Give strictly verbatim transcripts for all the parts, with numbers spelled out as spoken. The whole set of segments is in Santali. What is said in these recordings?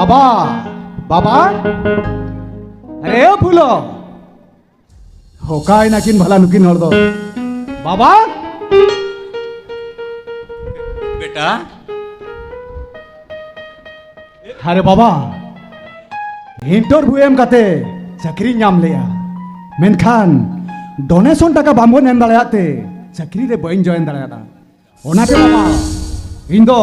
ᱵᱟᱵᱟ, ᱵᱟᱵᱟ, ᱟᱨᱮ ᱯᱷᱩᱞᱚ, ᱚᱠᱟᱭ ᱱᱟᱠᱤᱱ ᱵᱷᱟᱞᱟ ᱱᱩᱠᱤᱱ ᱦᱚᱲ ᱫᱚ? ᱵᱟᱵᱟ, ᱵᱮᱴᱟ᱾ ᱟᱨᱮ ᱵᱟᱵᱟ, ᱤᱱᱴᱟᱨᱵᱷᱤᱭᱩ ᱮᱢ ᱠᱟᱛᱮ ᱪᱟᱹᱠᱨᱤ ᱧᱟᱢ ᱞᱮᱜᱼᱟ, ᱢᱮᱱᱠᱷᱟᱱ ᱰᱚᱱᱮᱥᱚᱱ ᱴᱟᱠᱟ ᱵᱟᱝᱵᱚᱱ ᱮᱢ ᱫᱟᱲᱮᱭᱟᱜ ᱛᱮ ᱪᱟᱹᱠᱨᱤ ᱨᱮ ᱵᱟᱹᱧ ᱡᱚᱭᱮᱱ ᱫᱟᱲᱮᱭᱟᱫᱟ᱾ ᱚᱱᱟᱛᱮ ᱵᱟᱵᱟ, ᱤᱧ ᱫᱚ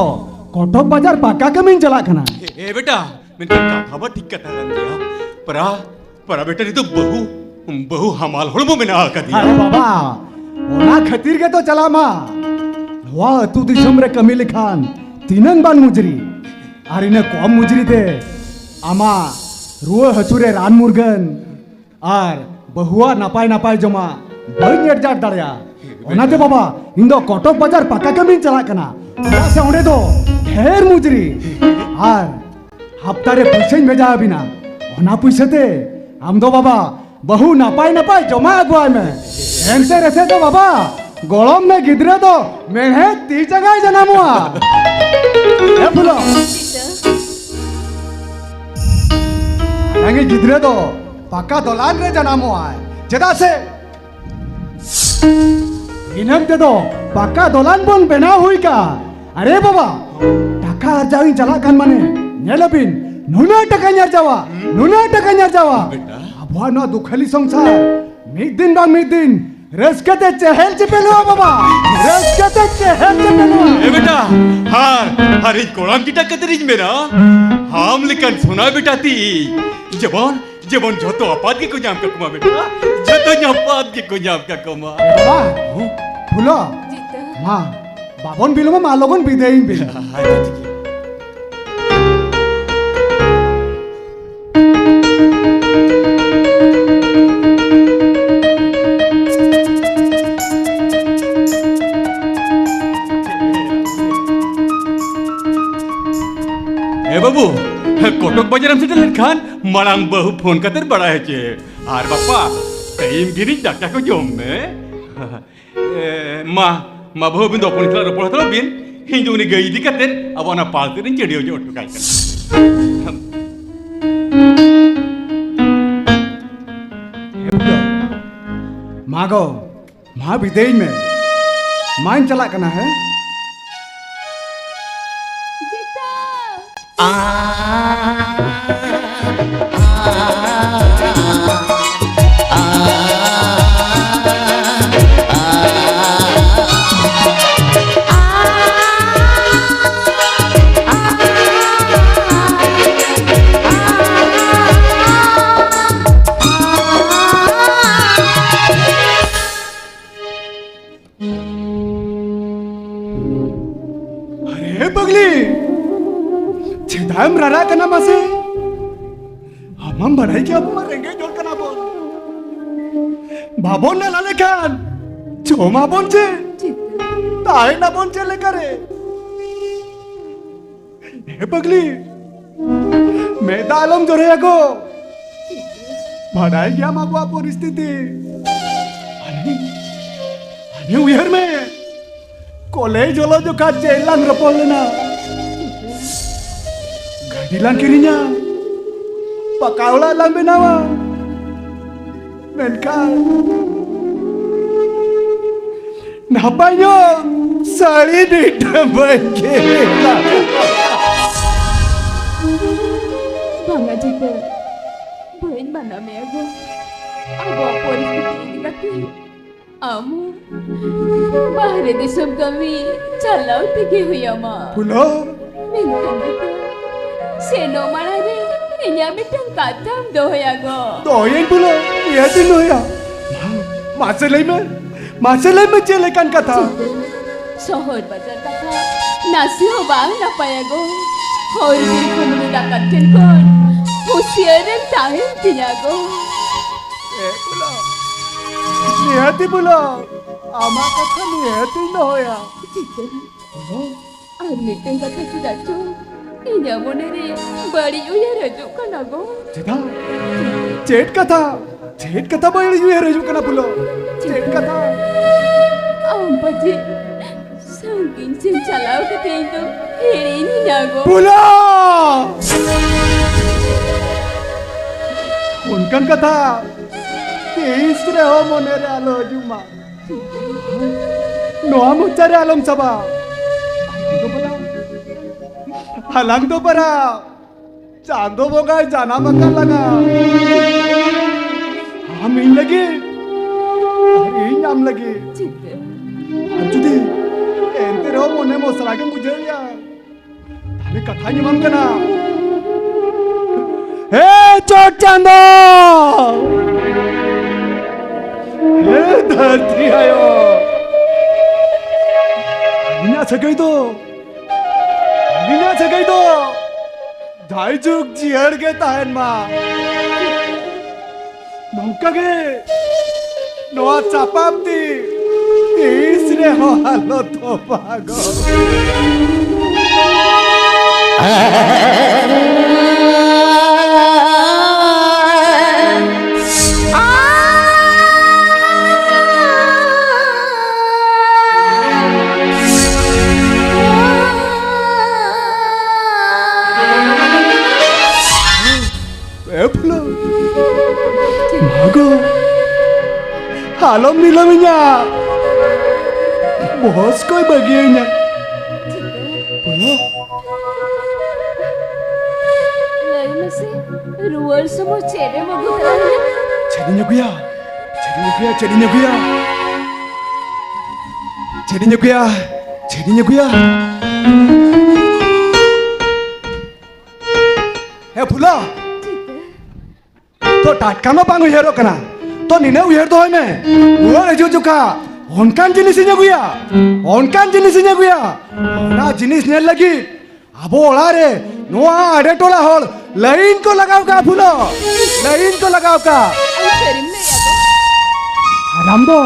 ᱠᱚᱴᱚᱠ ᱵᱟᱡᱟᱨ ᱯᱟᱠᱟ ᱠᱟᱹᱢᱤᱧ ᱪᱟᱞᱟᱜ ᱠᱟᱱᱟ᱾ ᱮ, ᱮ ᱵᱮᱴᱟ, ᱢᱮᱱᱠᱷᱟᱱ ᱠᱟᱛᱷᱟ ᱢᱟ ᱴᱷᱤᱠ ᱠᱟᱛᱷᱟ ᱠᱟᱱ ᱜᱮᱭᱟ᱾ ᱯᱟᱨᱟ, ᱯᱟᱨᱟ ᱵᱮᱴᱟ, ᱱᱤᱛᱚᱜ ᱵᱟᱹᱦᱩ, ᱵᱟᱹᱦᱩ ᱦᱟᱢᱟᱞ ᱦᱚᱲᱢᱚ ᱢᱮᱱᱟᱜ ᱟᱠᱟᱫᱮᱭᱟ᱾ ᱟᱨᱮ ᱵᱟᱵᱟ, ᱚᱱᱟ ᱠᱷᱟᱹᱛᱤᱨ ᱜᱮᱛᱚ ᱪᱟᱞᱟᱜ ᱢᱟ᱾ ᱱᱚᱣᱟ ᱟᱹᱛᱩ ᱫᱤᱥᱚᱢ ᱨᱮ ᱠᱟᱹᱢᱤ ᱞᱮᱠᱷᱟᱱ ᱛᱤᱱᱟᱹᱝ ᱵᱟᱝ ᱢᱩᱡᱽᱨᱤ, ᱟᱨ ᱤᱱᱟᱹ ᱠᱚᱢ ᱢᱩᱡᱽᱨᱤ ᱛᱮ ᱟᱢᱟᱜ ᱨᱩᱣᱟᱹ ᱦᱟᱹᱥᱩ ᱨᱮ ᱨᱟᱱ ᱢᱩᱨᱜᱟᱹᱱ, ᱟᱨ ᱵᱟᱹᱦᱩᱣᱟᱜ ᱱᱟᱯᱟᱭ ᱱᱟᱯᱟᱭ ᱡᱚᱢᱟᱜ ᱵᱟᱹᱧ ᱮᱰᱡᱟᱥᱴ ᱫᱟᱲᱮᱭᱟᱜᱼᱟ᱾ ᱚᱱᱟᱛᱮ ᱵᱟᱵᱟ, ᱤᱧ ᱫᱚ ᱠᱚᱴᱚᱠ ᱵᱟᱡᱟᱨ ᱯᱟᱠᱟ ᱠᱟᱹᱢᱤᱧ ᱪᱟᱞᱟᱜ ᱠᱟᱱᱟ, ᱪᱮᱫᱟᱜ ᱥᱮ ᱚᱸᱰᱮ ᱫᱚ ᱰᱷᱮᱨ ᱢᱩᱡᱽᱨᱤ, ᱟᱨ ᱦᱟᱯᱛᱟ ᱨᱮ ᱯᱩᱭᱥᱟᱹᱧ ᱵᱷᱮᱡᱟ ᱟᱹᱵᱤᱱᱟ᱾ ᱚᱱᱟ ᱯᱩᱭᱥᱟᱹ ᱛᱮ ᱟᱢ ᱫᱚ ᱵᱟᱵᱟ, ᱵᱟᱹᱦᱩ ᱱᱟᱯᱟᱭ ᱱᱟᱯᱟᱭ ᱡᱚᱢᱟᱜ ᱟᱹᱜᱩᱣᱟᱭ ᱢᱮ᱾ ᱮᱱᱛᱮ ᱨᱮᱥᱮ ᱫᱚ ᱵᱟᱵᱟ, ᱜᱚᱲᱚᱢ ᱢᱮ ᱜᱤᱫᱽᱨᱟᱹ ᱫᱚ ᱢᱮᱬᱦᱮᱫ ᱛᱤ ᱡᱟᱸᱜᱟᱭ ᱡᱟᱱᱟᱢᱚᱜᱼᱟ᱾ ᱦᱮᱸ ᱯᱷᱩᱞᱚ? ᱟᱞᱟᱝᱤᱡ ᱜᱤᱫᱽᱨᱟᱹ ᱫᱚ ᱯᱟᱠᱟ ᱫᱚᱞᱟᱱ ᱨᱮ ᱡᱟᱱᱟᱢᱚᱜᱼᱟᱭ, ᱪᱮᱫᱟᱜ ᱥᱮ ᱫᱤᱱᱟᱹᱢ ᱛᱮᱫᱚ ᱯᱟᱠᱟ ᱫᱚᱞᱟᱱ ᱵᱚᱱ ᱵᱮᱱᱟᱣ ᱦᱩᱭ ᱠᱟᱜᱼᱟ᱾ ᱟᱨᱮ ᱵᱟᱵᱟ, ᱴᱟᱠᱟ ᱟᱨᱡᱟᱣ ᱤᱧ ᱪᱟᱞᱟᱜ ᱠᱟᱱ ᱢᱟᱱᱮ, ᱧᱮᱞ ᱟᱵᱤᱱ, ᱱᱩᱱᱟᱹᱜ ᱴᱟᱠᱟᱧ ᱟᱨᱡᱟᱣᱟ, ᱱᱩᱱᱟᱹᱜ ᱴᱟᱠᱟᱧ ᱟᱨᱡᱟᱣᱟ᱾ ᱵᱮᱴᱟ᱾ ᱟᱵᱚᱣᱟᱜ ᱱᱚᱣᱟ ᱫᱩᱠᱷᱟᱹᱞᱤ ᱥᱚᱝᱥᱟᱨ ᱢᱤᱫ ᱫᱤᱱ ᱵᱟᱝ ᱢᱤᱫ ᱫᱤᱱ ᱨᱟᱹᱥᱠᱟᱹ ᱛᱮ ᱪᱮᱦᱮᱞ ᱪᱮᱯᱮᱞᱚᱜᱼᱟ ᱵᱟᱵᱟ, ᱨᱟᱹᱥᱠᱟᱹ ᱛᱮ ᱪᱮᱦᱮᱞ ᱪᱮᱯᱮᱞᱚᱜᱼᱟ᱾ ᱮ ᱵᱮᱴᱟ, ᱟᱨ, ᱟᱨ ᱤᱧ ᱠᱚᱲᱟᱢ ᱡᱮᱴᱟ ᱠᱟᱛᱮ ᱤᱧ ᱢᱮᱱᱟ, ᱟᱢ ᱞᱮᱠᱟᱱ ᱥᱚᱱᱟ ᱵᱮᱴᱟ ᱛᱤ, ᱡᱮᱢᱚᱱ, ᱡᱮᱢᱚᱱ ᱡᱷᱚᱛᱚ ᱟᱯᱟᱛ ᱜᱮᱠᱚ ᱧᱟᱢ ᱠᱟᱠᱚᱢᱟ ᱵᱮᱴᱟ, ᱡᱷᱚᱛᱚ ᱟᱯᱟᱛ ᱜᱮᱠᱚ ᱧᱟᱢ ᱠᱟᱠᱚᱢᱟ᱾ ᱵᱟᱵᱟ, ᱯᱷᱩᱞᱚ, ᱡᱤᱛᱟᱹ᱾ ᱢᱟ, ᱵᱟᱵᱚᱱ ᱵᱤᱞᱚᱢᱟ, ᱢᱟ ᱞᱚᱜᱚᱱ ᱵᱤᱫᱟᱹᱭ ᱤᱧ ᱵᱤᱱ᱾ ᱟᱪᱪᱷᱟ, ᱴᱷᱤᱠ ᱜᱮᱭᱟ᱾ ᱮ ᱵᱟᱹᱵᱩ, ᱠᱚᱴᱚᱠ ᱵᱟᱡᱟᱨᱮᱢ ᱥᱮᱴᱮᱨ ᱞᱮᱱᱠᱷᱟᱱ ᱢᱟᱲᱟᱝ ᱵᱟᱹᱦᱩ ᱯᱷᱳᱱ ᱠᱟᱛᱮ ᱵᱟᱲᱟᱭ ᱦᱚᱪᱚᱭᱮ᱾ ᱟᱨ ᱵᱟᱯᱟ, ᱴᱟᱭᱤᱢ ᱜᱤᱱᱤᱡ ᱫᱟᱠᱟ ᱠᱚ ᱡᱚᱢ ᱢᱮ᱾ ᱮ, ᱢᱟ, ᱢᱟ ᱵᱟᱹᱦᱩ, ᱟᱹᱵᱤᱱ ᱫᱚ ᱦᱚᱯᱚᱱ ᱥᱟᱞᱟᱜ ᱨᱚᱯᱚᱲ ᱦᱟᱛᱟᱲᱚᱜ ᱵᱤᱱ᱾ ᱤᱧ ᱫᱚ ᱩᱱᱤ ᱜᱟᱹᱭ ᱤᱫᱤ ᱠᱟᱛᱮ ᱟᱵᱚ ᱚᱱᱟ ᱯᱟᱞ ᱥᱮᱫ ᱨᱤᱧ ᱪᱟᱹᱰᱤᱭᱟᱹᱣ ᱧᱚᱜ ᱦᱚᱴᱚ ᱠᱟᱭ ᱠᱟᱱᱟ᱾ ᱟᱜᱚ, ᱢᱟ ᱵᱤᱫᱟᱹᱭ ᱢᱮ᱾ ᱢᱟᱧ ᱪᱟᱞᱟᱜ ᱠᱟᱱᱟ, ᱦᱮᱸ? ᱡᱤᱛᱟᱹ! ᱟᱨᱮ ᱯᱟᱜᱽᱞᱤ, ᱪᱮᱫᱟᱜ ᱮᱢ ᱨᱟᱨᱟᱜ ᱠᱟᱱᱟ ᱢᱟᱥᱮ? ᱟᱢ ᱢᱟᱢ ᱵᱟᱲᱟᱭ ᱜᱮᱭᱟ, ᱟᱵᱚ ᱢᱟ ᱨᱮᱸᱜᱮᱡ ᱦᱚᱲ ᱠᱟᱱᱟ ᱵᱚᱱ᱾ ᱵᱟᱵᱚᱱ ᱱᱟᱞᱟ ᱞᱮᱠᱷᱟᱱ ᱡᱚᱢᱟᱵᱚᱱ ᱪᱮᱫ? ᱛᱟᱦᱮᱱᱟᱵᱚᱱ ᱪᱮᱫ ᱞᱮᱠᱟᱨᱮ? ᱦᱮ ᱯᱟᱜᱽᱞᱤ, ᱢᱮᱫ ᱫᱟᱜ ᱟᱞᱚᱢ ᱡᱚᱨᱚᱭᱟ ᱜᱚ᱾ ᱵᱟᱰᱟᱭ ᱜᱮᱭᱟᱢ ᱟᱵᱚᱣᱟᱜ ᱯᱚᱨᱤᱥᱛᱷᱤᱛᱤ᱾ ᱟᱨᱮ, ᱟᱨᱮ ᱩᱭᱦᱟᱹᱨ ᱢᱮ, ᱠᱚᱞᱮᱡᱽ ᱚᱞᱚᱜ ᱡᱚᱠᱷᱟᱡ ᱪᱮᱫ ᱞᱟᱝ ᱨᱚᱯᱚᱲ ᱞᱮᱱᱟ? ᱜᱟᱹᱰᱤ ᱞᱟᱝ ᱠᱤᱨᱤᱧᱟ, ᱯᱟᱠᱟ ᱚᱲᱟᱜ ᱞᱟᱝ ᱵᱮᱱᱟᱣᱟ᱾ ᱢᱮᱱᱠᱷᱟᱱ ᱱᱟᱯᱟᱭ ᱧᱚᱜ ᱥᱟᱹᱲᱤ ᱱᱤᱛᱟᱹ ᱵᱟᱹᱧ ᱠᱤᱨᱤᱧᱟ᱾ ᱵᱟᱝᱟ ᱡᱤᱛᱟᱹ, ᱵᱟᱹᱧ ᱢᱟᱱᱟ ᱢᱮᱭᱟ ᱜᱚ᱾ ᱟᱵᱚᱣᱟᱜ ᱯᱚᱨᱤᱥᱛᱷᱤᱛᱤ ᱤᱫᱤ ᱠᱟᱛᱮ ᱟᱢ ᱵᱟᱦᱨᱮ ᱫᱤᱥᱚᱢ ᱠᱟᱹᱢᱤ ᱪᱟᱞᱟᱣ ᱛᱮᱜᱮ ᱦᱩᱭᱟᱢᱟ᱾ ᱯᱷᱩᱞᱳ᱾ ᱢᱮᱱᱠᱷᱟᱱ ᱡᱤᱛᱟᱹ, ᱥᱮᱱᱚᱜ ᱢᱟᱲᱟᱝ ᱨᱮ ᱤᱧᱟᱹᱜ ᱢᱤᱫᱴᱟᱝ ᱠᱟᱛᱷᱟᱢ ᱫᱚᱦᱚᱭᱟ ᱜᱚ᱾ ᱫᱚᱦᱚᱭᱟᱹᱧ ᱯᱷᱩᱞᱳ, ᱱᱤᱦᱟᱹᱛᱤᱧ ᱫᱚᱦᱚᱭᱟ᱾ ᱢᱟ, ᱢᱟᱥᱮ ᱞᱟᱹᱭ ᱢᱮ, ᱢᱟᱥᱮ ᱞᱟᱹᱭ ᱢᱮ ᱪᱮᱫ ᱞᱮᱠᱟᱱ ᱠᱟᱛᱷᱟ? ᱡᱤᱛᱟᱹ, ᱥᱚᱦᱚᱨ ᱵᱟᱡᱟᱨ ᱠᱟᱛᱷᱟ ᱱᱟᱥᱮ ᱦᱚᱸ ᱵᱟᱝ ᱱᱟᱯᱟᱭᱟ ᱜᱚ᱾ ᱦᱚᱨ ᱵᱤᱨ ᱠᱩᱢᱵᱽᱲᱩ ᱰᱟᱠᱟᱛ ᱴᱷᱮᱱ ᱠᱷᱚᱱ ᱦᱩᱸᱥᱤᱭᱟᱹᱨ ᱨᱮᱢ ᱛᱟᱦᱮᱱ ᱛᱤᱧᱟ ᱜᱚ᱾ ᱦᱮᱸ ᱯᱷᱩᱞᱳ, ᱱᱤᱦᱟᱹᱛᱤ ᱯᱷᱩᱞᱳ, ᱟᱢᱟᱜ ᱠᱟᱛᱷᱟ ᱱᱤᱦᱟᱹᱛᱤᱧ ᱫᱚᱦᱚᱭᱟ᱾ ᱡᱤᱛᱟᱹ, ᱯᱷᱩᱞᱳ᱾ ᱟᱨ ᱢᱤᱫᱴᱟᱝ ᱠᱟᱛᱷᱟ ᱪᱮᱫᱟᱜ ᱪᱚ ᱤᱧᱟᱹᱜ ᱢᱚᱱᱮᱨᱮ ᱵᱟᱹᱲᱤᱡ ᱩᱭᱦᱟᱹᱨ ᱦᱤᱡᱩᱜ ᱠᱟᱱᱟ ᱜᱚ᱾ ᱪᱮᱫᱟᱜ? ᱪᱮᱫ ᱠᱟᱛᱷᱟ? ᱪᱮᱫ ᱠᱟᱛᱷᱟ ᱵᱟᱹᱲᱤᱡ ᱩᱭᱦᱟᱹᱨ ᱦᱤᱡᱩᱜ ᱠᱟᱱᱟ ᱯᱷᱩᱞᱳ? ᱪᱮᱫ ᱠᱟᱛᱷᱟ? ᱟᱢ ᱯᱟᱪᱮ ᱥᱟᱺᱜᱤᱧ ᱥᱮᱱ ᱪᱟᱞᱟᱣ ᱠᱟᱛᱮ ᱤᱧ ᱫᱚ ᱦᱤᱲᱤᱧᱤᱧᱟ ᱜᱚ᱾ ᱯᱷᱩᱞᱳ! ᱚᱱᱠᱟᱱ ᱠᱟᱛᱷᱟ ᱛᱤᱥ ᱨᱮᱦᱚᱸ ᱢᱚᱱᱮ ᱨᱮ ᱟᱞᱚ ᱦᱤᱡᱩᱜ ᱢᱟ᱾ ᱱᱚᱣᱟ ᱢᱚᱪᱟ ᱨᱮ ᱟᱞᱚᱢ ᱥᱟᱵᱟ᱾ ᱟᱞᱟᱝ ᱫᱚ ᱯᱟᱨᱟ, ᱟᱞᱟᱝ ᱫᱚ ᱯᱟᱨᱟ ᱪᱟᱸᱫᱚ ᱵᱚᱸᱜᱟᱭ ᱡᱟᱱᱟᱢ ᱟᱠᱟᱫ ᱞᱟᱝᱟ᱾ ᱟᱢ ᱤᱧ ᱞᱟᱹᱜᱤᱫ ᱟᱨ ᱤᱧ ᱟᱢ ᱞᱟᱹᱜᱤᱫ᱾ ᱪᱤᱛᱟᱹ᱾ ᱟᱨ ᱡᱩᱫᱤ ᱮᱱᱛᱮ ᱨᱮᱦᱚᱸ ᱢᱚᱱᱮ ᱢᱚᱥᱨᱟ ᱜᱮᱢ ᱵᱩᱡᱷᱟᱹᱣᱮᱭᱟ, ᱛᱟᱦᱞᱮ ᱠᱟᱛᱷᱟᱧ ᱮᱢᱟᱢ ᱠᱟᱱᱟ᱾ ᱦᱮ ᱪᱚᱴ ᱪᱟᱸᱫᱚ! ᱦᱮ ᱫᱷᱟᱹᱨᱛᱤ ᱟᱭᱳ! ᱤᱧᱟᱹᱜ ᱥᱟᱹᱜᱟᱹᱭ ᱫᱚ, ᱤᱧᱟᱹᱜ ᱥᱟᱹᱜᱟᱹᱭ ᱫᱚ ᱡᱟᱭᱡᱩᱜᱽ ᱡᱤᱭᱟᱹᱲ ᱜᱮ ᱛᱟᱦᱮᱱ ᱢᱟ᱾ ᱱᱚᱝᱠᱟ ᱜᱮ ᱱᱚᱣᱟ ᱪᱟᱯᱟᱢ ᱛᱤ ᱛᱤᱥ ᱨᱮᱦᱚᱸ ᱟᱞᱚ ᱛᱚᱯᱟᱜᱚᱜ᱾ ᱮ ᱯᱷᱩᱞᱳ, ᱢᱟᱜᱳ, ᱟᱞᱚᱢ ᱱᱤᱞᱟᱹᱢᱤᱧᱟ᱾ ᱵᱚᱦᱚᱥ ᱠᱚᱭ ᱵᱟᱹᱜᱤᱭᱟᱹᱧᱟ᱾ ᱯᱷᱩᱞᱳ᱾ ᱞᱟᱹᱭ ᱢᱮᱥᱮ, ᱨᱩᱣᱟᱹᱲ ᱥᱚᱢᱚᱭ ᱪᱮᱫ ᱮᱢ ᱟᱹᱜᱩ ᱛᱚᱨᱟᱭᱟ? ᱪᱮᱫ ᱤᱧ ᱟᱹᱜᱩᱭᱟ? ᱪᱮᱫ ᱤᱧ ᱟᱹᱜᱩᱭᱟ? ᱪᱮᱫ ᱤᱧ ᱟᱹᱜᱩᱭᱟ? ᱪᱮᱫ ᱤᱧ ᱟᱹᱜᱩᱭᱟ? ᱪᱮᱫ ᱤᱧ ᱟᱹᱜᱩᱭᱟ? ᱦᱮ ᱯᱷᱩᱞᱳ, ᱛᱚ ᱴᱟᱴᱠᱟ ᱢᱟ ᱵᱟᱝ ᱩᱭᱦᱟᱹᱨᱚᱜ ᱠᱟᱱᱟ, ᱛᱚ ᱱᱤᱱᱟᱹᱜ ᱩᱭᱦᱟᱹᱨ ᱫᱚᱦᱚᱭ ᱢᱮ, ᱨᱩᱣᱟᱹᱲ ᱦᱤᱡᱩᱜ ᱡᱚᱠᱷᱟ ᱚᱱᱠᱟᱱ ᱡᱤᱱᱤᱥ ᱤᱧ ᱟᱹᱜᱩᱭᱟ, ᱚᱱᱠᱟᱱ ᱡᱤᱱᱤᱥ ᱤᱧ ᱟᱹᱜᱩᱭᱟ, ᱚᱱᱟ ᱡᱤᱱᱤᱥ ᱧᱮᱞ ᱞᱟᱹᱜᱤᱫ ᱟᱵᱚ ᱚᱲᱟᱜ ᱨᱮ ᱱᱚᱣᱟ ᱟᱰᱮ ᱴᱚᱞᱟ ᱦᱚᱲ ᱞᱟᱭᱤᱱ ᱠᱚ ᱞᱟᱜᱟᱣ ᱠᱟᱜᱼᱟ ᱯᱷᱩᱞᱳ, ᱞᱟᱭᱤᱱ ᱠᱚ ᱞᱟᱜᱟᱣ ᱠᱟᱜᱼᱟ᱾ ᱟᱢ ᱥᱟᱹᱨᱤᱢ ᱞᱟᱹᱭ ᱟᱫᱚ? ᱟᱨ ᱟᱢ ᱫᱚ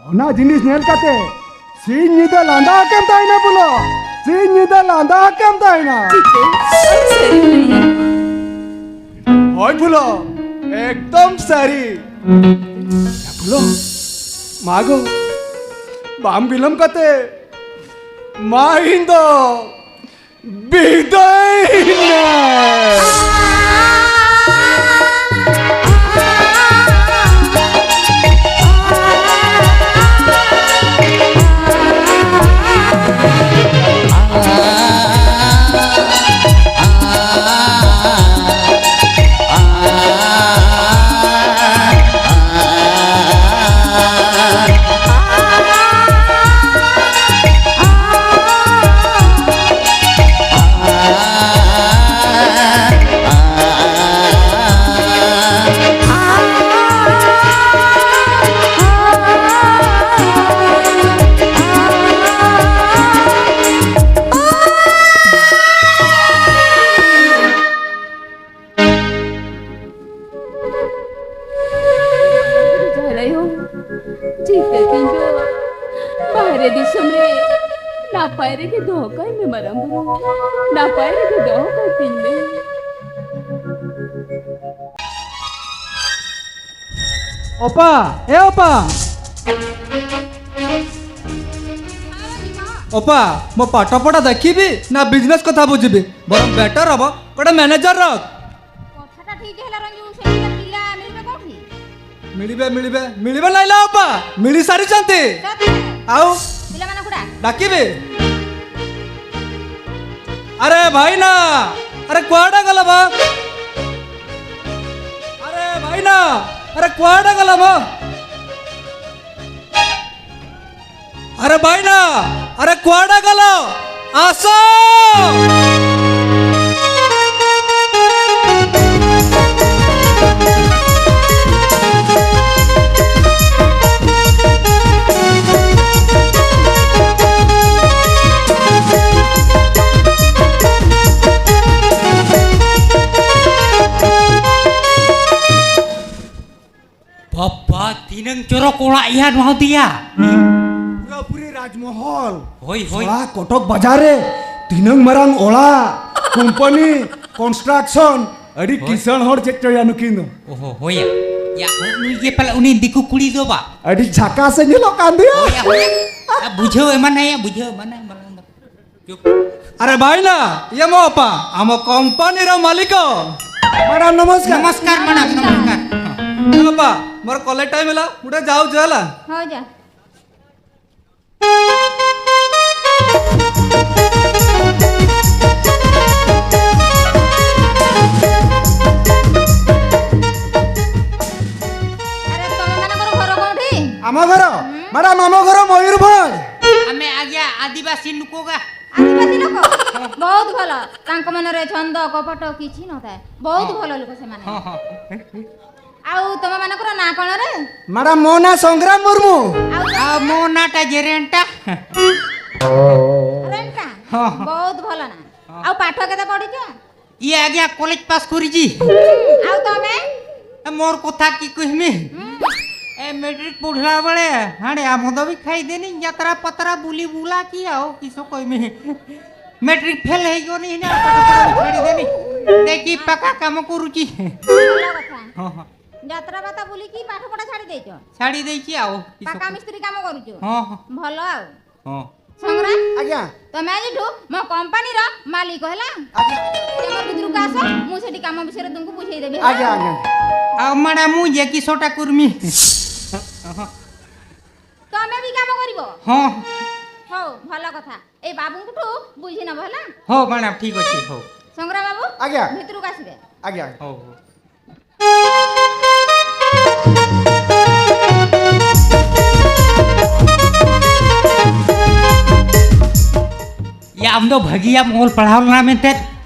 ᱚᱱᱟ ᱡᱤᱱᱤᱥ ᱧᱮᱞ ᱠᱟᱛᱮ ᱥᱤᱧ ᱧᱤᱫᱟᱹ ᱞᱟᱸᱫᱟ ᱟᱠᱟᱢ ᱛᱟᱦᱮᱱᱟ ᱯᱷᱩᱞᱳ, ᱥᱤᱧ ᱧᱤᱫᱟᱹ ᱞᱟᱸᱫᱟ ᱟᱠᱟᱢ ᱛᱟᱦᱮᱱᱟ᱾ ᱪᱤᱠᱟᱹ? ᱟᱢ ᱥᱟᱹᱨᱤᱢ ᱞᱟᱹᱭᱟ? ᱦᱳᱭ ᱯᱷᱩᱞᱳ, ᱮᱠᱫᱚᱢ ᱥᱟᱹᱨᱤ᱾ ᱯᱷᱩᱞᱳ, ᱢᱟᱜᱳ, ᱵᱟᱢ ᱵᱤᱞᱚᱢ ᱠᱟᱛᱮ ᱢᱟ ᱤᱧ ᱫᱚ ᱵᱤᱫᱟᱹᱭ ᱱᱟ᱾ ᱪᱤᱠᱟᱹᱛᱤᱧ ᱫᱚ ᱵᱟᱦᱨᱮ ᱫᱤᱥᱚᱢ ᱨᱮ ᱱᱟᱯᱟᱭ ᱨᱮᱜᱮ ᱫᱚᱦᱚ ᱠᱟᱭ ᱢᱮ ᱢᱟᱨᱟᱝ ᱵᱩᱨᱩ, ᱱᱟᱯᱟᱭ ᱨᱮᱜᱮ ᱫᱚᱦᱚ ᱠᱟᱭ ᱛᱤᱧ ᱢᱮ᱾ ᱚᱯᱟ, ᱮ ᱚᱯᱟ᱾ ᱚᱯᱟ, ମୋ ପାଠ ପଢ଼ା ଦେଖିବି ନା ବିଜନେସ୍ କଥା ବୁଝିବି? ବରଂ ବେଟର ହବ ଗୋଟେ ମ୍ୟାନେଜର ରଖ। କଥାଟା ଠିକ୍ ହେଲା ରଞ୍ଜୁ, ସେମିତିକା ପିଲା ମିଳିବେ କୋଉଠି? ମିଳିବେ, ମିଳିବେ, ମିଳିବେ ନାଇଁ ଲା ଅପା, ମିଳି ସାରିଛନ୍ତି। ସତରେ? ଆଉ ପିଲାମାନଙ୍କୁ ଡାକ। ଡାକିବି? ଆରେ ଭାଇନା, ଆରେ କୁଆଡ଼େ ଗଲ ମ? ଆରେ ଭାଇନା, ଆରେ କୁଆଡ଼େ ଗଲ ମ? ଆରେ ଭାଇନା, ଆରେ କୁଆଡ଼େ ଗଲ? ଆସ। ᱵᱟᱵᱟ, ᱛᱤᱱᱟᱹᱝ ᱪᱚᱨᱚᱠ ᱚᱲᱟᱜ ᱭᱟ ᱱᱚᱣᱟ ᱫᱚᱭᱟ᱾ ᱯᱩᱨᱟᱹᱯᱩᱨᱤ ᱨᱟᱡᱽᱢᱚᱦᱚᱞ᱾ ᱦᱳᱭ, ᱦᱳᱭ᱾ ᱥᱚᱲᱟ ᱠᱚᱴᱚᱠ ᱵᱟᱡᱟᱨ ᱨᱮ ᱛᱤᱱᱟᱹᱝ ᱢᱟᱨᱟᱝ ᱚᱲᱟᱜ, ᱠᱳᱢᱯᱟᱱᱤ, ᱠᱚᱱᱥᱴᱨᱟᱠᱥᱚᱱ, ᱟᱹᱰᱤ ᱦᱳᱭ᱾ ᱠᱤᱥᱟᱹᱬ ᱦᱚᱲ ᱪᱮᱫ ᱪᱚᱭᱟ ᱱᱩᱠᱤᱱ ᱫᱚ᱾ ᱚᱦᱚ, ᱦᱳᱭᱟ᱾ ᱭᱟ, ᱱᱩᱭ ᱜᱮ ᱯᱟᱞᱮ ᱩᱱᱤ ᱫᱤᱠᱩ ᱠᱩᱲᱤ ᱫᱚ ᱵᱟ? ᱟᱹᱰᱤ ᱡᱷᱟᱠᱟᱥ ᱮ ᱧᱮᱞᱚᱜ ᱠᱟᱱ ᱫᱚᱭᱟ᱾ ᱦᱳᱭᱟ, ᱦᱳᱭᱟ᱾ ᱟ, ᱵᱩᱡᱷᱟᱹᱣ ᱮᱢᱟᱱᱟᱭᱟ, ᱵᱩᱡᱷᱟᱹᱣ ᱮᱢᱟᱱᱟᱭᱟ, ᱢᱟᱨᱟᱝ ᱫᱚ᱾ ᱪᱩᱯ᱾ ᱟᱨᱮ ᱵᱷᱟᱭᱱᱟ, ᱤᱭᱟᱹ ᱢᱚ ᱟᱯᱟ, ᱟᱢ ᱠᱳᱢᱯᱟᱱᱤ ᱨᱮ ᱢᱟᱹᱞᱤᱠ᱾ ମ୍ୟାଡାମ ନମସ୍କାର। ନମସ୍କାର ମ୍ୟାଡାମ, ନମସ୍କାର। ବାପା, ମୋର କଲେଜ ଟାଇମ ହେଲା, ମୁଁ ଟିକେ ଯାଉଛି ହେଲା। ହଉ ଯା। ଆରେ, ତମମାନଙ୍କର ଘର କୋଉଠି? ଆମ ଘର? ହୁଁ। ମ୍ୟାଡାମ, ଆମ ଘର ମୟୂରଭଞ୍ଜ। ଆମେ ଆଜ୍ଞା ଆଦିବାସୀ ଲୋକଗା। ଆଦିବାସୀ ଲୋକ? ବହୁତ ଭଲ। ତାଙ୍କ ମନରେ ଛନ୍ଦ, କପଟ କିଛି ନଥାଏ। ବହୁତ ହଁ। ଭଲ ଲୋକ ସେମାନେ। ହଁ, ହଁ। ଆଉ ତମମାନଙ୍କର ନାଁ କଣ ରେ? ମ୍ୟାଡାମ, ମୋ ନାଁ ସଂଗ୍ରାମ ମୁର୍ମୁ। ଆଉ ତମ ଆଉ ନାଁ? ମୋ ନାଁଟା ଯେ ରେଣ୍ଟା। ରେଣ୍ଟା? ହଁ, ହଁ। ବହୁତ ଭଲ ନାଁ। ହଁ। ଆଉ ପାଠ କେତେ ପଢିଛ? ଇଏ ଆଜ୍ଞା କଲେଜ ପାସ୍ କରିଛି। ଆଉ ତମେ? ଏ, ମୋର କଥା କି କହିମି? ହୁଁ। ए, मैट्रिक पढ़ला बड़े, हाणे आम दो भी खाई देनी, यात्रा पत्रा बुली बुला किया हो, किसो कोई में। मैट्रिक फेल है यो नहीं ना, पढ़ा पढ़ा छाड़ी देनी। देखी पक्का काम करूची। ଭଲ କଥା। हाँ, हाँ। ଯାତ୍ରା ବାତା ବୁଲିକି ପାଠ ପଢା ଛାଡି ଦେଇଛ। ଛାଡି ଦେଇଛି ଆଉ, କିସ ପାକା କ- ମିସ୍ତ୍ରୀ କାମ କରୁଛୁ। ହଁ, ହଁ। ଭଲ ଆଉ। ହଁ। ସଂଗ୍ରାମ, ଆଜ୍ଞା। ତମେ ଆଜିଠୁ ମୋ କମ୍ପାନୀର ମାଲିକ ହେଲା। ଆଜ୍ଞା। ତମ ଭିତରକୁ ଆସ, ମୁଁ ସେଠି କାମ ବିଷୟରେ ତୁମକୁ ବୁଝେଇଦେବି, ହେଲା? ଆଜ୍ଞା, ଆଜ୍ଞା। ଆଉ ମ୍ୟାଡାମ, ମୁଁ ଯେ କିସଟା କର୍ମି। ତମେ ବି କାମ କରିବ? ହଁ। ହଉ, ଭଲ କଥା। ଏଇ ବାବୁଙ୍କଠୁ ବୁଝି ନବ, ହେଲା? ହଉ ମ୍ୟାଡାମ, ଠିକ ଅଛି, ହଉ। ସଂଗ୍ରାମ ବାବୁ, ଆଜ୍ଞା। ଭିତରକୁ ଆସିବେ। ଆଜ୍ଞା। ହଉ, ହଉ। ᱭᱟ, ᱟᱢ ᱫᱚ ᱵᱷᱟᱹᱜᱤᱭᱟᱢ ᱚᱞ ᱯᱟᱲᱦᱟᱣ ᱞᱮᱱᱟ ᱢᱮᱱᱛᱮ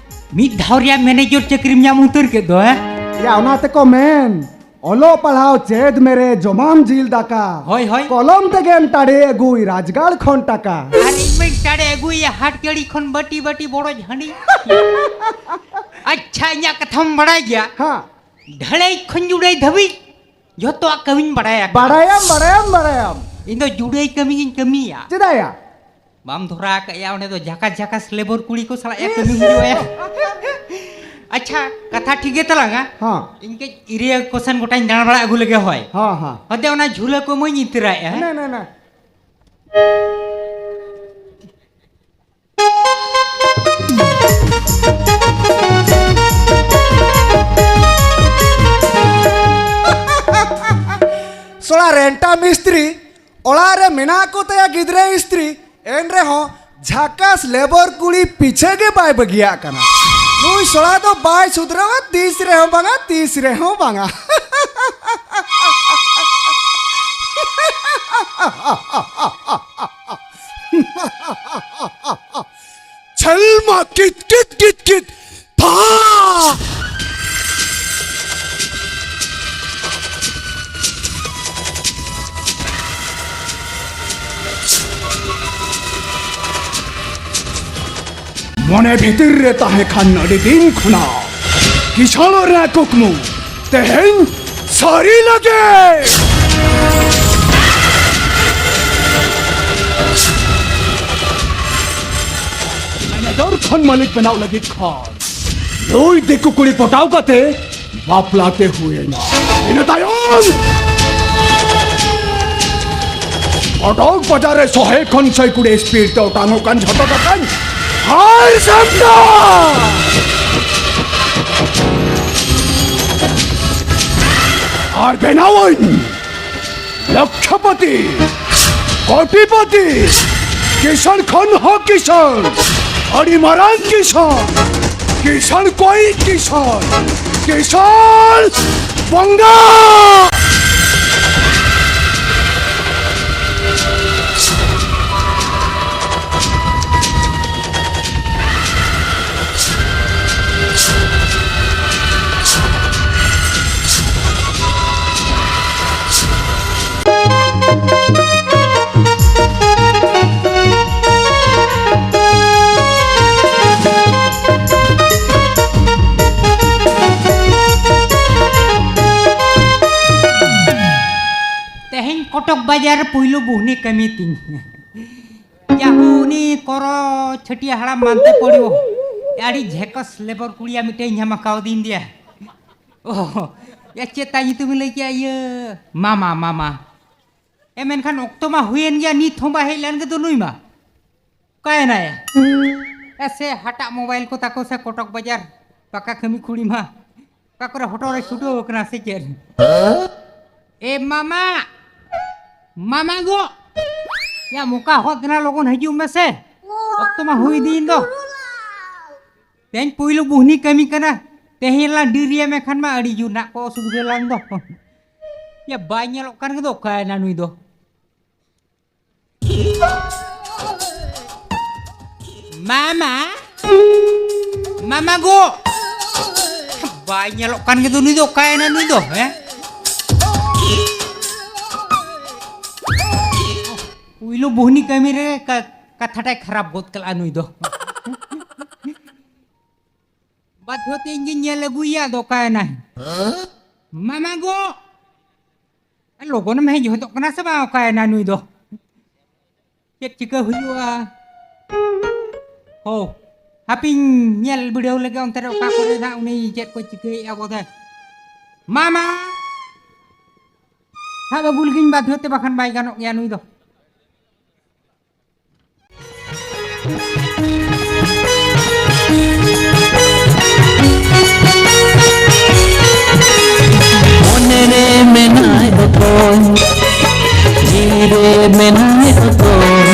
ᱢᱤᱫ ᱫᱷᱟᱣ ᱨᱮᱭᱟᱜ ᱢᱮᱱᱮᱡᱚᱨ ᱪᱟᱹᱠᱨᱤᱢ ᱧᱟᱢ ᱩᱛᱟᱹᱨ ᱠᱮᱫ ᱫᱚ, ᱦᱮᱸ? ᱭᱟ, ᱚᱱᱟ ᱛᱮᱠᱚ ᱢᱮᱱ, ᱚᱞᱚᱜ ᱯᱟᱲᱦᱟᱣ ᱪᱮᱫ ᱢᱮᱨᱮ ᱡᱚᱢᱟᱢ ᱡᱤᱞ ᱫᱟᱠᱟ᱾ ᱦᱳᱭ, ᱦᱳᱭ᱾ ᱠᱚᱞᱚᱢ ᱛᱮᱜᱮᱢ ᱴᱟᱲᱮ ᱟᱹᱜᱩᱭ ᱨᱟᱡᱽᱜᱟᱲ ᱠᱷᱚᱱ ᱴᱟᱠᱟ᱾ ᱟᱨ ᱤᱧ ᱢᱟᱧ ᱴᱟᱲᱮ ᱟᱹᱜᱩᱭᱟ ᱦᱟᱴ ᱠᱮᱲᱤ ᱠᱷᱚᱱ ᱵᱟᱹᱴᱤ ᱵᱟᱹᱴᱤ ᱵᱚᱲᱚ ᱡᱷᱟᱹᱱᱰᱤ᱾ ᱟᱪᱪᱷᱟ, ᱤᱧᱟᱹᱜ ᱠᱟᱛᱷᱟᱢ ᱵᱟᱲᱟᱭ ᱜᱮᱭᱟ? ᱦᱮᱸ᱾ ᱰᱷᱟᱹᱞᱟᱹᱭ ᱠᱷᱚᱱ ᱡᱩᱲᱟᱹᱭ ᱫᱷᱟᱹᱵᱤᱡ ᱡᱷᱚᱛᱚᱣᱟᱜ ᱠᱟᱹᱢᱤᱧ ᱵᱟᱲᱟᱭᱟ᱾ ᱵᱟᱲᱟᱭᱟᱢ, ᱵᱟᱲᱟᱭᱟᱢ, ᱵᱟᱲᱟᱭᱟᱢ᱾ ᱤᱧ ᱫᱚ ᱡᱩᱲᱟᱹᱭ ᱠᱟᱹᱢᱤ ᱜᱤᱧ ᱠᱟᱹᱢᱤᱭᱟ᱾ ᱪᱮᱫᱟᱜ ᱭᱟ? ᱵᱟᱢ ᱫᱷᱚᱨᱟ ᱟᱠᱟᱫ ᱭᱟ, ᱚᱸᱰᱮ ᱫᱚ ᱡᱷᱟᱠᱟᱥ ᱡᱷᱟᱠᱟᱥ ᱞᱮᱵᱚᱨ ᱠᱩᱲᱤ ᱠᱚ ᱥᱟᱞᱟᱜ ᱭᱟ ᱠᱟᱹᱢᱤ ᱦᱩᱭᱩᱜᱼᱟ ᱭᱟ᱾ ᱟᱪᱪᱷᱟ, ᱠᱟᱛᱷᱟ ᱴᱷᱤᱠ ᱜᱮ ᱛᱟᱞᱟᱝᱟ᱾ ᱦᱚᱸ᱾ ᱤᱧ ᱠᱟᱹᱡ ᱮᱨᱤᱭᱟ ᱠᱚ ᱥᱮᱱ ᱜᱚᱴᱟᱧ ᱫᱟᱬᱟ ᱵᱟᱲᱟ ᱟᱹᱜᱩ ᱞᱮᱜᱮ, ᱦᱳᱭ᱾ ᱦᱚᱸ, ᱦᱚᱸ᱾ ᱦᱚᱫᱮ ᱚᱱᱟ ᱡᱷᱩᱞᱟᱹ ᱠᱚ ᱢᱟᱹᱧ ᱤᱛᱟᱹᱨᱟᱭᱮᱫᱼᱟ, ᱦᱮᱸ? ᱱᱮ, ᱱᱮ, ᱱᱮ᱾ ᱥᱚᱲᱟ ᱨᱮᱱᱴᱟ ᱢᱤᱥᱛᱨᱤ, ᱚᱲᱟᱜ ᱨᱮ ᱢᱮᱱᱟᱜ ᱠᱚ ᱛᱟᱭᱟ ᱜᱤᱫᱽᱨᱟᱹ ᱥᱛᱨᱤ, ᱮᱱ ᱨᱮᱦᱚᱸ ᱡᱷᱟᱠᱟᱥ ᱞᱮᱵᱚᱨ ᱠᱩᱲᱤ ᱯᱤᱪᱷᱟᱹ ᱜᱮ ᱵᱟᱭ ᱵᱟᱹᱜᱤᱭᱟᱜ ᱠᱟᱱᱟ᱾ ᱱᱩᱭ ᱥᱚᱲᱟ ᱫᱚ ᱵᱟᱭ ᱥᱩᱫᱷᱨᱟᱹᱣᱟ, ᱛᱤᱥ ᱨᱮᱦᱚᱸ ᱵᱟᱝᱟ, ᱛᱤᱥ ᱨᱮᱦᱚᱸ ᱵᱟᱝᱟ᱾ ᱪᱷᱟᱞᱢᱟ ᱠᱤᱛ ᱠᱤᱛ ᱠᱤᱛ ᱠᱤᱛ᱾ ᱯᱷᱟ! ᱢᱚᱱᱮ ᱵᱷᱤᱛᱤᱨ ᱨᱮ ᱛᱟᱦᱮᱸ ᱠᱷᱟᱱ ᱟᱹᱰᱤ ᱫᱤᱱ ᱠᱷᱚᱱᱟᱜ ᱠᱤᱥᱟᱹᱬ ᱨᱮᱱᱟᱜ ᱠᱩᱠᱢᱩ, ᱛᱮᱦᱮᱧ ᱥᱟᱹᱨᱤ ᱞᱟᱹᱜᱤᱫ! ᱢᱟᱹᱞᱤᱠ ᱵᱮᱱᱟᱣ ᱞᱟᱹᱜᱤᱫ ᱠᱷᱟᱱ ᱱᱩᱭ ᱫᱤᱠᱩ ᱠᱩᱲᱤ ᱯᱚᱴᱟᱣ ᱠᱟᱛᱮ ᱵᱟᱯᱞᱟ ᱛᱮ ᱦᱩᱭᱮᱱᱟ᱾ ᱤᱱᱟᱹ ᱛᱟᱭᱚᱢ ᱠᱚᱴᱚᱠ ᱵᱟᱡᱟᱨ ᱨᱮ ᱥᱚᱦᱮ ᱠᱷᱚᱱ ᱥᱚᱭ ᱠᱩᱲᱤ ᱥᱯᱤᱰ ᱛᱮ ᱚᱴᱟᱝᱚᱜ ᱠᱟᱱ ᱡᱷᱚᱛᱚ ᱠᱟᱛᱷᱟᱧ ᱦᱟᱨ ᱥᱟᱢᱴᱟᱣ᱾ ᱟᱨ ᱵᱮᱱᱟᱣᱟᱹᱧ ᱞᱚᱠᱷᱯᱚᱛᱤ, ᱠᱳᱴᱤᱯᱚᱛᱤ, ᱠᱤᱥᱟᱹᱬ ᱠᱷᱚᱱ ᱦᱚᱸ ᱠᱤᱥᱟᱹᱬ, ᱟᱹᱰᱤ ᱢᱟᱨᱟᱝ ᱠᱤᱥᱟᱹᱬ, ᱠᱤᱥᱟᱹᱬ ᱠᱚᱭ ᱠᱤᱥᱟᱹᱬ, ᱠᱤᱥᱟᱹᱬ ᱵᱚᱸᱜᱟ᱾ ᱛᱮᱦᱮᱧ ᱠᱚᱴᱚᱠ ᱵᱟᱡᱟᱨ ᱯᱩᱭᱞᱩ ᱵᱩᱦᱱᱤ ᱠᱟᱹᱢᱤ ᱛᱤᱧ᱾ ᱭᱟᱦᱩ, ᱩᱱᱤ ᱠᱚᱨᱚ ᱪᱷᱟᱹᱴᱤᱭᱟᱹ ᱦᱟᱲᱟᱢ ᱢᱟᱱᱛᱮ ᱯᱚᱲᱤᱣ᱾ ᱟᱹᱰᱤ ᱡᱷᱮᱠᱚᱥ ᱞᱮᱵᱚᱨ ᱠᱩᱲᱤᱭᱟ ᱢᱤᱫᱴᱮᱱ ᱧᱟᱢ ᱟᱠᱟᱣᱫᱤᱧ ᱫᱤᱭᱟ᱾ ᱚ, ᱭᱟ, ᱪᱮᱫ ᱛᱟᱭ ᱧᱩᱛᱩᱢ ᱤᱧ ᱞᱟᱹᱭ ᱠᱮᱜᱼᱟ? ᱤᱭᱟᱹ, ᱢᱟᱢᱟ, ᱢᱟᱢᱟ᱾ ᱮ, ᱢᱮᱱᱠᱷᱟᱱ ᱚᱠᱛᱚ ᱢᱟ ᱦᱩᱭᱮᱱ ᱜᱮᱭᱟ, ᱱᱤᱛ ᱦᱚᱸ ᱵᱟᱭ ᱦᱮᱡ ᱞᱮᱱ ᱜᱮ ᱫᱚ ᱱᱩᱭ ᱢᱟ᱾ ᱚᱠᱟᱭᱮᱱᱟᱭ? ᱮ, ᱥᱮ ᱦᱟᱴᱟᱜ ᱢᱳᱵᱟᱭᱤᱞ ᱠᱚ ᱛᱟᱠᱚ ᱥᱮ ᱠᱚᱴᱚᱠ ᱵᱟᱡᱟᱨ ᱯᱟᱠᱟ ᱠᱟᱹᱢᱤ ᱠᱩᱲᱤ ᱢᱟ᱾ ᱚᱠᱟ ᱠᱚᱨᱮ ᱦᱚᱴᱚᱜ ᱨᱮ ᱪᱷᱩᱴᱟᱹᱣ ᱟᱠᱟᱱᱟ ᱥᱮ ᱪᱮᱫ? ᱮ ᱢᱟᱢᱟ! ᱢᱟᱢᱟ ᱜᱚ! ᱭᱟ, ᱢᱚᱠᱟ ᱦᱚᱫ ᱠᱟᱱᱟ, ᱞᱚᱜᱚᱱ ᱦᱤᱡᱩᱜ ᱢᱮᱥᱮ᱾ ᱚᱠᱛᱚ ᱢᱟ ᱦᱩᱭ ᱤᱫᱤᱭᱮᱱ ᱫᱚ᱾ ᱛᱮᱦᱮᱧ ᱯᱩᱭᱞᱩ ᱵᱩᱦᱱᱤ ᱠᱟᱹᱢᱤ ᱠᱟᱱᱟ᱾ ᱛᱮᱦᱮᱧ ᱞᱟᱝ ᱰᱮᱨᱤᱭᱟ ᱢᱮᱠᱷᱟᱱ ᱢᱟ ᱟᱹᱰᱤ ᱡᱳᱨ ᱱᱟᱜ ᱠᱚ ᱚᱥᱩᱵᱤᱫᱷᱟ ᱞᱟᱝ ᱫᱚ᱾ ᱭᱟ, ᱵᱟᱭ ᱧᱮᱞᱚᱜ ᱠᱟᱱ ᱜᱮ ᱫᱚ, ᱚᱠᱟᱭᱮᱱᱟ ᱱᱩᱭ ᱫᱚ? ᱢᱟᱢᱟ, ᱢᱟᱢᱟ ᱜᱚ! ᱵᱟᱭ ᱧᱮᱞᱚᱜ ᱠᱟᱱ ᱜᱮ ᱫᱚ ᱱᱩᱭ ᱫᱚ, ᱚᱠᱟᱭᱮᱱᱟ ᱱᱩᱭ ᱫᱚ, ᱦᱮᱸ? ᱯᱩᱭᱞᱩ ᱵᱩᱦᱱᱤ ᱠᱟᱹᱢᱤ ᱨᱮ ᱠᱟ-, ᱠᱟᱛᱷᱟᱴᱟᱭ ᱠᱷᱟᱨᱟᱯ ᱜᱚᱫ ᱠᱟᱞᱟ ᱱᱩᱭ ᱫᱚ᱾ ᱵᱟᱫᱷᱚ ᱛᱮ ᱤᱧ ᱜᱤᱧ ᱧᱮᱞ ᱟᱹᱜᱩᱭᱟ, ᱟᱫᱚ ᱚᱠᱟᱭᱮᱱᱟᱭ? ᱢᱟᱢᱟ ᱜᱚ! ᱞᱚᱜᱚᱱᱮᱢ ᱦᱮᱡ ᱦᱚᱫᱚᱜ ᱠᱟᱱᱟ ᱥᱮ ᱵᱟᱝ? ᱚᱠᱟᱭᱮᱱᱟ ᱱᱩᱭ ᱫᱚ? ᱪᱮᱫ ᱪᱤᱠᱟᱹ ᱦᱩᱭᱩᱜᱼᱟ? ᱦᱳ, ᱦᱟᱯᱤᱧ ᱧᱮᱞ ᱵᱤᱰᱟᱹᱣ ᱞᱮᱜᱮ ᱚᱱᱛᱮ ᱨᱮ ᱚᱠᱟ ᱠᱚᱨᱮ ᱱᱟᱜ ᱩᱱᱤ ᱪᱮᱫ ᱠᱚ ᱪᱤᱠᱟᱹᱭᱮᱫᱼᱟ ᱵᱚᱫᱮ᱾ ᱢᱟᱢᱟ! ᱥᱟᱵ ᱟᱹᱜᱩ ᱞᱮᱜᱤᱧ ᱵᱟᱫᱽᱫᱷᱚ ᱛᱮ, ᱵᱟᱠᱷᱟᱱ ᱵᱟᱭ ᱜᱟᱱᱚᱜ ᱜᱮᱭᱟ ᱱᱩᱭ ᱫᱚ᱾ ᱢᱚᱱᱮ ᱨᱮ ᱢᱮᱱᱟᱭ ᱚᱠᱚᱭ, ᱡᱤᱣᱤ ᱨᱮ ᱢᱮᱱᱟᱭ ᱚᱠᱚᱭ,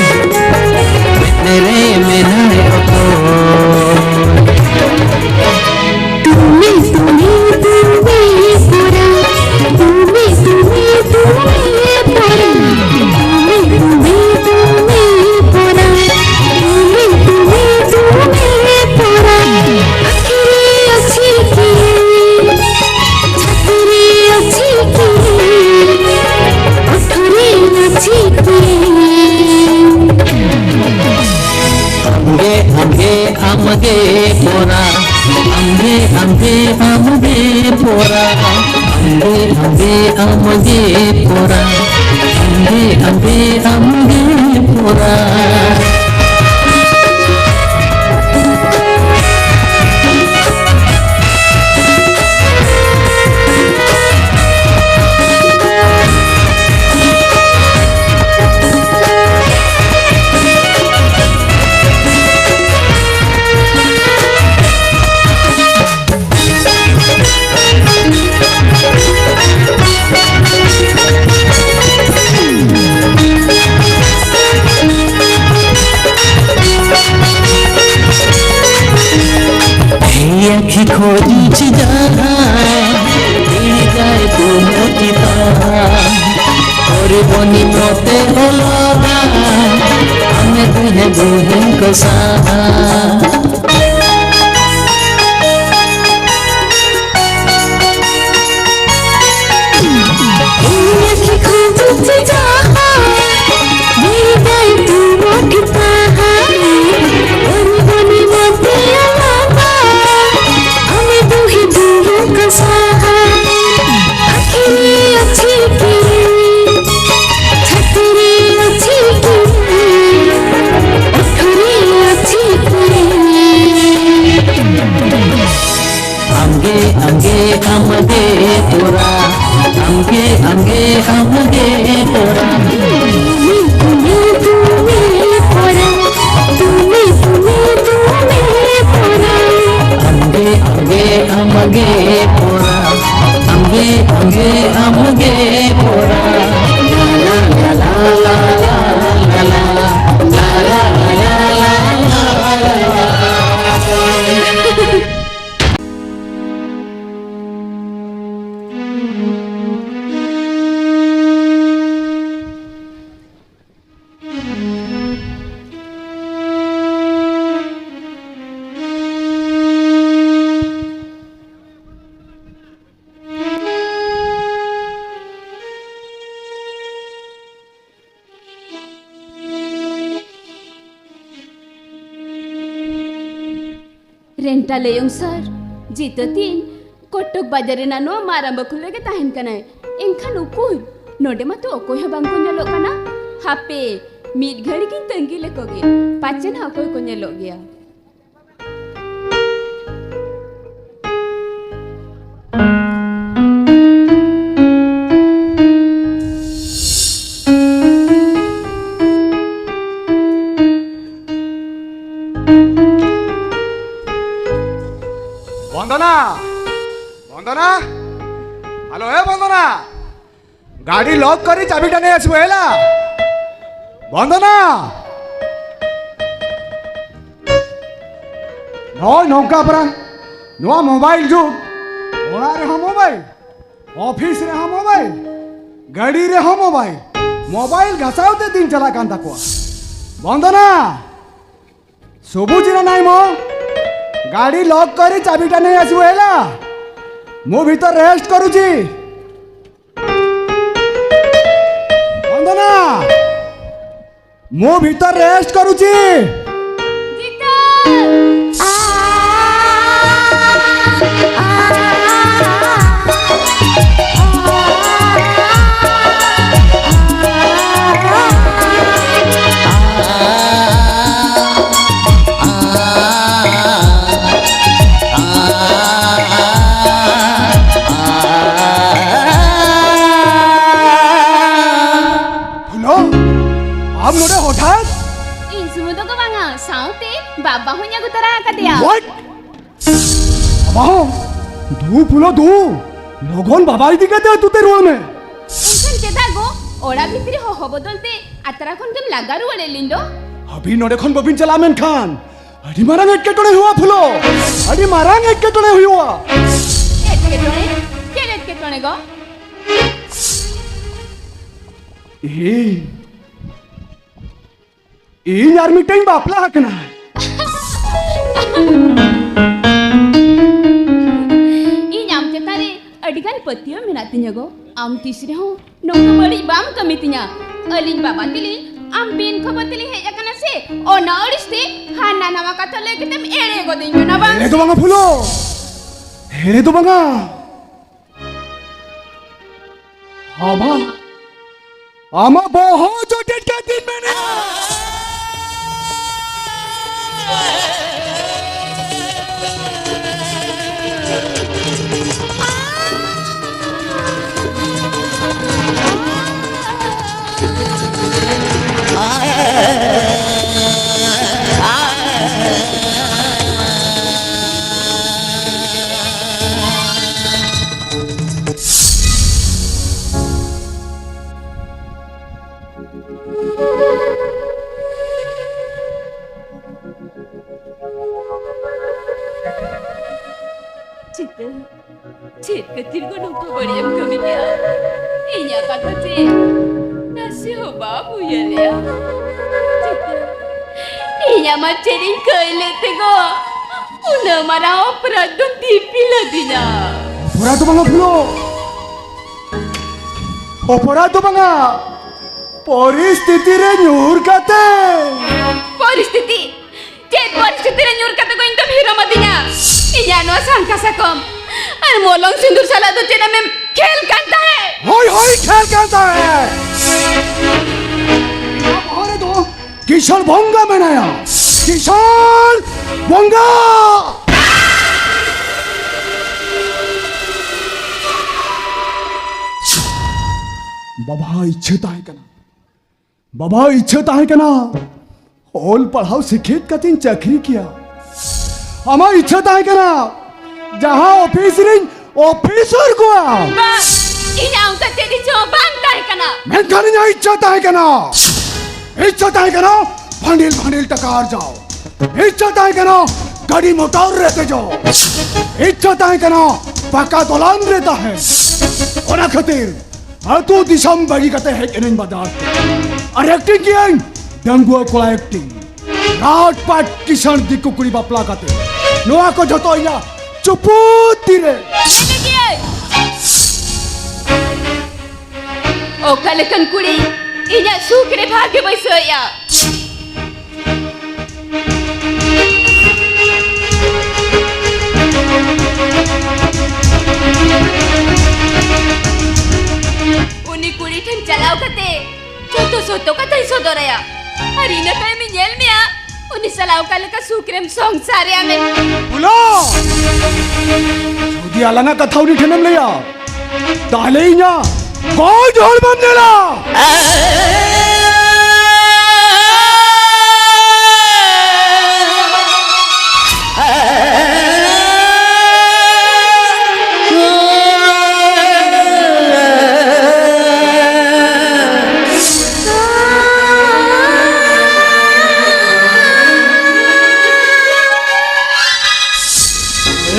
ᱢᱮᱫ ᱨᱮ ᱢᱮᱱᱟᱭ ᱚᱠᱚᱭ᱾ ᱛᱩᱢᱮ ᱛᱩᱢᱮ ᱛᱩᱢᱮ ᱯᱚᱨᱟ, ᱛᱩᱢᱮ ᱛᱩᱢᱮ ᱛᱩᱢᱮ ᱯᱚᱨᱟ, ᱛᱩᱢᱮ ᱛᱩᱢᱮ ᱛᱩᱢᱮ ᱯᱚᱨᱟ, ᱛᱩᱢᱮ ᱛᱩᱢᱮ ᱛᱩᱢᱮ ᱯᱚᱨᱟ। आखिरी अच्छी की, छतरी अच्छी की, उठरी अच्छी की। ᱟᱢᱜᱮ, ᱟᱢᱜᱮ, ᱟᱢᱜᱮ ᱯᱚᱨᱟ᱾ ᱟᱢᱜᱮ, ᱟᱢᱜᱮ, ᱟᱢᱜᱮ ᱯᱚᱨᱟ᱾ ᱟᱢᱜᱮ, ᱟᱢᱜᱮ, ᱟᱢᱜᱮ ᱯᱚᱨᱟ᱾ ᱟᱢᱜᱮ, ᱟᱢᱜᱮ, ᱟᱢᱜᱮ ᱯᱚᱨᱟ᱾ ᱟᱹᱠᱷᱤ ᱠᱷᱚᱡ ᱪᱮᱫᱟᱜ ᱵᱤᱲᱤ ᱡᱟᱭ ᱠᱚ ᱢᱚᱛᱤᱛᱟ᱾ ᱯᱚᱨᱤᱵᱚᱱᱤ ᱢᱚᱛᱮ ᱚᱞᱚᱜᱟ, ᱟᱢᱮ ᱛᱩᱦᱮ ᱵᱩᱦᱤᱱ ᱠᱚ ᱥᱟᱦᱟ᱾ ᱜᱮ ᱯᱚᱨᱟ, ᱟᱢᱜᱮ, ᱟᱢᱜᱮ, ᱟᱢᱜᱮ ᱯᱚᱨᱟ᱾ ᱞᱟ, ᱞᱟ, ᱞᱟ, ᱞᱟ, ᱞᱟ᱾ ᱨᱮᱱᱴᱟ ᱞᱮᱭᱚᱝ ᱥᱟᱨ, ᱡᱤᱛᱟᱹ ᱛᱤᱧ ᱠᱚᱴᱚᱠ ᱵᱟᱡᱟᱨ ᱨᱮᱱᱟᱜ ᱱᱚᱣᱟ ᱢᱟᱨᱟᱝ ᱵᱟᱹᱠᱷᱩᱞ ᱨᱮᱜᱮ ᱛᱟᱦᱮᱱ ᱠᱟᱱᱟᱭ᱾ ᱮᱱᱠᱷᱟᱱ ᱩᱠᱩᱨ? ᱱᱚᱰᱮ ᱢᱟᱛᱚ ᱚᱠᱚᱭ ᱦᱚᱸ ᱵᱟᱝᱠᱚ ᱧᱮᱞᱚᱜ ᱠᱟᱱᱟ᱾ ᱦᱟᱯᱮ, ᱢᱤᱫ ᱜᱷᱟᱹᱲᱤ ᱜᱤᱧ ᱛᱟᱺᱜᱤ ᱞᱮᱠᱚ ᱜᱮ, ᱯᱟᱪᱮᱱ ᱦᱟᱸᱜ ᱚᱠᱚᱭ ᱠᱚ ᱧᱮᱞᱚᱜ ᱜᱮᱭᱟ᱾ ᱵᱚᱱᱫᱚᱱᱟ! ᱵᱚᱱᱫᱚᱱᱟ! ᱦᱮᱞᱳ, ᱮ ᱵᱚᱱᱫᱚᱱᱟ! ᱜᱟᱹᱰᱤ ᱞᱚᱠ ᱠᱚᱨᱤ ᱪᱟᱵᱤᱴᱟ ᱱᱮᱭ ᱟᱥᱤᱵᱚ ᱦᱮᱞᱟ᱾ ᱵᱚᱱᱫᱚᱱᱟ! ᱱᱚᱜᱼᱚᱭ ᱱᱚᱝᱠᱟ ᱯᱟᱨᱟ, ᱱᱚᱣᱟ ᱢᱳᱵᱟᱭᱤᱞ ᱡᱩᱜᱽ᱾ ᱚᱲᱟᱜ ᱨᱮᱦᱚᱸ ᱢᱳᱵᱟᱭᱤᱞ, ᱚᱯᱷᱤᱥ ᱨᱮᱦᱚᱸ ᱢᱳᱵᱟᱭᱤᱞ, ᱜᱟᱹᱰᱤ ᱨᱮᱦᱚᱸ ᱢᱳᱵᱟᱭᱤᱞ᱾ ᱢᱳᱵᱟᱭᱤᱞ ᱜᱷᱟᱥᱟᱣ ᱛᱮ ᱫᱤᱱ ᱪᱟᱞᱟᱜ ᱠᱟᱱ ᱛᱟᱠᱚᱣᱟ᱾ ᱵᱚᱱᱫᱚᱱᱟ! ସବୁ ଚିରା ନାହିଁ ମ। ଗାଡ଼ି ଲକ୍ କରି ଚାବିଟା ନେଇ ଆସିବୁ ହେଲା। ମୁଁ ଭିତରେ ରେଷ୍ଟ କରୁଛି। ବନ୍ଦନା, ମୁଁ ଭିତରେ ରେଷ୍ଟ କରୁଛି। ᱯᱷᱩᱞᱳ, ᱟᱢ ᱱᱚᱰᱮ ᱦᱚᱴᱟᱛ? ᱤᱧ ᱥᱩᱢᱩᱝ ᱫᱚ ᱵᱟᱝᱟ, ᱥᱟᱶᱛᱮ ᱵᱟᱵᱟ ᱦᱚᱸᱧ ᱟᱹᱜᱩ ᱛᱚᱨᱟ ᱟᱠᱟᱫᱮᱭᱟ᱾ What? ᱵᱟᱵᱟ ᱦᱚᱸ? ᱫᱩ ᱯᱷᱩᱞᱳ ᱫᱩ, ᱞᱚᱜᱚᱱ ᱵᱟᱵᱟ ᱤᱫᱤ ᱠᱟᱛᱮ ᱟᱹᱛᱩ ᱛᱮ ᱨᱩᱣᱟᱹᱲ ᱢᱮ᱾ ᱮᱱᱠᱷᱟᱱ ᱪᱮᱫᱟᱜ ᱜᱚ? ᱚᱲᱟᱜ ᱵᱷᱤᱛᱨᱤ ᱦᱚᱦᱚ ᱵᱚᱫᱚᱞ ᱛᱮ ᱟᱛᱨᱟ ᱠᱷᱚᱱ ᱜᱮᱢ ᱞᱟᱜᱟ ᱨᱩᱣᱟᱹᱲᱮᱫ ᱞᱤᱧ ᱫᱚ᱾ ᱟᱹᱵᱤᱱ ᱱᱚᱰᱮ ᱠᱷᱚᱱ ᱵᱟᱹᱵᱤᱱ ᱪᱟᱞᱟᱜᱼᱟ ᱢᱮᱱᱠᱷᱟᱱ ᱟᱹᱰᱤ ᱢᱟᱨᱟᱝ ᱮᱴᱠᱮᱴᱚᱬᱮ ᱦᱩᱭᱩᱜᱼᱟ ᱯᱷᱩᱞᱳ, ᱟᱹᱰᱤ ᱢᱟᱨᱟᱝ ᱮᱴᱠᱮᱴᱚᱬᱮ ᱦᱩᱭᱩᱜᱼᱟ᱾ ᱮᱴᱠᱮᱴᱚᱬᱮ? ᱪᱮᱫ ᱮᱴᱠᱮᱴᱚᱬᱮ ᱜᱚ? ᱤᱧ ᱤᱧ ᱟᱨ ᱢᱤᱫᱴᱟᱝ ᱵᱟᱯᱞᱟ ᱟᱠᱟᱱᱟ᱾ ᱤᱧ ᱟᱢ ᱪᱮᱛᱟᱱ ᱨᱮ ᱟᱹᱰᱤ ᱜᱟᱱ ᱯᱟᱹᱛᱭᱟᱹᱣ ᱢᱮᱱᱟᱜ ᱛᱤᱧᱟᱹ ᱜᱚ᱾ ᱟᱢ ᱛᱤᱥ ᱨᱮᱦᱚᱸ ᱱᱚᱝᱠᱟ ᱵᱟᱹᱲᱤᱡ ᱵᱟᱢ ᱠᱟᱹᱢᱤ ᱛᱤᱧᱟ᱾ ᱟᱹᱞᱤᱧ ᱵᱟᱵᱟ ᱛᱤᱞᱤᱧ ᱟᱢ ᱵᱤᱱ ᱠᱷᱚᱵᱚᱨ ᱛᱮᱞᱤᱧ ᱦᱮᱡ ᱟᱠᱟᱱᱟ ᱥᱮ, ᱚᱱᱟ ᱟᱹᱲᱤᱥ ᱛᱮ ᱦᱟᱱᱟ ᱱᱟᱣᱟ ᱠᱟᱛᱷᱟ ᱞᱟᱹᱭ ᱠᱟᱛᱮᱢ ᱮᱲᱮ ᱜᱚᱫᱤᱧ ᱠᱟᱱᱟ ᱵᱟᱝ? ᱮᱲᱮ ᱫᱚ ᱵᱟᱝᱟ ᱯᱷᱩᱞᱳ, ᱮᱲᱮ ᱫᱚ ᱵᱟᱝᱟ᱾ ᱟᱢᱟᱜ, ᱟᱢᱟᱜ ᱵᱚᱦᱚᱜ ᱡᱚᱴᱮᱫ ᱠᱟᱛᱮᱧ ᱢᱮᱱᱮᱫᱼᱟ᱾ ᱪᱤᱛᱟᱹ, ᱪᱮᱫ ᱠᱷᱟᱹᱛᱤᱨ ᱠᱚ ᱱᱚᱝᱠᱟ ᱵᱟᱹᱲᱤᱡ ᱮᱢ ᱠᱟᱹᱢᱤ ᱠᱮᱜᱼᱟ? ᱤᱧᱟᱜ ᱠᱟᱛᱷᱟ ᱪᱮᱫ ᱱᱟᱥᱮ ᱦᱚᱸ ᱵᱟᱢ ᱩᱭᱦᱟᱹᱨ ᱞᱮᱜᱼᱟ? ᱪᱤᱛᱟᱹ, ᱤᱧ ᱟᱢᱟᱜ ᱪᱮᱫ ᱤᱧ ᱠᱟᱹᱭ ᱞᱮᱫ ᱛᱮ ᱜᱚ ᱩᱱᱟᱹᱜ ᱢᱟᱨᱟᱝ ᱚᱯᱨᱟᱫᱷ ᱫᱚᱢ ᱫᱤᱯᱤᱞ ᱟᱹᱫᱤᱧᱟ? ᱚᱯᱨᱟᱫᱷ ᱫᱚ ᱵᱟᱝᱟ ᱯᱷᱩᱞᱳ, ᱚᱯᱨᱟᱫᱷ ᱫᱚ ᱵᱟᱝᱟ, ᱯᱚᱨᱤᱥᱛᱷᱤᱛᱤ ᱨᱮ ᱧᱩᱨ ᱠᱟᱛᱮ᱾ ᱯᱚᱨᱤᱥᱛᱷᱤᱛᱤ? ᱪᱮᱫ ᱯᱚᱨᱤᱥᱛᱷᱤᱛᱤ ᱨᱮ ᱧᱩᱨ ᱠᱟᱛᱮ ᱠᱚ ᱤᱧ ᱫᱚᱢ ᱦᱤᱨᱚᱢ ᱟᱹᱫᱤᱧᱟ? ᱤᱧᱟᱜ ᱱᱚᱣᱟ ᱥᱟᱝᱠᱷᱟ ᱥᱟᱠᱚᱢ ᱟᱨ ᱢᱚᱞᱚᱝ ᱥᱤᱸᱫᱩᱨ ᱥᱟᱞᱟᱜ ᱫᱚ ᱪᱮᱫ ᱟᱢᱮᱢ ᱠᱷᱮᱞ ᱠᱟᱱ ᱛᱟᱦᱮᱸᱫ? ᱦᱳᱭ, ᱦᱳᱭ, ᱠᱷᱮᱞ ᱠᱟᱱ ᱛᱟᱦᱮᱸᱫ᱾ ᱤᱧᱟᱜ ᱵᱚᱦᱚᱜ ᱨᱮᱫᱚ ᱠᱤᱥᱟᱹᱬ ᱵᱚᱸᱜᱟ ᱢᱮᱱᱟᱭᱟ, ᱠᱤᱥᱟᱹᱬ ᱵᱚᱸᱜᱟ᱾ ᱵᱟᱵᱟ ᱤᱪᱪᱷᱟᱹ ᱛᱟᱦᱮᱸ ᱠᱟᱱᱟ, ᱵᱟᱵᱟ ᱤᱪᱪᱷᱟᱹ ᱛᱟᱦᱮᱸ ᱠᱟᱱᱟ ᱚᱞ ᱯᱟᱲᱦᱟᱣ ᱥᱤᱠᱷᱤᱛ ᱠᱟᱛᱮᱧ ᱪᱟᱹᱠᱨᱤ ᱠᱮᱭᱟ᱾ ᱟᱢᱟᱜ ᱤᱪᱪᱷᱟᱹ ᱛᱟᱦᱮᱸ ᱠᱟᱱᱟ ᱡᱟᱦᱟᱸ ᱚᱯᱷᱤᱥ ᱨᱤᱧ ᱚᱯᱷᱤᱥᱟᱨ ᱠᱚᱣᱟ᱾ ᱵᱟᱝ, ᱤᱧᱟᱹᱜ ᱚᱱᱠᱟ ᱪᱮᱫ ᱤᱪᱪᱷᱟᱹ ᱦᱚᱸ ᱵᱟᱝ ᱛᱟᱦᱮᱸ ᱠᱟᱱᱟ᱾ ᱢᱮᱱᱠᱷᱟᱱ ᱤᱧᱟᱹᱜ ᱤᱪᱪᱷᱟᱹ ᱛᱟᱦᱮᱸ ᱠᱟᱱᱟ, ᱤᱪᱪᱷᱟᱹ ᱛᱟᱦᱮᱸ ᱠᱟᱱᱟ ᱵᱷᱟᱸᱰᱤᱞ ᱵᱷᱟᱸᱰᱤᱞ ᱴᱟᱠᱟ ᱟᱨᱡᱟᱣ, ᱤᱪᱪᱷᱟᱹ ᱛᱟᱦᱮᱸ ᱠᱟᱱᱟ ᱜᱟᱹᱰᱤ ᱢᱚᱴᱚᱨ ᱨᱮ ᱫᱮᱡᱚᱜ, ᱤᱪᱪᱷᱟᱹ ᱛᱟᱦᱮᱸ ᱠᱟᱱᱟ ᱯᱟᱠᱟ ᱫᱚᱞᱟᱱ ᱨᱮ ᱛᱟᱦᱮᱸ᱾ ᱚᱱᱟ ᱠᱷᱟᱹᱛᱤᱨ ᱟᱹᱛᱩ ᱫᱤᱥᱚᱢ ᱵᱟᱹᱜᱤ ᱠᱟᱛᱮ ᱦᱮᱡ ᱮᱱᱟᱹᱧ ᱵᱟᱡᱟᱨ ᱛᱮ᱾ ᱟᱨ ᱮᱠᱴᱤᱝ ᱠᱤᱭᱟᱹᱧ ᱰᱟᱺᱜᱩᱣᱟᱹ ᱠᱚᱲᱟ ᱮᱠᱴᱤᱝ, ᱨᱟᱡᱽ ᱯᱟᱴ ᱠᱤᱥᱟᱹᱬ ᱫᱤᱠᱩ ᱠᱩᱲᱤ ᱵᱟᱯᱞᱟ ᱠᱟᱛᱮ᱾ ᱱᱚᱣᱟ ᱠᱚ ᱡᱷᱚᱛᱚ ᱤᱧᱟᱹᱜ ᱪᱩᱯᱩᱫ ᱛᱤᱨᱮ᱾ ᱢᱮᱱᱮᱫ ᱜᱤᱭᱟᱹᱧ, ᱚᱠᱟ ᱞᱮᱠᱟᱱ ᱠᱩᱲᱤ ᱤᱧᱟᱹᱜ ᱥᱩᱠ ᱨᱮ ᱵᱷᱟᱜᱮ ᱵᱟᱹᱭᱥᱟᱹᱣᱮᱜᱼᱟ? ᱩᱱᱤ ᱠᱩᱲᱤ ᱴᱷᱮᱱ ᱪᱟᱞᱟᱣ ᱠᱟᱛᱮ ᱡᱚᱛᱚ ᱥᱚᱛᱚ ᱠᱟᱛᱷᱟᱧ ᱥᱚᱫᱚᱨᱟᱭᱟ᱾ ᱟᱨ ᱤᱱᱟᱹ ᱛᱟᱭᱚᱢᱤᱧ ᱧᱮᱞ ᱢᱮᱭᱟ, ᱩᱱᱤ ᱥᱟᱞᱟᱜ ᱚᱠᱟ ᱞᱮᱠᱟ ᱥᱩᱠ ᱨᱮᱢ ᱥᱚᱝᱥᱟᱨᱮᱜᱼᱟ ᱢᱮᱱᱛᱮ᱾ ᱵᱷᱩᱞᱳ! ᱡᱩᱫᱤ ᱟᱞᱟᱝᱟᱜ ᱠᱟᱛᱷᱟ ᱩᱱᱤ ᱴᱷᱮᱱᱮᱢ ᱞᱟᱹᱭᱟ, ᱛᱟᱦᱞᱮ ᱤᱧᱟᱜ ᱜᱚᱡ ᱦᱚᱲᱢᱚᱢ ᱧᱮᱞᱟ᱾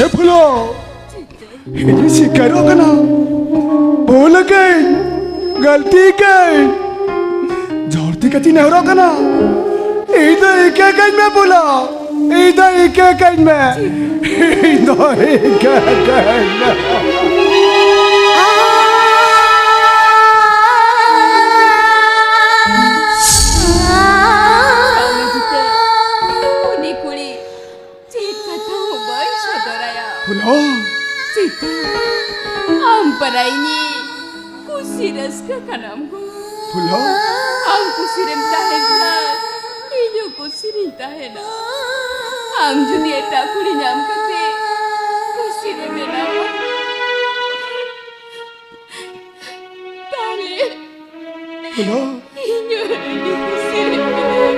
ᱮ ᱯᱷᱩᱞᱳ, ᱤᱧ ᱥᱤᱠᱟᱨᱚᱜ ᱠᱟᱱᱟ, ᱵᱷᱩᱞ ᱟᱠᱟᱹᱧ, ᱜᱟᱹᱞᱛᱤ ᱟᱠᱟᱹᱧ, ᱡᱳᱨ ᱛᱮ ᱠᱟᱹᱴᱤᱡ ᱱᱮᱦᱚᱨᱚᱜ ᱠᱟᱱᱟ, ᱤᱧ ᱫᱚ ᱤᱠᱟᱹ ᱠᱟᱹᱧ ᱢᱮ ᱯᱷᱩᱞᱳ, ᱤᱧ ᱫᱚ ᱤᱠᱟᱹ ᱠᱟᱹᱧ ᱢᱮ, ᱤᱧ ᱫᱚ ᱤᱠᱟᱹ ᱠᱟᱹᱧ ᱢᱮ᱾ ᱩᱱᱤ ᱠᱩᱲᱤ ᱪᱮᱫ ᱠᱟᱛᱷᱟ ᱦᱚᱸ ᱵᱟᱹᱧ ᱥᱚᱫᱚᱨᱟᱭᱟ᱾ ᱯᱷᱩᱞᱳ᱾ ᱪᱤᱛᱟᱹ, ᱟᱢ ᱯᱟᱨᱟᱭᱧᱤ ᱠᱩᱥᱤ ᱨᱟᱹᱥᱠᱟᱹ ᱠᱟᱱᱟᱢ ᱜᱳ᱾ ᱯᱷᱩᱞᱳ᱾ ᱟᱢ ᱠᱩᱥᱤ ᱨᱮᱢ ᱛᱟᱦᱮᱱ ᱠᱷᱟᱱ ᱤᱧ ᱦᱚᱸ ᱠᱩᱥᱤ ᱨᱤᱧ ᱛᱟᱦᱮᱱᱟ᱾ ᱟᱢ ᱡᱩᱫᱤ ᱮᱴᱟᱜ ᱠᱩᱲᱤ ᱧᱟᱢ ᱠᱟᱛᱮ ᱠᱩᱥᱤ ᱨᱮ ᱢᱮᱱᱟᱢᱟ, ᱛᱟᱦᱞᱮ ᱯᱷᱩᱞᱳ᱾ ᱤᱧ ᱦᱚᱸ ᱟᱹᱰᱤ ᱠᱩᱥᱤ ᱨᱮ ᱢᱤᱱᱟᱹᱧᱟ᱾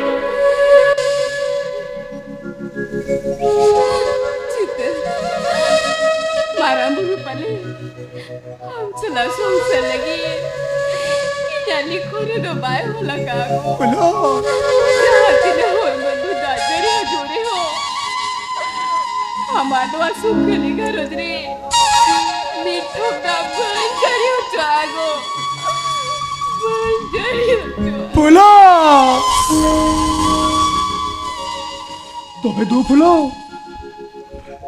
ᱪᱤᱛᱟᱹ᱾ ᱯᱟᱞᱮ ᱟᱢ ᱥᱟᱞᱟᱜ ᱥᱚᱝᱥᱟᱨ ᱞᱟᱹᱜᱤᱫ ᱤᱧᱟᱹᱜ ᱞᱤᱠᱷᱚᱱ ᱨᱮᱫᱚ ᱵᱟᱭ ᱚᱞ ᱟᱠᱟᱫ ᱜᱚ᱾ ᱵᱚᱞᱚ᱾ ᱡᱟᱦᱟᱸ ᱛᱤᱱᱟᱹᱜ ᱦᱚᱲᱢᱚ ᱫᱩ ᱫᱟᱜ ᱡᱟᱹᱲᱤ ᱦᱤᱡᱩᱜ ᱨᱮᱦᱚᱸ, ᱟᱢᱟᱜ ᱱᱚᱣᱟ ᱥᱩᱠᱷᱟᱹᱞᱤ ᱜᱷᱟᱨᱚᱸᱡᱽ ᱨᱮ ᱢᱤᱫ ᱴᱷᱚᱯ ᱫᱟᱜ ᱵᱟᱹᱧ ᱡᱟᱹᱲᱤ ᱦᱚᱪᱚᱣᱟᱜᱼᱟ ᱜᱚ᱾ ᱵᱟᱹᱧ ᱡᱟᱹᱲᱤ ᱦᱚᱪᱚᱣᱟᱜᱼᱟ᱾ ᱯᱷᱩᱞᱳ! ᱛᱚᱵᱮ ᱫᱩ ᱯᱷᱩᱞᱳ,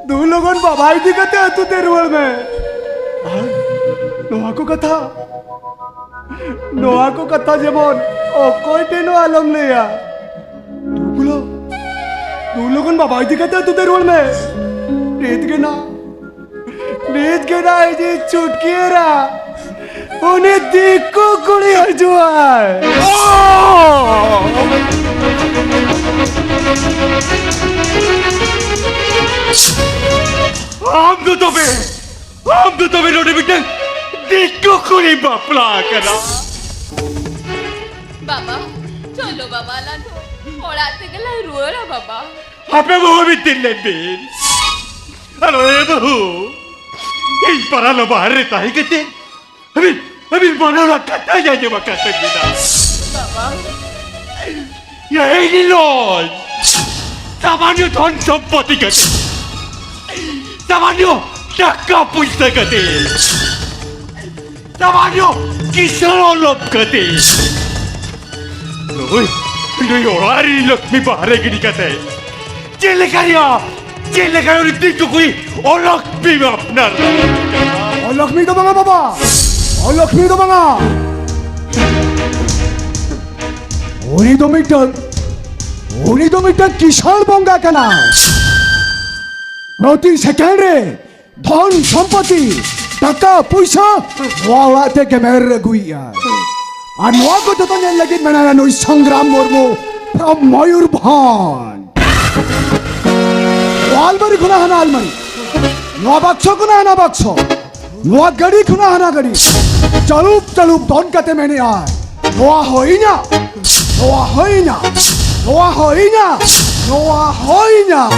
ᱫᱩ ᱞᱚᱜᱚᱱ ᱵᱟᱵᱟ ᱤᱫᱤ ᱠᱟᱛᱮ ᱟᱹᱛᱩ ᱛᱮ ᱨᱩᱣᱟᱹᱲ ᱢᱮ᱾ ᱟᱨ ᱱᱚᱣᱟ ᱠᱚ ᱠᱟᱛᱷᱟ, ᱱᱚᱣᱟ ᱠᱚ ᱠᱟᱛᱷᱟ ᱡᱮᱢᱚᱱ ᱚᱠᱚᱭ ᱴᱷᱮᱱ ᱦᱚᱸ ᱟᱞᱚᱢ ᱞᱟᱹᱭᱟ᱾ ᱫᱩ ᱯᱷᱩᱞᱳ, ᱫᱩ ᱞᱚᱜᱚᱱ ᱵᱟᱵᱟ ᱤᱫᱤ ᱠᱟᱛᱮ ᱟᱹᱛᱩ ᱛᱮ ᱨᱩᱣᱟᱹᱲ ᱢᱮ᱾ ᱱᱤᱛ ᱜᱮ ᱱᱟ, ᱱᱤᱛ ᱜᱮ ᱱᱟ ᱤᱧᱤᱡ ᱪᱩᱴᱠᱤ ᱮᱨᱟ ᱩᱱᱤ ᱫᱤᱠᱩ ᱠᱩᱲᱤ ᱦᱤᱡᱩᱜᱼᱟᱭ᱾ ᱟᱢ ᱫᱚ ᱛᱚᱵᱮ, ᱟᱢ ᱫᱚ ᱛᱚᱵᱮ ᱱᱚᱰᱮ ᱢᱤᱫᱴᱟᱝ ᱫᱤᱠᱩ ᱠᱩᱲᱤ ᱵᱟᱯᱞᱟ ᱟᱠᱟᱱᱟ? ᱵᱟᱵᱟ, ᱪᱚᱞᱚ ᱵᱟᱵᱟ, ᱟᱞᱟᱝ ᱫᱚ ᱚᱲᱟᱜ ᱛᱮᱜᱮ ᱞᱟᱝ ᱨᱩᱣᱟᱹᱲᱟ ᱵᱟᱵᱟ᱾ ᱦᱟᱯᱮ ᱵᱟᱹᱦᱩ, ᱢᱤᱫ ᱫᱤᱱ ᱞᱮᱱ ᱵᱤᱱ᱾ ᱟᱞᱚ ᱮ ᱵᱟᱹᱦᱩ, ᱤᱧ ᱯᱟᱨᱟᱞᱚ ᱵᱟᱦᱨᱮ ᱨᱮ ᱛᱟᱦᱮᱸ ᱠᱟᱛᱮ ᱟᱹᱵᱤᱱ, ᱟᱹᱵᱤᱱ ᱵᱟᱱᱟ ᱦᱚᱲᱟᱜ ᱠᱟᱛᱷᱟᱧ ᱟᱸᱡᱚᱢ ᱟᱠᱟᱫ ᱛᱟᱹᱵᱤᱱᱟ᱾ ᱵᱟᱵᱟ᱾ ᱭᱟ, ᱮᱭ ᱱᱤᱞᱚᱭ, ᱥᱟᱢᱟᱱᱭᱚ ᱫᱷᱚᱱ ᱥᱚᱢᱯᱚᱛᱤ ᱠᱟᱛᱮ, ᱥᱟᱢᱟᱱᱭᱚ ᱴᱟᱠᱟ ᱯᱩᱭᱥᱟᱹ ᱠᱟᱛᱮ, ᱥᱟᱢᱟᱱᱭᱚ ᱠᱤᱥᱟᱹᱬ ᱚᱞᱚᱜ ᱠᱟᱛᱮ, ᱱᱩᱭ, ᱱᱩᱭ ᱚᱲᱟᱜ ᱨᱤᱱ ᱞᱚᱠᱷᱢᱤ ᱵᱟᱦᱨᱮ ᱜᱤᱰᱤ ᱠᱟᱛᱮ ᱪᱮᱫ ᱞᱮᱠᱟᱭᱟ? ᱪᱮᱫ ᱞᱮᱠᱟᱭᱟ ᱩᱱᱤ ᱫᱤᱠᱩ ᱠᱩᱲᱤ ᱚᱞᱚᱠᱷᱢᱤ ᱟᱯᱱᱟᱨ ᱫᱟᱲᱮᱭᱟᱜ ᱠᱟᱱᱟ? ᱚᱞᱚᱠᱷᱢᱤ ᱫᱚ ᱵᱟᱝᱟ ᱵᱟᱵᱟ, ᱚᱞᱚᱠᱷᱢᱤ ᱫᱚ ᱵᱟᱝᱟ᱾ ᱩᱱᱤ ᱫᱚ ᱢᱤᱫᱴᱟᱝ, ᱩᱱᱤ ᱫᱚ ᱢᱤᱫᱴᱟᱝ ᱠᱤᱥᱟᱹᱬ ᱵᱚᱸᱜᱟ ᱠᱟᱱᱟᱭ᱾ ᱯᱨᱚᱛᱤ ᱥᱮᱠᱮᱱᱰ ᱨᱮ ᱫᱷᱚᱱ ᱥᱚᱢᱯᱚᱛᱤ, ᱴᱟᱠᱟ ᱯᱩᱭᱥᱟᱹ ᱱᱚᱣᱟ ᱚᱲᱟᱜ ᱛᱮ ᱜᱮᱢᱮᱨ ᱟᱹᱜᱩᱭᱮᱫᱼᱟ᱾ ᱟᱨ ᱱᱚᱣᱟ ᱠᱚ ᱡᱚᱛᱚ ᱧᱮᱞ ᱞᱟᱹᱜᱤᱫ ᱢᱮᱱᱟᱭᱟ ᱱᱩᱭ ᱥᱚᱝᱜᱨᱟᱢ ᱢᱩᱨᱢᱩ from ᱢᱚᱭᱩᱨᱵᱷᱚᱸᱡᱽ᱾ ᱱᱚᱣᱟ ᱟᱞᱢᱟᱨᱤ ᱠᱷᱚᱱᱟᱜ ᱦᱟᱱᱟ ᱟᱞᱢᱟᱨᱤ, ᱱᱚᱣᱟ ᱵᱟᱠᱥᱚ ᱠᱷᱚᱱᱟᱜ ᱦᱟᱱᱟ ᱵᱟᱠᱥᱚ, ᱱᱚᱣᱟ ᱜᱟᱹᱰᱤ ᱠᱷᱚᱱᱟᱜ ᱦᱟᱱᱟ ᱜᱟᱹᱰᱤ, ᱪᱟᱹᱞᱩᱯ ᱪᱟᱹᱞᱩᱯ ᱫᱚᱱ ᱠᱟᱛᱮ ᱢᱮᱱᱮᱫᱼᱟᱭ, "ᱱᱚᱣᱟ ᱦᱚᱸ ᱤᱧᱟᱜ, ᱱᱚᱣᱟ ᱦᱚᱸ ᱤᱧᱟᱜ, ᱱᱚᱣᱟ ᱦᱚᱸ ᱤᱧᱟᱜ, ᱱᱚᱣᱟ ᱦᱚᱸ ᱤᱧᱟᱜ᱾"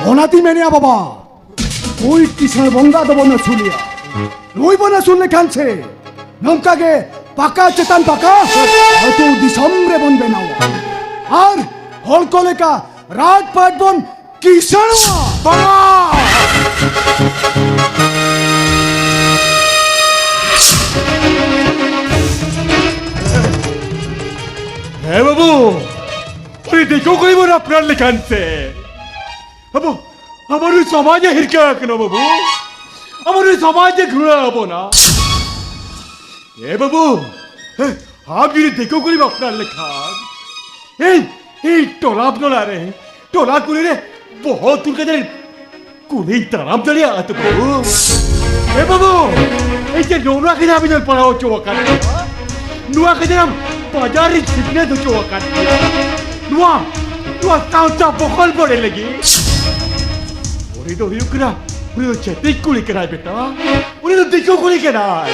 ᱚᱱᱟᱛᱤᱧ ᱢᱮᱱᱮᱫᱼᱟ ᱵᱟᱵᱟ, ᱱᱩᱭ ᱠᱤᱥᱟᱹᱬ ᱵᱚᱸᱜᱟ ᱫᱚᱵᱚᱱ ᱟᱹᱥᱩᱞᱮᱭᱟ᱾ ᱱᱩᱭ ᱵᱚᱱ ᱟᱹᱥᱩᱞ ᱞᱮᱠᱷᱟᱱ ᱥᱮ ᱱᱚᱝᱠᱟ ᱜᱮ ᱯᱟᱠᱟ ᱪᱮᱛᱟᱱ ᱯᱟᱠᱟ ᱟᱹᱛᱩ ᱫᱤᱥᱚᱢ ᱨᱮᱵᱚᱱ ᱵᱮᱱᱟᱣᱟ᱾ ᱟᱨ ᱦᱚᱲ ᱠᱚ ᱞᱮᱠᱟ ᱨᱟᱡᱽᱯᱟᱴ ᱵᱚᱱ ᱠᱤᱥᱟᱹᱬᱚᱜᱼᱟ᱾ ᱵᱟᱵᱟ! ᱦᱮᱸ ᱵᱟᱹᱵᱩ, ᱩᱱᱤ ᱫᱤᱠᱩ ᱠᱩᱲᱤ ᱵᱚᱱ ᱟᱯᱱᱟᱨ ᱞᱮᱠᱷᱟᱱ ᱥᱮ ᱟᱵᱚ, ᱟᱵᱚ ᱱᱩᱭ ᱥᱚᱢᱟᱡᱽ ᱮ ᱦᱤᱨᱠᱟᱹ ᱟᱠᱟᱱᱟ ᱵᱟᱹᱵᱩ, ᱟᱵᱚ ᱱᱩᱭ ᱥᱚᱢᱟᱡᱽ ᱮ ᱜᱷᱩᱲᱟᱹ ᱟᱵᱚᱱᱟ᱾ ᱮ ᱵᱟᱹᱵᱩ, ᱦᱮ, ᱟᱢ ᱡᱩᱫᱤ ᱫᱤᱠᱩ ᱠᱩᱲᱤᱢ ᱟᱯᱱᱟᱨ ᱞᱮᱠᱷᱟᱱ, ᱮᱭ, ᱮᱭ ᱴᱚᱞᱟ ᱴᱚᱞᱟ ᱨᱮ, ᱴᱚᱞᱟ ᱠᱩᱲᱤ ᱨᱮ ᱵᱚᱦᱚᱜ ᱛᱩᱞ ᱠᱟᱛᱮ ᱠᱩᱞᱦᱤᱧ ᱛᱟᱲᱟᱢ ᱫᱟᱲᱮᱭᱟᱜᱼᱟ ᱛᱚ ᱵᱟᱹᱵᱩ? ᱮ ᱵᱟᱹᱵᱩ, ᱮᱭ ᱡᱮ ᱱᱚᱣᱟ ᱠᱷᱟᱡᱟᱢ ᱤᱧ ᱯᱟᱲᱦᱟᱣ ᱦᱚᱪᱚ ᱟᱠᱟᱫ ᱢᱮᱭᱟ, ᱱᱚᱣᱟ ᱠᱷᱟᱡᱟᱢ ᱵᱟᱡᱟᱨ ᱨᱤᱧ ᱥᱤᱠᱷᱱᱟᱹᱛ ᱦᱚᱪᱚ ᱟᱠᱟᱫ ᱢᱮᱭᱟ, ᱱᱚᱣᱟ, ᱱᱚᱣᱟ ᱥᱟᱶᱛᱟ ᱵᱚᱠᱚᱞ ᱵᱚᱰᱮ ᱞᱟᱹᱜᱤᱫ᱾ ᱩᱱᱤ ᱫᱚ ᱦᱩᱭᱩᱜ ᱠᱟᱱᱟ, ᱩᱱᱤ ᱫᱚ ᱪᱷᱟᱹᱛᱤᱠ ᱠᱩᱲᱤ ᱠᱟᱱᱟᱭ ᱵᱮᱴᱟ, ᱩᱱᱤ ᱫᱚ ᱫᱤᱠᱩ ᱠᱩᱲᱤ ᱠᱟᱱᱟᱭ᱾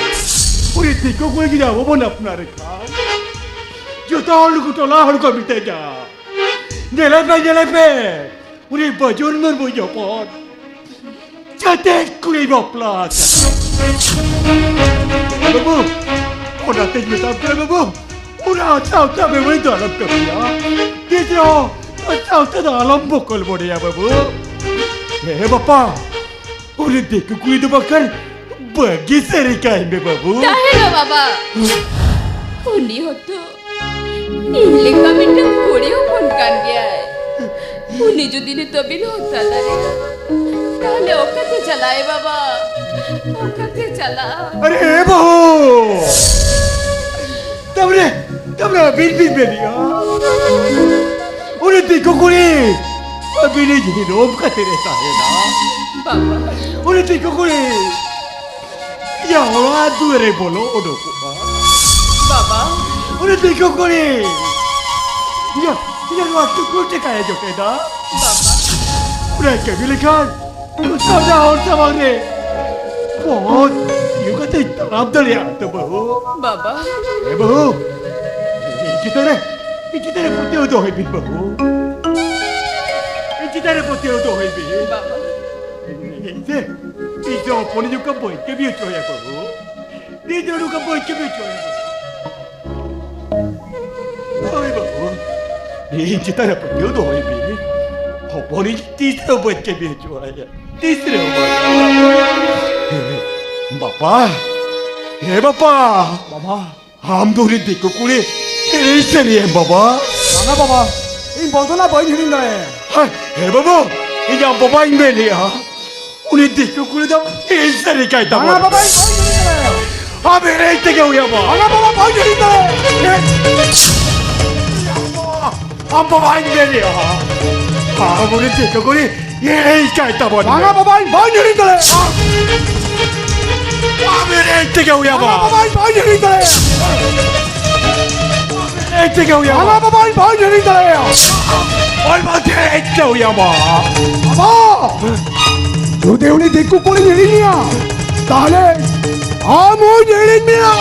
ᱩᱱᱤ ᱫᱤᱠᱩ ᱠᱩᱲᱤ ᱡᱩᱫᱤ ᱟᱵᱚ ᱵᱚᱱ ᱟᱯᱱᱟᱨᱮ ᱠᱷᱟᱱ, ᱡᱚᱛᱚ ᱦᱚᱲ ᱱᱩᱠᱩ ᱴᱚᱞᱟ ᱦᱚᱲ ᱠᱚ ᱢᱤᱛᱟᱹᱧᱟ, "ᱧᱮᱞᱮ ᱯᱮ, ᱧᱮᱞᱮ ᱯᱮ, ᱩᱱᱤ ᱵᱟᱹᱡᱩᱱ ᱢᱩᱨᱢᱩ ᱦᱚᱯᱚᱱ ᱪᱷᱟᱹᱛᱤᱠ ᱠᱩᱲᱤ ᱵᱟᱯᱞᱟ ᱟᱠᱟᱱᱟ᱾" ᱵᱟᱹᱵᱩ, ᱚᱱᱟᱛᱮᱧ ᱢᱮᱛᱟᱢ ᱠᱟᱱᱟ ᱵᱟᱹᱵᱩ, ᱚᱱᱟ ᱥᱟᱶᱛᱟ ᱵᱮᱵᱟᱹᱲᱤᱡ ᱫᱚ ᱟᱞᱚᱢ ᱠᱟᱹᱢᱤᱭᱟ᱾ ᱛᱤᱥ ᱨᱮᱦᱚᱸ ᱚᱱᱟ ᱥᱟᱶᱛᱟ ᱫᱚ ᱟᱞᱚᱢ ᱵᱚᱠᱚᱞ ᱵᱚᱰᱮᱭᱟ ᱵᱟᱹᱵᱩ᱾ ᱦᱮᱸ ᱵᱟᱯᱟ, ᱩᱱᱤ ᱫᱤᱠᱩ ᱠᱩᱲᱤ ᱫᱚ ᱵᱟᱠᱷᱟᱱ ᱵᱟᱹᱜᱤ ᱥᱟᱹᱨᱤ ᱠᱟᱭ ᱢᱮ ᱵᱟᱹᱵᱩ᱾ ᱛᱟᱦᱮᱸᱱᱟ ᱵᱟᱵᱟ, ᱩᱱᱤ ᱦᱚᱸᱛᱚ ᱤᱧ ᱞᱮᱠᱟ ᱢᱤᱫᱴᱟᱝ ᱠᱩᱲᱤ ᱦᱚᱯᱚᱱ ᱠᱟᱱ ᱜᱮᱭᱟᱭ᱾ ᱩᱱᱤ ᱡᱩᱫᱤ ᱱᱤᱛᱚᱜ ᱵᱤᱱ ᱦᱚᱛᱟ ᱫᱟᱲᱮᱭᱟᱜᱼᱟ, ᱛᱟᱦᱞᱮ ᱚᱠᱟᱛᱮ ᱪᱟᱞᱟᱜᱼᱟᱭ ᱵᱟᱵᱟ? ᱚᱠᱟᱛᱮ ᱪᱟᱞᱟᱜᱼᱟ? ᱟᱨᱮ ᱵᱟᱹᱦᱩ! ᱛᱟᱨᱢᱟᱱᱮ, ᱛᱟᱨᱢᱟᱱᱮ ᱟᱹᱵᱤᱱ ᱵᱤᱱ ᱢᱮᱱᱮᱜᱼᱟ, ᱩᱱᱤ ᱫᱤᱠᱩ ᱠᱩᱲᱤ ᱟᱹᱵᱤᱱᱤᱡ ᱦᱤᱨᱳᱢ ᱠᱟᱛᱮ ᱨᱮ ᱛᱟᱦᱮᱱᱟ? ᱵᱟᱵᱟ᱾ ᱩᱱᱤ ᱫᱤᱠᱩ ᱠᱩᱲᱤ ᱤᱧᱟᱹᱜ ᱚᱲᱟᱜ ᱫᱩᱣᱟᱹᱨᱮ ᱵᱚᱞᱚ ᱚᱰᱚᱠᱚᱜᱼᱟ᱾ ᱵᱟᱵᱟ᱾ ᱩᱱᱤ ᱫᱤᱠᱩ ᱠᱩᱲᱤ ᱤᱧᱟᱹᱜ, ᱤᱧᱟᱹᱜ ᱱᱚᱣᱟ ᱴᱩᱠᱩᱨ ᱴᱮᱠᱟᱭᱮ ᱡᱚᱴᱮᱫᱟ᱾ ᱵᱟᱵᱟ᱾ ᱚᱱᱟ ᱠᱟᱹᱢᱤ ᱞᱮᱠᱷᱟᱱ ᱥᱟᱢᱱᱟ ᱦᱚᱲ ᱥᱟᱢᱟᱝ ᱨᱮ ᱵᱚᱦᱚᱜ ᱛᱤᱭᱩ ᱠᱟᱛᱮ ᱛᱟᱲᱟᱢ ᱫᱟᱲᱮᱭᱟᱜᱼᱟ ᱛᱚ ᱵᱟᱹᱦᱩ᱾ ᱵᱟᱵᱟ᱾ ᱮ ᱵᱟᱹᱦᱩ, ᱤᱧ ᱪᱮᱛᱟᱱ ᱨᱮ, ᱤᱧ ᱪᱮᱛᱟᱱ ᱨᱮ ᱯᱟᱹᱛᱭᱟᱹᱣ ᱫᱚᱦᱚᱭ ᱵᱤᱱ ᱵᱟᱹᱦᱩ᱾ ᱤᱧ ᱪᱮᱛᱟᱱ ᱨᱮ ᱯᱟᱹᱛᱭᱟᱹᱣ ᱫᱚᱦᱚᱭ ᱵᱤᱱ᱾ ᱵᱟᱵᱟ᱾ ᱤᱧ ᱥᱮ, ᱤᱧ ᱥᱮ ᱦᱚᱯᱚᱱᱤᱧ ᱱᱚᱝᱠᱟ ᱵᱟᱹᱧ ᱠᱟᱹᱢᱤ ᱦᱚᱪᱚᱣᱟᱭᱟ ᱵᱟᱹᱵᱩ᱾ ᱤᱧ ᱫᱚ ᱱᱚᱝᱠᱟ ᱵᱟᱹᱧ ᱠᱟᱹᱢᱤ ᱦᱚᱪᱚᱣᱟᱭᱟ ᱵᱟᱹᱵᱩ᱾ ᱦᱳᱭ ᱵᱟᱹᱵᱩ, ᱤᱧ ᱪᱮᱛᱟᱱ ᱨᱮ ᱯᱟᱹᱛᱭᱟᱹᱣ ᱫᱚᱦᱚᱭ ᱢᱮ᱾ ᱦᱚᱯᱚᱱᱤᱧ ᱛᱤᱥ ᱨᱮᱦᱚᱸ ᱵᱟᱹᱧ ᱠᱟᱹᱢᱤ ᱦᱚᱪᱚᱣᱟᱭᱟ, ᱛᱤᱥ ᱨᱮᱦᱚᱸ ᱵᱟᱝ᱾ ᱵᱟᱯᱟ, ᱦᱮ ᱵᱟᱯᱟ᱾ ᱵᱟᱵᱟ᱾ ᱟᱢ ᱫᱚ ᱩᱱᱤ ᱫᱤᱠᱩ ᱠᱩᱲᱤ ᱦᱤᱲᱤᱧ ᱥᱟᱹᱨᱤᱭᱟᱢ ᱵᱟᱵᱟ? ᱵᱟᱝᱟ ᱵᱟᱵᱟ, ᱤᱧ ᱵᱚᱞᱫᱚᱱᱟ ᱵᱟᱹᱧ ᱦᱤᱲᱤᱧ ᱫᱟᱲᱮᱭᱟᱭᱟ᱾ ᱦᱮ, ᱦᱮ ᱵᱟᱹᱵᱩ, ᱤᱧ ᱟᱢ ᱵᱟᱵᱟᱧ ᱢᱮᱱᱮᱜᱼᱟ᱾ ᱩᱱᱤ ᱫᱤᱠᱩ ᱠᱩᱲᱤ ᱫᱚ ᱦᱤᱲᱤᱧ ᱥᱟᱹᱨᱤ ᱠᱟᱭ ᱛᱟᱵᱚᱱ᱾ ᱵᱟᱝᱟ ᱵᱟᱵᱟ, ᱤᱧ ᱵᱟᱹᱧ ᱦᱤᱲᱤᱧ ᱫᱟᱲᱮᱭᱟᱭᱟ᱾ ᱟᱢ ᱦᱤᱲᱤᱧ ᱛᱮᱜᱮ ᱦᱩᱭᱟᱢᱟ᱾ ᱵᱟᱝᱟ ᱵᱟᱵᱟ, ᱵᱟᱹᱧ ᱦᱤᱲᱤᱧ ᱫᱟᱲᱮᱭᱟᱜᱼᱟ᱾ ᱟᱢ ᱵᱟᱵᱟᱧ ᱢᱮᱱᱮᱜᱼᱟ᱾ ᱟᱢ ᱩᱱᱤ ᱫᱤᱠᱩ ᱠᱩᱲᱤ ᱦᱤᱲᱤᱧ ᱠᱟᱭ ᱛᱟᱵᱚᱱ᱾ ᱵᱟᱝᱟ ᱵᱟᱵᱟ, ᱤᱧ ᱵᱟᱹᱧ ᱦᱤᱲᱤᱧ ᱫᱟᱲᱮᱭᱟᱜᱼᱟ᱾ ᱟᱢ ᱦᱤᱲᱤᱧ ᱛᱮᱜᱮ ᱦᱩᱭᱟᱢᱟ᱾ ᱵᱟᱝᱟ ᱵᱟᱵᱟ, ᱤᱧ ᱵᱟᱹᱧ ᱦᱤᱲᱤᱧ ᱫᱟᱲᱮᱭᱟᱜᱼᱟ᱾ ᱦᱤᱲᱤᱧ ᱛᱮᱜᱮ ᱦᱩᱭᱟᱢᱟ᱾ ᱵᱟᱝᱟ ᱵᱟᱵᱟ, ᱤᱧ ᱵᱟᱹᱧ ᱦᱤᱲᱤᱧ ᱫᱟᱲᱮᱭᱟᱜᱼᱟ᱾ ᱦᱳᱭ ᱵᱟᱝ, ᱦᱤᱲᱤᱧ ᱛᱮ ᱦᱩᱭᱟᱢᱟ᱾ ᱵᱟᱵᱟ, ᱡᱩᱫᱤ ᱩᱱᱤ ᱫᱤᱠᱩ ᱠᱩᱲᱤᱧ ᱦᱤᱲᱤᱧᱮᱭᱟ, ᱛᱟᱦᱞᱮ ᱟᱢ ᱦᱚᱸᱧ ᱦᱤᱲᱤᱧ ᱢᱮᱭᱟ᱾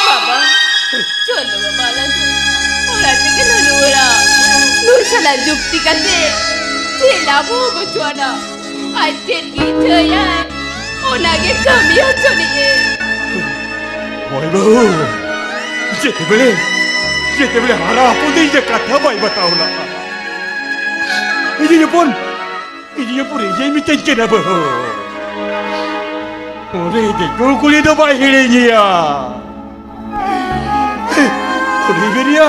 ᱵᱟᱵᱟ, ᱪᱚᱞᱚ ᱵᱟᱵᱟ, ᱟᱞᱟᱝ ᱫᱚ ᱚᱲᱟᱜ ᱛᱮᱜᱮ ᱞᱟᱝ ᱨᱩᱣᱟᱹᱲᱟ᱾ ᱱᱩᱭ ᱥᱟᱞᱟᱜ ᱡᱩᱠᱛᱤ ᱠᱟᱛᱮ ᱪᱮᱫ ᱞᱟᱵᱷ ᱦᱚᱸ ᱵᱟᱹᱪᱩᱜ ᱟᱱᱟ᱾ ᱟᱡ ᱪᱮᱫ ᱜᱮ ᱤᱪᱪᱷᱟᱹᱭᱟᱭ, ᱚᱱᱟᱜᱮ ᱠᱟᱹᱢᱤ ᱦᱚᱪᱚᱱᱤᱡ ᱮ᱾ ᱦᱳᱭ ᱵᱟᱹᱦᱩ, ᱡᱮᱛᱮᱵᱮᱞᱮ, ᱡᱮᱛᱮᱵᱮᱞᱮ ᱦᱟᱨᱟ ᱦᱚᱯᱚᱱ ᱫᱚ ᱤᱧ ᱫᱚ ᱠᱟᱛᱷᱟ ᱵᱟᱭ ᱵᱟᱛᱟᱣ ᱞᱟᱜᱼᱟ᱾ ᱤᱧᱤᱡ ᱦᱚᱯᱚᱱ, ᱤᱧᱤᱡ ᱦᱚᱯᱚᱱ ᱤᱧᱮ ᱢᱤᱛᱟᱹᱧ ᱠᱟᱱᱟ ᱵᱟᱹᱦᱩ᱾ ᱩᱱᱤ ᱫᱤᱠᱩ ᱠᱩᱲᱤ ᱫᱚ ᱵᱟᱭ ᱦᱤᱲᱤᱧᱮᱭᱟ᱾ ᱩᱱᱤ ᱢᱮᱱᱮᱭᱟ,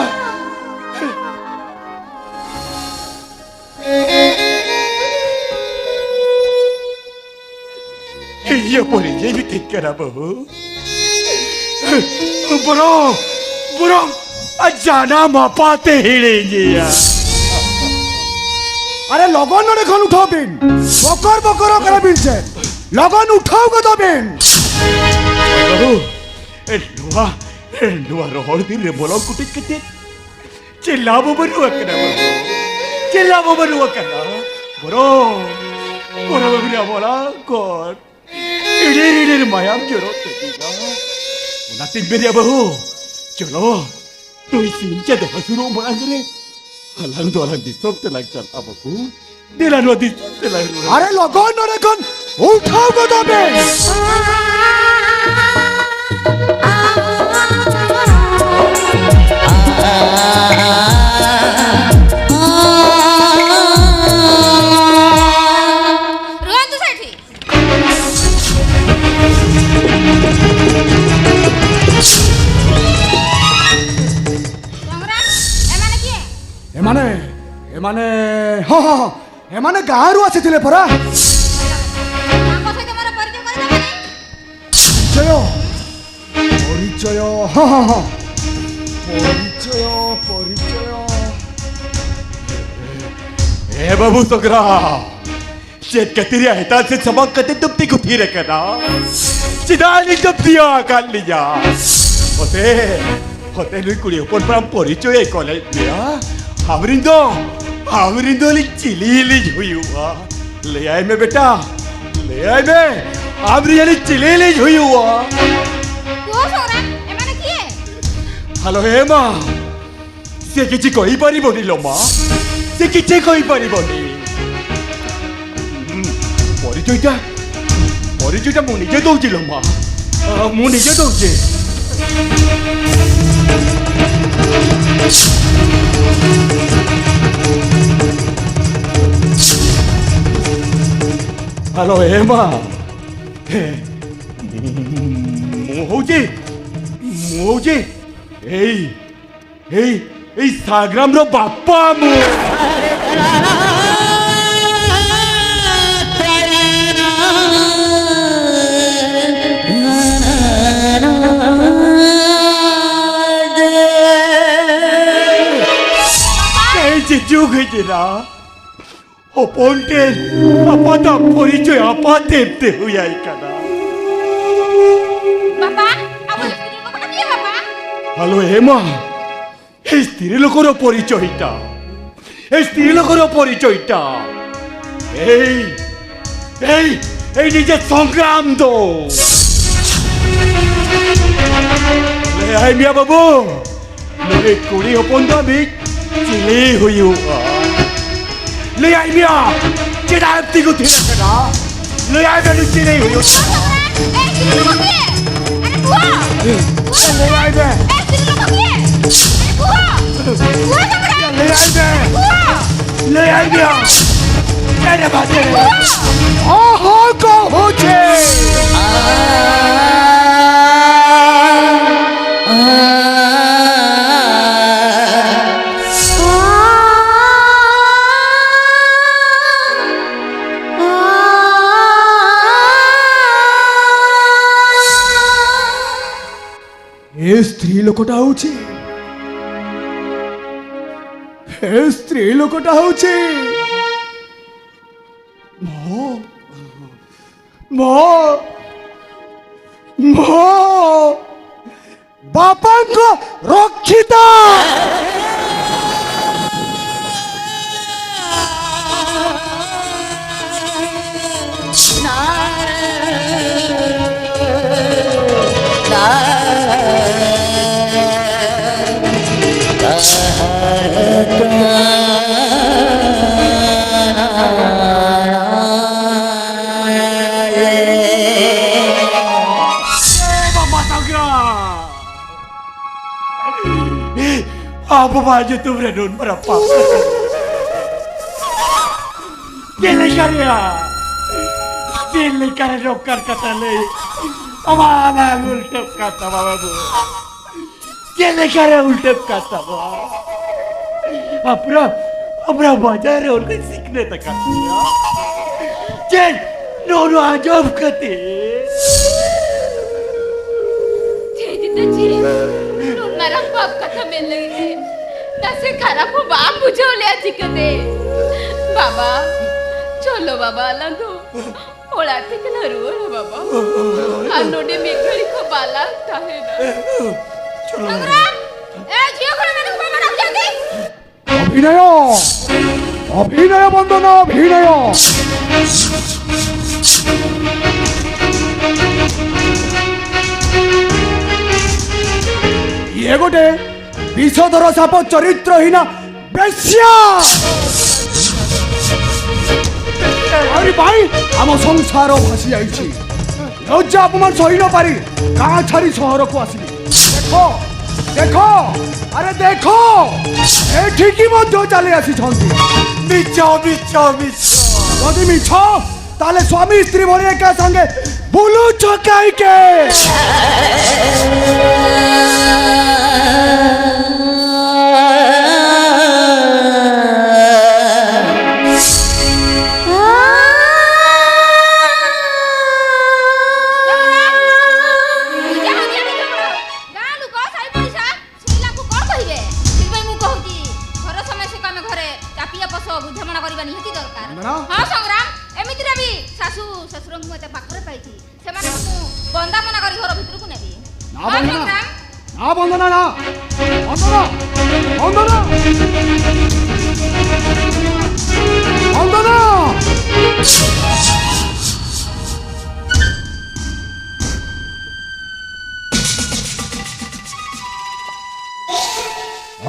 ᱤᱭᱟᱹ ᱯᱚᱨᱮ ᱡᱮ ᱢᱤᱛᱟᱹᱧ ᱠᱟᱱᱟ ᱵᱟᱹᱦᱩ᱾ ᱵᱚᱨᱚᱝ, ᱵᱚᱨᱚᱝ ᱟᱡ ᱡᱟᱱᱟᱢ ᱟᱯᱟᱛᱮ ᱦᱤᱲᱤᱧᱮᱭᱟ᱾ ᱟᱨᱮ ᱞᱚᱜᱚᱱ ᱱᱚᱰᱮ ᱠᱷᱚᱱ ᱩᱴᱷᱟᱹᱣ ᱵᱤᱱ᱾ ᱵᱚᱠᱚᱨ ᱵᱚᱠᱚᱨᱚᱜ ᱠᱟᱱᱟ ᱵᱤᱱ ᱪᱮᱫ? ᱞᱚᱜᱚᱱ ᱩᱴᱷᱟᱹᱣ ᱜᱚᱫᱚᱜ ᱵᱤᱱ᱾ ᱵᱟᱹᱦᱩ, ᱱᱚᱣᱟ ᱱᱚᱣᱟ ᱨᱚᱦᱚᱲ ᱫᱤᱱ ᱨᱮ ᱵᱚᱞᱚᱝ ᱠᱩᱴᱤᱡ ᱠᱟᱛᱮ ᱪᱮᱫ ᱞᱟᱵᱷ ᱦᱚᱸ ᱵᱟᱹᱱᱩᱜ ᱟᱠᱟᱫᱟ ᱵᱟᱹᱵᱩ᱾ ᱪᱮᱫ ᱞᱟᱵᱷ ᱦᱚᱸ ᱵᱟᱹᱱᱩᱜ ᱟᱠᱟᱫᱟ᱾ ᱵᱚᱨᱚᱝ ᱠᱚᱲᱟ ᱵᱟᱹᱵᱩ ᱨᱮ ᱟᱵᱚ ᱚᱲᱟᱜ ᱠᱷᱚᱱ ᱤᱰᱤᱨ ᱤᱰᱤᱨ ᱢᱟᱭᱟᱢ ᱡᱚᱨᱚᱜ ᱛᱟᱹᱵᱤᱱᱟ᱾ ᱚᱱᱟᱛᱤᱧ ᱢᱮᱱᱮᱫᱼᱟ ᱵᱟᱹᱦᱩ, ᱪᱚᱞᱚ ᱱᱩᱭ ᱥᱤᱧ ᱪᱟᱸᱫᱚ ᱦᱟᱹᱥᱩᱨᱚᱜ ᱢᱟᱲᱟᱝ ᱨᱮ ᱟᱞᱟᱝ ᱫᱚ ᱟᱞᱟᱝ ᱫᱤᱥᱚᱢ ᱛᱮᱞᱟᱝ ᱪᱟᱞᱟᱜᱼᱟ ᱵᱟᱹᱵᱩ᱾ ᱫᱮᱞᱟ ᱱᱚᱣᱟ ᱫᱤᱥᱚᱢ ᱛᱮᱞᱟᱝ ᱨᱩᱣᱟᱹᱲᱟ᱾ ᱟᱨᱮ ᱞᱚᱜᱚᱱ ᱱᱚᱰᱮ ᱠᱷᱚᱱ ᱩᱴᱷᱟᱹᱣ ᱜᱚᱫᱚᱜ ᱢᱮ᱾ ᱨᱩᱣᱟᱹᱲ ᱫᱚ ᱥᱮᱴᱷᱤ᱾ ᱰᱚᱝᱜᱽᱨᱟ, ᱮᱢᱟᱱᱮ ᱠᱤ? ᱮᱢᱟᱱᱮ, ᱮᱢᱟᱱᱮ, ᱦᱚᱸ, ᱦᱚᱸ, ᱦᱚᱸ, ᱮᱢᱟᱱᱮ ᱜᱟᱶᱨᱩ ᱟᱥᱤ ᱛᱤᱞᱮ ᱯᱚᱨᱟ᱾ ତାଙ୍କ ସହିତ ମୋର ପରିଚୟ କରିଦେବନି? ପରିଚୟ, ପରିଚୟ, ହଁ, ହଁ, ହଁ। ପରିଚୟ, ପରିଚୟ। ᱮ ᱵᱟᱹᱵᱩ ᱥᱚᱜᱽᱨᱟ, ᱪᱮᱫ ᱠᱷᱟᱹᱛᱤᱨ ᱭᱟ ᱦᱮᱛᱟᱱ ᱥᱮᱫ ᱥᱟᱢᱟᱝ ᱠᱟᱛᱮ ᱫᱩᱯᱛᱤ ᱠᱚ ᱛᱷᱤᱨ ᱟᱠᱟᱫᱟ? ᱪᱮᱫᱟᱜ ᱞᱤᱧ ᱫᱩᱯᱛᱤᱭᱟ ᱟᱠᱟᱫ ᱞᱤᱧᱟ? ᱚᱛᱮ, ᱚᱛᱮ ᱱᱩᱭ ᱠᱩᱲᱤ ᱦᱚᱯᱚᱱ ᱯᱟᱨᱟᱢ ᱯᱚᱨᱤᱪᱚᱭ ᱮ ᱠᱚᱞᱮᱫ ᱢᱮᱭᱟ᱾ ᱟᱢᱨᱤᱱ ᱫᱚ, ᱟᱢᱨᱤᱱ ᱫᱚ ᱞᱤᱧ ᱪᱤᱞᱤ ᱞᱤᱧ ᱦᱩᱭᱩᱜᱼᱟ? ᱞᱟᱹᱭᱟᱭ ᱢᱮ ᱵᱮᱴᱟ, ᱞᱟᱹᱭᱟᱭ ᱢᱮ, ᱟᱢᱨᱤᱱ ᱞᱤᱧ ᱪᱤᱞᱤ ᱞᱤᱧ ᱦᱩᱭᱩᱜᱼᱟ? ᱛᱚ ᱥᱚᱨᱟ, ᱮᱢᱟᱱᱮ ᱠᱤᱭᱮ? ᱦᱮᱞᱳ, ᱦᱮ ᱢᱟ, ସେ କିଛି କହିପାରିବନି ଲୋ ମା, ସେ କିଛି କହିପାରିବନି। ହୁଁ, ପରିଚୟଟା, ପରିଚୟଟା ମୁଁ ନିଜେ ଦଉଛି ଲୋ ମା। ଆ, ମୁଁ ନିଜେ ଦଉଛି। ହ୍ୟାଲୋ, ଏ ମା। ହେ, ମୁଁ ହଉଛି, ମୁଁ ହଉଛି ଏଇ, ଏଇ, ଏଇ ସାଗ୍ରାମର ବାପା ମୁଁ। ᱮᱭ ᱡᱤᱡᱩ ᱜᱤᱫᱽᱨᱟᱹ, ᱦᱚᱯᱚᱱ ᱴᱷᱮᱱ ᱟᱯᱟᱛᱟᱜ ᱯᱚᱨᱤᱪᱚᱭ ᱟᱯᱟᱛᱮᱢ ᱛᱮ ᱦᱩᱭᱟᱭ ᱠᱟᱱᱟ᱾ ᱵᱟᱵᱟ, ᱟᱵᱚ ᱫᱚ ᱥᱩᱫᱷᱩ ᱵᱟᱵᱟ ᱠᱟᱱᱟ ᱵᱟᱵᱟ᱾ ᱟᱞᱚ ᱮᱢᱟ᱾ ᱮᱭ ᱥᱛᱨᱤ ᱞᱳᱠᱚᱨ ᱯᱚᱨᱤᱪᱚᱭᱴᱟ, ᱮᱭ ᱥᱛᱨᱤ ᱞᱳᱠᱚᱨ ᱯᱚᱨᱤᱪᱚᱭᱴᱟ, ᱮᱭ, ᱮᱭ, ᱮᱭ ᱱᱤᱡᱮ ᱥᱚᱝᱜᱨᱟᱢ ᱫᱚ᱾ ᱞᱟᱹᱭᱟᱭ ᱢᱮᱭᱟ ᱵᱟᱹᱵᱩ, ᱱᱩᱭ ᱠᱩᱲᱤ ᱦᱚᱯᱚᱱ ᱫᱚ ᱟᱢᱤᱡ ᱪᱤᱞᱤ ᱦᱩᱭᱩᱜᱼᱟ? ᱞᱟᱹᱭᱟᱭ ᱢᱮᱭᱟ, ᱪᱮᱫᱟᱜ ᱮᱢ ᱛᱤᱸᱜᱩ ᱛᱷᱤᱨ ᱟᱠᱟᱱᱟ? ᱞᱟᱹᱭᱟᱭ ᱢᱮ, ᱱᱩᱭ ᱪᱤᱞᱤ ᱦᱩᱭᱩᱜᱼᱟ? ᱮᱭ, ᱪᱤᱞᱤ ᱵᱟᱹᱵᱩ ᱜᱮ? ᱟᱨᱮ ᱜᱚᱜᱚ! ᱞᱟᱹᱭᱟᱭ ᱢᱮ᱾ ᱮᱭ, ᱪᱤᱞᱤ ᱵᱟᱹᱵᱩ ᱜᱮ? ᱟᱨᱮ ᱜᱚᱜᱚ! ᱜᱚᱜᱚ ᱛᱟᱠᱚ ᱨᱮ! ᱞᱟᱹᱭᱟᱭ ᱢᱮ᱾ ᱜᱚᱜᱚ! ᱞᱟᱹᱭᱟᱭ ᱢᱮᱭᱟ᱾ ᱪᱮᱫ ᱮ ᱵᱟᱫᱮ? ᱜᱚᱜᱚ! ᱚᱦᱚ ᱠᱚ ᱦᱩᱪᱮ᱾ ᱮ ᱥᱛᱨᱤ ᱞᱳᱠᱚᱴᱟ ᱦᱩᱪᱮ। ଏ ସ୍ତ୍ରୀ ଲୋକଟା ହଉଛି ମୋ, ମୋ, ମୋ ବାପାଙ୍କ ରକ୍ଷିତା। ᱟᱵᱚ ᱢᱟ ᱧᱩᱛᱩᱢ ᱨᱮ ᱱᱩᱱ ᱢᱟᱨᱟᱝ ᱯᱟᱯ᱾ ᱪᱮᱫ ᱞᱮᱠᱟ ᱨᱮᱭᱟᱜ? ᱪᱮᱫ ᱞᱮᱠᱟ ᱨᱮ ᱱᱚᱝᱠᱟᱱ ᱠᱟᱛᱷᱟ ᱞᱟᱹᱭ? ᱟᱢᱟᱜ ᱟᱞᱟᱝ ᱩᱞᱴᱟᱹᱜ ᱠᱟᱱ ᱛᱟᱢᱟ ᱵᱟᱹᱵᱩ᱾ ᱪᱮᱫ ᱞᱮᱠᱟ ᱨᱮ ᱩᱞᱴᱟᱹᱜ ᱠᱟᱱ ᱛᱟᱢᱟ? ᱟᱯᱱᱟᱨ, ᱟᱯᱱᱟᱨ ᱵᱟᱡᱟᱨ ᱨᱮ ᱚᱞ ᱠᱚᱧ ᱥᱤᱠᱷᱱᱟᱹᱛ ᱟᱠᱟᱫ ᱢᱮᱭᱟ᱾ ᱪᱮᱫ ᱱᱚᱣᱟ ᱱᱚᱣᱟ ᱟᱸᱡᱚᱢ ᱠᱟᱛᱮ? ᱪᱮᱫ ᱤᱧ ᱪᱮᱫ? ᱱᱩᱱ ᱢᱟᱨᱟᱝ ᱯᱟᱯ ᱠᱟᱛᱷᱟ ᱢᱮᱱ ᱞᱟᱹᱜᱤᱫ ᱛᱮ ᱱᱟᱥᱮ ᱠᱷᱟᱨᱟᱯ ᱦᱚᱸ ᱵᱟᱢ ᱵᱩᱡᱷᱟᱹᱣ ᱞᱮᱭᱟ ᱪᱤᱠᱟᱹᱛᱮ? ᱵᱟᱵᱟ, ᱪᱚᱞᱚ ᱵᱟᱵᱟ, ᱟᱞᱟᱝ ᱫᱚ ᱚᱲᱟᱜ ᱛᱮᱜᱮ ᱞᱟᱝ ᱨᱩᱣᱟᱹᱲᱟ ᱵᱟᱵᱟ᱾ ᱟᱨ ᱱᱚᱰᱮ ᱢᱤᱫ ᱜᱷᱟᱹᱲᱤ ᱠᱚ ᱵᱟᱞᱟᱝ ᱛᱟᱦᱮᱱᱟ᱾ ସଂଗ୍ରାମ, ଏ ଝିଅ ଘର ମାନଙ୍କୁ ବାବା ଡାକୁଛନ୍ତି। ଅଭିନୟ, ଅଭିନୟ ବନ୍ଦନା, ଅଭିନୟ। ଇଏ ଗୋଟେ ବିଷଧର ସାପ, ଚରିତ୍ରହୀନ ବେଶ୍ୟା। ଆହୁରି ଭାଇ, ଆମ ସଂସାର ଭାସି ଯାଇଛି। ଲଜ୍ଜା ଅପମାନ ସହି ନ ପାରି ଗାଁ ଛାଡ଼ି ସହରକୁ ଆସିଲି। ଦେଖ, ଦେଖ, ଆରେ ଦେଖ, ଏଠିକି ମଧ୍ୟ ଚାଲି ଆସିଛନ୍ତି। ମିଛ, ମିଛ, ମିଛ। ଯଦି ମିଛ, ତାହେଲେ ସ୍ୱାମୀ ସ୍ତ୍ରୀ ଭଳି ଏକା ସାଙ୍ଗେ ବୁଲୁଛ କାହିଁକି? ଶୁଣିଲାକୁ କଣ କହିବେ? ସେଥିପାଇଁ ମୁଁ କହୁଛି, ଘର ସମସ୍ୟାକୁ ଆମେ ଘରେ ଚାପିଆ ପଶ ବୁଝାମଣା କରିବା ନିହାତି ଦରକାର। ବନ୍ଦନା? ହଁ ସଂଗ୍ରାମ, ଏମିତିରେ ବି ଶାଶୁ ଶ୍ୱଶୁରଙ୍କୁ ମୁଁ ଏତେ ପାଖରେ ପାଇଛି, ସେମାନଙ୍କୁ ମୁଁ ବନ୍ଦାପନା କରି ଘର ଭିତରକୁ ନେବି। ନା ହଁ ବନ୍ଦନା, ସଂଗ୍ରାମ। ନା ବନ୍ଦନା, ନା। ବନ୍ଦନା, ବନ୍ଦନା, ବନ୍ଦନା।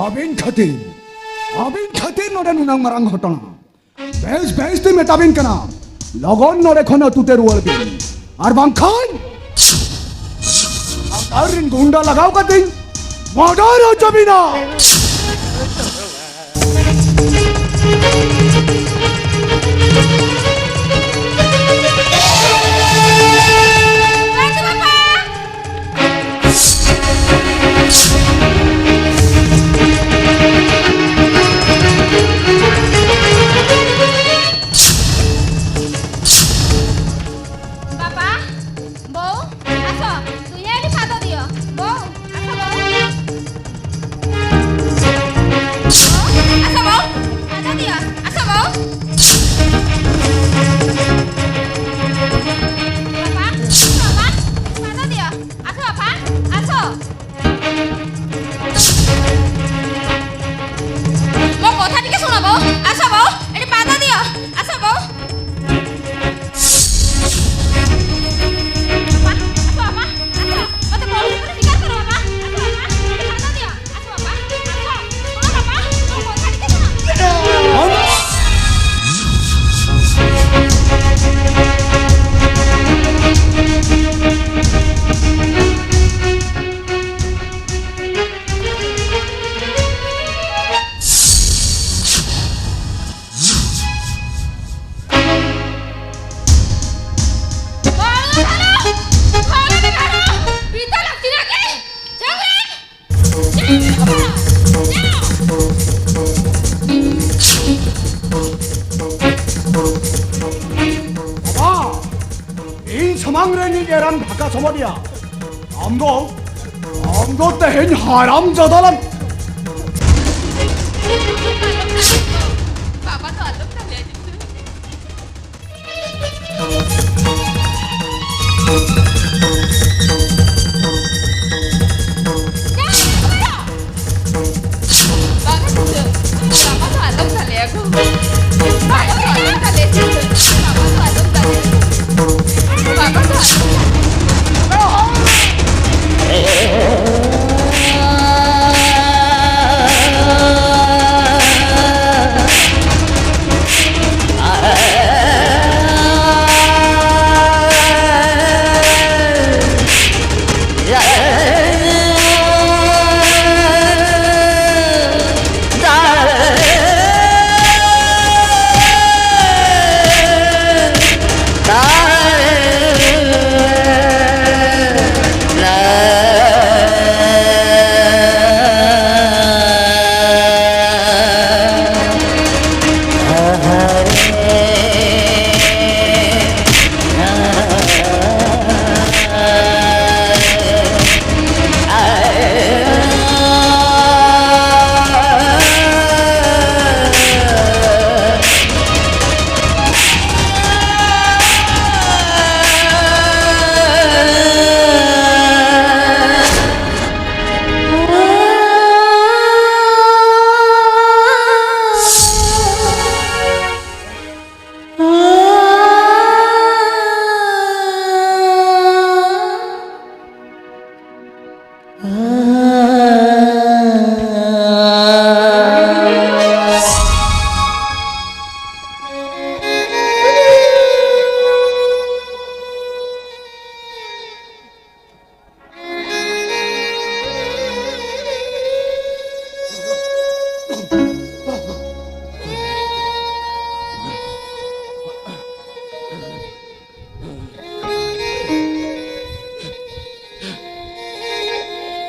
ᱟᱹᱵᱤᱱ ᱠᱷᱟᱹᱛᱤᱨ, ᱟᱹᱵᱤᱱ ᱠᱷᱟᱹᱛᱤᱨ ᱱᱚᱰᱮ ᱱᱩᱱᱟᱹᱝ ᱢᱟᱨᱟᱝ ᱜᱷᱚᱴᱚᱱᱟ᱾ ᱵᱮᱥ, ᱵᱮᱥ ᱛᱮ ᱢᱮᱛᱟᱵᱤᱱ ᱠᱟᱱᱟ, ᱞᱚᱜᱚᱱ ᱱᱚᱰᱮ ᱠᱷᱚᱱ ᱟᱹᱛᱩ ᱛᱮ ᱨᱩᱣᱟᱹᱲ ᱵᱤᱱ, ᱟᱨ ᱵᱟᱝᱠᱷᱟᱱ ᱥᱟᱱᱛᱟᱲ ᱨᱤᱱ ᱜᱩᱱᱰᱟ ᱞᱟᱜᱟᱣ ᱠᱟᱛᱮᱧ ᱢᱟᱰᱟᱨ ᱦᱚᱪᱚ ᱵᱤᱱᱟ᱾ ବାପା, ବୋଉ, ଆସ, ଦୁହେଁ ଏଠି ପାଦ ଦିଅ। ବୋଉ, ଆସ ବୋଉ। ବୋଉ, ଆସ ବୋଉ, ପାଦ ଦିଅ, ଆସ ବୋଉ। ବାପା, ଆସ ବାପା, ପାଦ ଦିଅ, ଆସ ବାପା, ଆସ। ᱮᱨᱟᱢ ᱰᱷᱟᱠᱟ ᱥᱚᱢᱚᱫ ᱮᱭᱟ᱾ ᱟᱢ ᱫᱚ, ᱟᱢ ᱫᱚ ᱛᱮᱦᱮᱧ ᱦᱟᱨᱟᱢ ᱡᱟᱫᱟ ᱞᱟᱝ᱾ ᱵᱟᱵᱟ ᱫᱚ ᱟᱞᱚᱢ ᱫᱟᱞᱮᱭᱟ ᱡᱤᱛᱩ᱾ ᱵᱟᱵᱟ ᱫᱚ ᱟᱞᱚᱢ ᱫᱟᱞᱮᱭᱟ ᱜᱳ᱾ ᱵᱟᱵᱟ ᱫᱚ ᱟᱞᱚᱢ ᱫᱟᱞᱮᱭᱟ ᱡᱤᱛᱩ᱾ ᱵᱟᱵᱟ ᱫᱚ ᱟᱞᱚᱢ ᱫᱟᱞᱮᱭᱟ ᱜᱳ᱾ ᱵᱟᱵᱟ ᱫᱚ ᱟᱞᱚᱢ ᱫᱟᱞᱮᱭᱟ᱾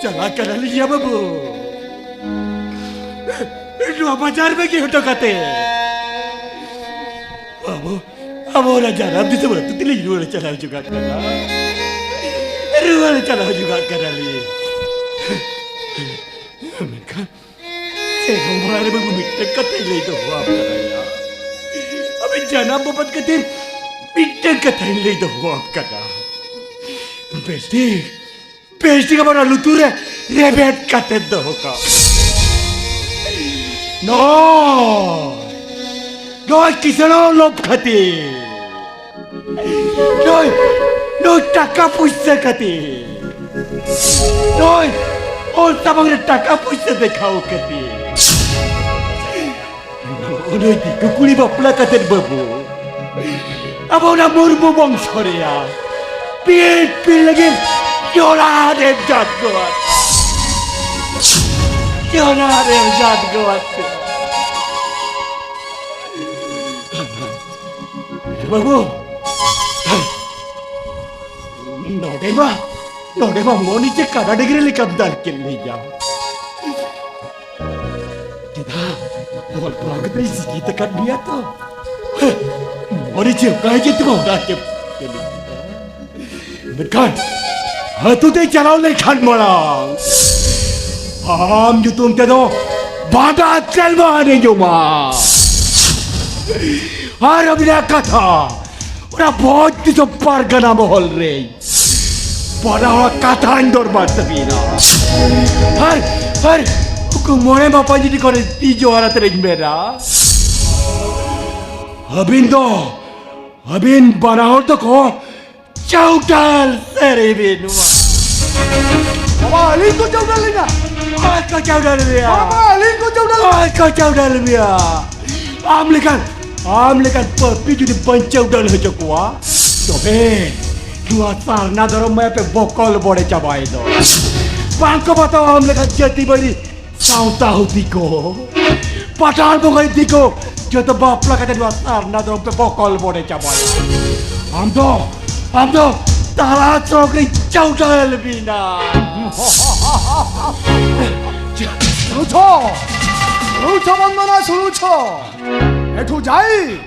ᱪᱟᱞᱟᱜ ᱠᱟᱱᱟᱞᱤᱧ ᱭᱟ ᱵᱟᱹᱵᱩ᱾ ᱱᱚᱣᱟ ᱵᱟᱡᱟᱨ ᱵᱟᱹᱜᱤ ᱦᱚᱴᱚ ᱠᱟᱛᱮ᱾ ᱵᱟᱹᱵᱩ, ᱟᱵᱚ ᱚᱱᱟ ᱡᱟᱱᱟᱢ ᱫᱤᱥᱚᱢ ᱟᱹᱛᱩ ᱛᱮᱞᱤᱧ ᱨᱩᱣᱟᱹᱲ ᱪᱟᱞᱟᱣ ᱡᱚᱝᱟᱜ ᱠᱟᱱᱟ᱾ ᱨᱩᱣᱟᱹᱲ ᱪᱟᱞᱟᱣ ᱡᱚᱝᱟᱜ ᱠᱟᱱᱟᱞᱤᱧ᱾ ᱢᱮᱱᱠᱷᱟᱱ ᱥᱮᱨᱢᱟ ᱨᱮ ᱵᱟᱹᱵᱩ ᱢᱤᱫᱴᱟᱝ ᱠᱟᱛᱷᱟᱧ ᱞᱟᱹᱭ ᱫᱚᱦᱚᱣᱟᱢ ᱠᱟᱱᱟ ᱭᱟ᱾ ᱟᱵᱮᱱ ᱡᱟᱱᱟᱢ ᱵᱟᱵᱚᱫ ᱠᱟᱛᱮ ᱢᱤᱫᱴᱟᱝ ᱠᱟᱛᱷᱟᱧ ᱞᱟᱹᱭ ᱫᱚᱦᱚᱣᱟᱢ ᱠᱟᱱᱟ᱾ ᱵᱮᱥ ᱴᱷᱤᱠ, ᱵᱮᱥ ᱴᱷᱤᱠ ᱟᱵᱟᱨ ᱞᱩᱛᱩᱨ ᱨᱮ ᱨᱮᱵᱮᱫ ᱠᱟᱛᱮ ᱫᱚᱦᱚ ᱠᱟᱜ᱾ ᱱᱚᱜᱼᱚᱭ, ᱱᱚᱜᱼᱚᱭ ᱠᱤᱥᱟᱹᱬ ᱞᱳᱵᱷ ᱠᱷᱟᱹᱛᱤᱨ᱾ ᱱᱩᱭ, ᱱᱩᱭ ᱴᱟᱠᱟ ᱯᱩᱭᱥᱟᱹ ᱠᱷᱟᱹᱛᱤᱨ᱾ ᱱᱩᱭ, ᱦᱚᱲ ᱥᱟᱢᱟᱝ ᱨᱮ ᱴᱟᱠᱟ ᱯᱩᱭᱥᱟᱹ ᱫᱮᱠᱷᱟᱣ ᱠᱷᱟᱹᱛᱤᱨ᱾ ᱱᱩᱭ ᱫᱤᱠᱩ ᱠᱩᱲᱤ ᱵᱟᱯᱞᱟ ᱠᱟᱛᱮ ᱵᱟᱹᱵᱩ, ᱟᱵᱚ ᱚᱱᱟ ᱢᱩᱨᱢᱩ ᱵᱚᱝᱥᱚ ᱨᱮᱭᱟᱜ ᱯᱤᱲ ᱯᱤᱲ ᱞᱟᱹᱜᱤᱫ ᱡᱚᱲᱟ ᱨᱮ ᱡᱟᱛ ᱜᱚᱣᱟ᱾ ᱡᱚᱲᱟ ᱨᱮ ᱡᱟᱛ ᱜᱚᱣᱟ᱾ ᱵᱟᱹᱵᱩ, ᱱᱚᱰᱮ ᱢᱟ, ᱱᱚᱰᱮ ᱢᱟ ᱢᱚᱱᱤ ᱪᱮ ᱠᱟᱰᱟ ᱰᱟᱹᱝᱨᱤ ᱞᱮᱠᱟᱢ ᱫᱟᱞ ᱠᱮᱫ ᱞᱮᱭᱟ᱾ ᱪᱮᱫᱟᱜ? ᱚᱞ ᱯᱟᱲᱦᱟᱣ ᱠᱟᱛᱮ ᱥᱤᱠᱷᱤᱛ ᱟᱠᱟᱫ ᱢᱮᱭᱟ ᱛᱚ᱾ ᱢᱚᱱᱤ ᱪᱮ ᱚᱠᱟ ᱦᱤᱡᱩᱜ ᱛᱮᱢᱟ ᱚᱱᱟ ᱪᱮ ᱢᱮᱱᱠᱷᱟᱱ ᱟᱹᱛᱩ ᱛᱮ ᱪᱟᱞᱟᱣ ᱞᱮᱱᱠᱷᱟᱱ ᱢᱟᱲᱟᱝ ᱟᱢ ᱧᱩᱛᱩᱢ ᱛᱮᱫᱚ ᱵᱟᱰᱟ ᱛᱮᱞᱢᱟ ᱟᱸᱡᱚᱢᱟ᱾ ᱟᱨ ᱟᱹᱵᱤᱱᱟᱜ ᱠᱟᱛᱷᱟ ᱚᱱᱟ ᱵᱷᱚᱸᱡᱽ ᱫᱤᱥᱚᱢ ᱯᱟᱨᱜᱟᱱᱟ ᱢᱚᱦᱚᱞ ᱨᱮ ᱵᱟᱰᱟ ᱦᱚᱲᱟᱜ ᱠᱟᱛᱷᱟᱧ ᱫᱚᱨᱵᱟᱨ ᱛᱟᱹᱵᱤᱱᱟ᱾ ᱟᱨ, ᱟᱨ ᱩᱱᱠᱩ ᱢᱚᱬᱮ ᱢᱟᱯᱟᱧ ᱡᱩᱫᱤ ᱠᱚᱨᱮ ᱛᱤ ᱡᱚᱦᱟᱨ ᱟᱛᱮ ᱤᱧ ᱢᱮᱱᱟ, ᱟᱹᱵᱤᱱ ᱫᱚ, ᱟᱹᱵᱤᱱ ᱵᱟᱱᱟ ᱦᱚᱲ ᱫᱚᱠᱚ ᱪᱟᱣᱰᱟᱞ ᱥᱟᱹᱨᱤ ᱵᱤᱱ ᱢᱟ᱾ ᱵᱟᱵᱟ, ᱟᱹᱞᱤᱧ ᱠᱚ ᱪᱟᱣᱰᱟᱞ ᱞᱤᱧᱟ᱾ ᱚᱠᱚᱭ ᱠᱚ ᱪᱟᱣᱰᱟᱞ ᱢᱮᱭᱟ? ᱵᱟᱵᱟ, ᱟᱹᱞᱤᱧ ᱠᱚ ᱪᱟᱣᱰᱟᱞ ᱞᱤᱧᱟ᱾ ᱚᱠᱚᱭ ᱠᱚ ᱪᱟᱣᱰᱟᱞ ᱢᱮᱭᱟ? ᱟᱢ ᱞᱮᱠᱟᱱ, ᱟᱢ ᱞᱮᱠᱟᱱ ᱯᱟᱹᱯᱤ ᱡᱩᱫᱤ ᱵᱟᱹᱧ ᱪᱟᱣᱰᱟᱞ ᱦᱚᱪᱚ ᱠᱚᱣᱟ, ᱛᱚᱵᱮ ᱱᱚᱣᱟ ᱥᱟᱨᱱᱟ ᱫᱷᱚᱨᱚᱢ ᱢᱟᱭᱟ ᱯᱮ ᱵᱚᱠᱚᱞ ᱵᱚᱰᱮ ᱪᱟᱵᱟᱭ ᱫᱚ᱾ ᱵᱟᱝ ᱠᱚ ᱵᱟᱛᱟᱣᱟ ᱟᱢ ᱞᱮᱠᱟᱱ ᱡᱟᱹᱛᱤ ᱵᱟᱹᱲᱤ ᱥᱟᱶᱛᱟ ᱦᱩᱫᱤ ᱠᱚ, ᱯᱟᱴᱷᱟᱲ ᱵᱚᱸᱜᱟ ᱤᱫᱤ ᱠᱚ, ᱡᱚᱛᱚ ᱵᱟᱯᱞᱟ ᱠᱟᱛᱮ ᱱᱚᱣᱟ ᱥᱟᱨᱱᱟ ᱫᱷᱚᱨᱚᱢ ᱯᱮ ᱵᱚᱠᱚᱞ ᱵᱚᱰᱮ ᱪᱟᱵᱟᱭᱟ᱾ ᱟᱢ ᱫᱚ, ᱟᱢ ᱫᱚ ᱛᱟᱞᱟ ᱥᱚᱲᱚᱠ ᱨᱮ ᱪᱟᱣᱰᱟᱞ ᱵᱤᱱᱟ᱾ শুনেছ? শুনেছ বন্দনা, শুনেছ? এঠু যাই।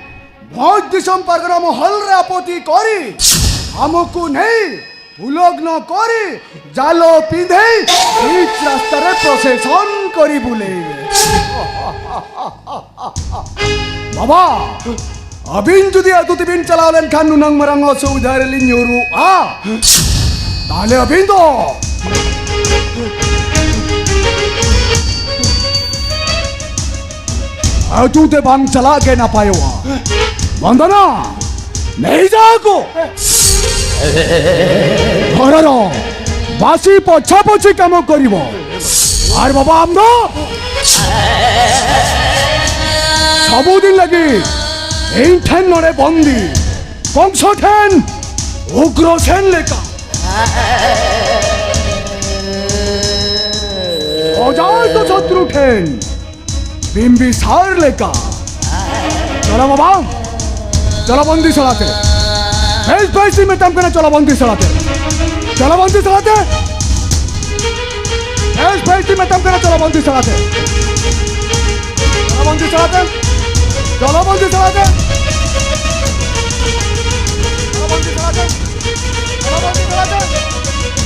ᱵᱷᱚᱸᱡᱽ ᱫᱤᱥᱚᱢ ᱯᱟᱨᱜᱟᱱᱟ ᱢᱚᱦᱚᱞ ᱨᱮ ᱟᱯᱚᱛᱤ ᱠᱚᱨᱤ, ᱟᱢᱚᱠᱩ ᱱᱮᱭ ᱩᱞᱚᱜᱽᱱᱚ ᱠᱚᱨᱤ, ᱡᱟᱞᱚ ᱯᱤᱸᱫᱷᱮᱭ ᱯᱤᱪ ᱨᱟᱥᱛᱟ ᱨᱮ ᱯᱨᱚᱥᱮᱥᱚᱱ ᱠᱚᱨᱤ ᱵᱩᱞᱮᱭ ᱢᱮ᱾ ᱵᱟᱵᱟ, ᱟᱹᱵᱤᱱ ᱡᱩᱫᱤ ᱟᱹᱛᱩ ᱛᱮᱵᱤᱱ ᱪᱟᱞᱟᱣ ᱞᱮᱱᱠᱷᱟᱱ ᱱᱩᱱᱟᱹᱝ ᱢᱟᱨᱟᱝ ᱚᱥᱩᱵᱤᱫᱷᱟ ᱨᱮᱞᱤᱧ ᱧᱩᱨᱩᱜᱼᱟ᱾ ᱛᱟᱦᱞᱮ ᱟᱹᱵᱤᱱ ᱫᱚ ᱟᱹᱛᱩ ᱛᱮ ᱵᱟᱝ ᱪᱟᱞᱟᱜ ᱜᱮ ᱱᱟᱯᱟᱭᱚᱜᱼᱟ᱾ ᱵᱚᱱᱫᱚᱱᱟ, ᱱᱮᱭ ᱡᱟᱠᱚ᱾ ଘରର ବାସି ପୋଛାପୋଛି କାମ କରିବ। ଆରେ ବାବା, ଆମ ᱫᱚ ସବୁଦିନ ᱞᱟᱹᱜᱤᱫ ᱤᱧ ᱴᱷᱮᱱ ᱱᱚᱰᱮ ᱵᱚᱱᱫᱤ, ᱠᱚᱝᱥᱚ ᱴᱷᱮᱱ ᱩᱜᱽᱨᱚᱥᱮᱱ ᱞᱮᱠᱟ, ᱚᱡᱟᱛ ᱥᱚᱛᱨᱩ ᱴᱷᱮᱱ ᱵᱤᱢᱵᱤᱥᱟᱨ ᱞᱮᱠᱟ᱾ ᱪᱚᱞᱚ ᱵᱟᱵᱟ, ᱪᱚᱞᱚ ᱵᱚᱱᱫᱤ ᱥᱟᱞᱟᱛᱮ᱾ ᱵᱮᱥ ᱵᱮᱥ ᱤᱧ ᱢᱮᱛᱟᱢ ᱠᱟᱱᱟ, ᱪᱚᱞᱚ ᱵᱚᱱᱫᱤ ᱥᱟᱞᱟᱛᱮ᱾ ᱪᱚᱞᱚ ᱵᱚᱱᱫᱤ ᱥᱟᱞᱟᱛᱮ᱾ ᱵᱮᱥ ᱵᱮᱥ ᱤᱧ ᱢᱮᱛᱟᱢ ᱠᱟᱱᱟ, ᱪᱚᱞᱚ ᱵᱚᱱᱫᱤ ᱥᱟᱞᱟᱛᱮ᱾ ᱪᱚᱞᱚ ᱵᱚᱱᱫᱤ ᱥᱟᱞᱟᱛᱮ᱾ ᱪᱚᱞᱚ ᱵᱚᱱᱫᱤ ᱥᱟᱞᱟᱛᱮ᱾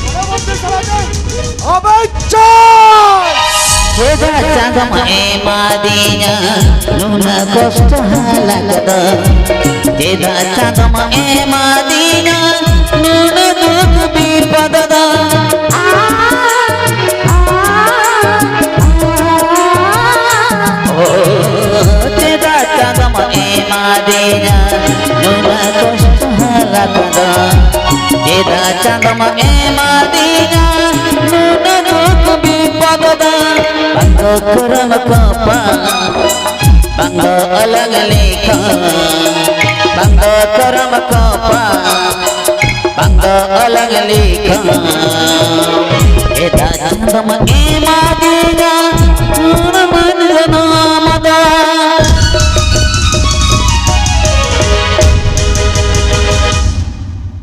ᱪᱚᱞᱚ ᱵᱚᱱᱫᱤ ᱥᱟᱞᱟᱛᱮ᱾ ᱟᱵᱮ ᱪᱟ! ᱪᱮᱫᱟᱜ ᱪᱟᱸᱫᱚᱢ ᱮᱢᱟᱫᱤᱧᱟ ᱱᱩᱱᱟᱹᱜ ᱠᱚᱥᱴᱚ ᱦᱟᱞᱟᱛ ᱫᱚ? ᱪᱮᱫᱟᱜ ᱪᱟᱸᱫᱚᱢ ᱮᱢᱟᱫᱤᱧᱟ ᱱᱩᱱᱟᱹᱜ ᱫᱩᱠ ᱵᱤᱯᱚᱫ ᱫᱚ? ᱪᱮᱫᱟᱜ ᱪᱟᱸᱫᱚᱢ ᱮᱢᱟᱫᱤᱧᱟ ᱱᱩᱱᱟᱹᱜ ᱠᱚᱥᱴᱚ ᱦᱟᱞᱟᱛ ᱫᱚ? ᱪᱮᱫᱟᱜ ᱪᱟᱸᱫᱚᱢ ᱮᱢᱟᱫᱤᱧᱟ ᱱᱩᱱᱟᱹᱜ ᱫᱩᱠ ᱵᱤᱯᱚᱫ ᱫᱚ? ᱵᱟᱝ ᱫᱚ ᱠᱚᱨᱚᱢ ᱠᱚᱯᱟ, ᱵᱟᱝ ᱫᱚ ᱚᱞᱚᱜ ᱞᱮᱠᱷᱟ, ᱵᱟᱝ ᱫᱚ ᱠᱚᱨᱚᱢ ᱠᱚᱯᱟ, ᱵᱟᱝ ᱫᱚ ᱚᱞᱚᱜ ᱞᱮᱠᱷᱟ᱾ ᱪᱮᱫᱟᱜ ᱪᱟᱸᱫᱚᱢ ᱮᱢᱟᱫᱤᱧᱟ ᱱᱩᱱᱟᱹᱜ ᱢᱟᱹᱱ ᱡᱚᱱᱚᱢ ᱫᱚ?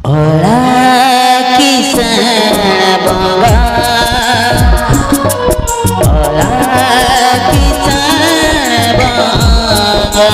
ᱚᱲᱟᱜ ᱠᱤᱥᱟᱹᱬ ᱵᱚᱸᱜᱟ, ᱚᱲᱟᱜ ᱠᱤᱥᱟᱹᱬ ᱵᱚᱸᱜᱟ᱾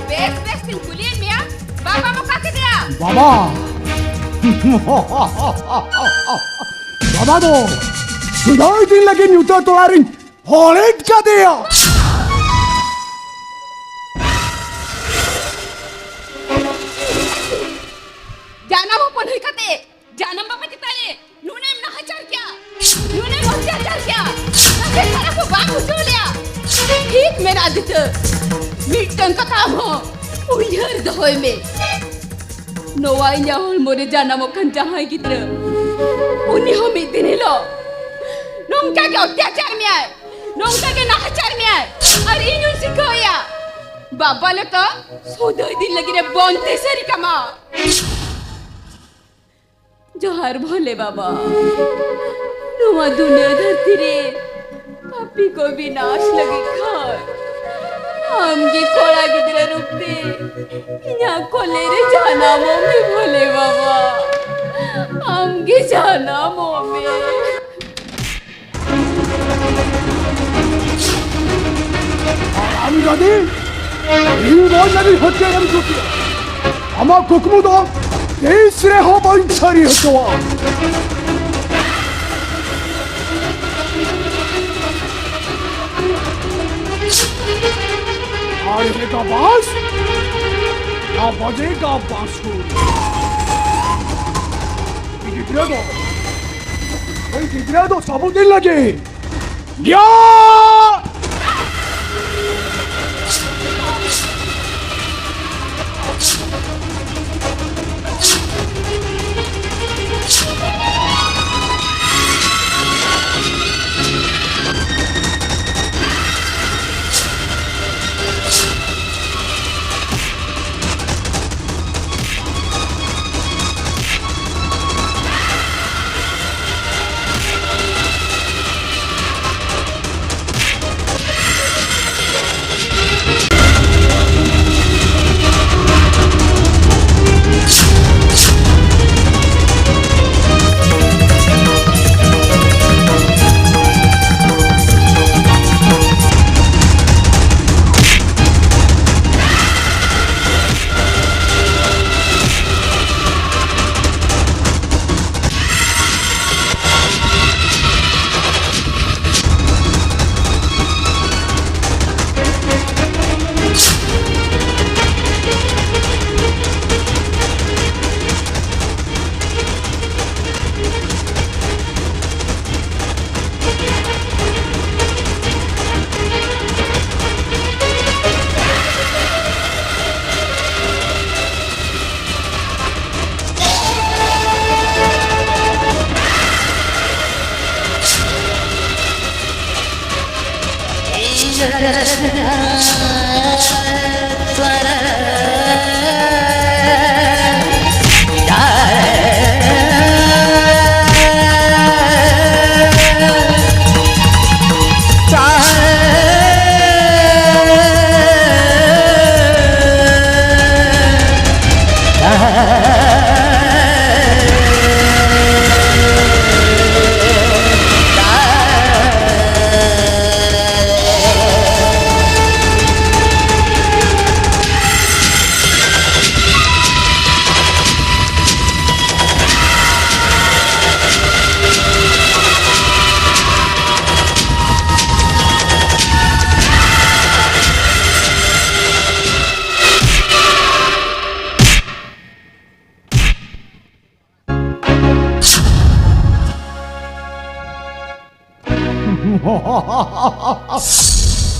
ᱵᱮᱥ ᱵᱮᱥ ᱛᱤᱧ ᱠᱩᱞᱤᱭᱮᱫ ᱢᱮᱭᱟ, ᱵᱟᱵᱟᱢ ᱚᱠᱟ ᱠᱮᱫᱮᱭᱟ? ᱵᱟᱵᱟ! ᱵᱟᱵᱟ ᱫᱚ ᱥᱩᱫᱷᱟᱹᱭ ᱫᱤᱱ ᱞᱟᱹᱜᱤᱫ ᱧᱩᱛᱟᱹ ᱛᱚᱲᱟ ᱨᱤᱧ ᱦᱚᱲᱮᱡ ᱠᱟᱫᱮᱭᱟ᱾ ᱡᱟᱱᱟᱢ ᱦᱚᱯᱚᱱ ᱦᱩᱭ ᱠᱟᱛᱮ ᱡᱟᱱᱟᱢ ᱵᱟᱵᱟ ᱪᱮᱛᱟᱱ ᱨᱮ ᱱᱩᱱᱟᱹᱢ ᱱᱟᱦᱟᱪᱟᱨ ᱠᱮᱭᱟ, ᱱᱩᱱᱟᱹᱢ ᱚᱛᱛᱟᱪᱟᱨ ᱠᱮᱭᱟ, ᱛᱟᱦᱞᱮ ᱠᱷᱟᱨᱟᱯ ᱠᱚ ᱵᱟᱝ ᱵᱩᱡᱷᱟᱹᱣ ᱞᱮᱭᱟ᱾ ᱴᱷᱤᱠ ᱢᱮᱱᱟᱜ ᱫᱤᱛᱟᱹ, ᱢᱤᱫᱴᱟᱝ ᱠᱟᱛᱷᱟ ᱟᱢ ᱦᱚᱸ ᱩᱭᱦᱟᱹᱨ ᱫᱚᱦᱚᱭ ᱢᱮ᱾ ᱱᱚᱣᱟ ᱤᱧᱟᱹᱜ ᱦᱚᱲᱢᱚ ᱨᱮ ᱡᱟᱱᱟᱢᱚᱜ ᱠᱟᱱ ᱡᱟᱦᱟᱸᱭ ᱜᱤᱫᱽᱨᱟᱹ, ᱩᱱᱤ ᱦᱚᱸ ᱢᱤᱫ ᱫᱤᱱ ᱦᱤᱞᱳᱜ ᱱᱚᱝᱠᱟ ᱜᱮ ᱚᱛᱛᱟᱪᱟᱨ ᱢᱮᱭᱟᱭ, ᱱᱚᱝᱠᱟ ᱜᱮ ᱱᱟᱦᱟᱪᱟᱨ ᱢᱮᱭᱟᱭ, ᱟᱨ ᱤᱧ ᱦᱚᱸᱧ ᱥᱤᱠᱷᱟᱹᱣᱮᱭᱟ᱾ ᱵᱟᱵᱟ ᱞᱮᱠᱟ ᱥᱩᱫᱷᱟᱹᱭ ᱫᱤᱱ ᱞᱟᱹᱜᱤᱫ ᱮ ᱵᱚᱱᱫᱮ ᱥᱟᱹᱨᱤ ᱠᱟᱢᱟ᱾ ᱡᱚᱦᱟᱨ ᱵᱷᱳᱞᱮ ᱵᱟᱵᱟ᱾ ᱱᱚᱣᱟ ᱫᱩᱱᱤᱭᱟᱹ ᱫᱷᱟᱹᱨᱛᱤ ᱨᱮ ᱯᱟᱯᱤ ᱠᱚ ᱵᱤᱱᱟᱥ ᱞᱟᱹᱜᱤᱫ ᱠᱷᱟᱱ ᱟᱢ ᱜᱮ ᱠᱚᱲᱟ ᱜᱤᱫᱽᱨᱟᱹ ᱨᱩᱯ ᱛᱮ ᱤᱧᱟᱹᱜ ᱠᱚᱞᱮ ᱨᱮ ᱡᱟᱱᱟᱢᱚᱜ ᱢᱮ ᱵᱷᱳᱞᱮ ᱵᱟᱵᱟ᱾ ᱟᱢ ᱜᱮ ᱡᱟᱱᱟᱢᱚᱜ ᱢᱮ᱾ ᱟᱨ ᱟᱢ ᱡᱩᱫᱤ ᱤᱧ ᱵᱚᱭᱦᱟ ᱨᱮᱱ ᱦᱚᱛᱮ ᱮᱢ ᱡᱩᱴᱤᱭᱟ, ᱟᱢᱟᱜ ᱠᱩᱠᱢᱩ ᱫᱚ ᱛᱤᱥ ᱨᱮᱦᱚᱸ ᱵᱟᱹᱧ ᱥᱟᱹᱨᱤ ᱦᱚᱪᱚᱣᱟ᱾ ᱟᱨ ᱦᱮᱸ ᱜᱟᱵᱟᱥ, ᱜᱟᱵᱟᱡᱮ ᱜᱟᱵᱟᱥ ᱠᱚ᱾ ᱜᱤᱫᱽᱨᱟᱹ ᱫᱚ, ᱩᱱᱤ ᱜᱤᱫᱽᱨᱟᱹ ᱫᱚ ᱥᱟᱵᱚ ᱫᱤᱱ ᱞᱟᱹᱜᱤᱫ᱾ ᱭᱟ!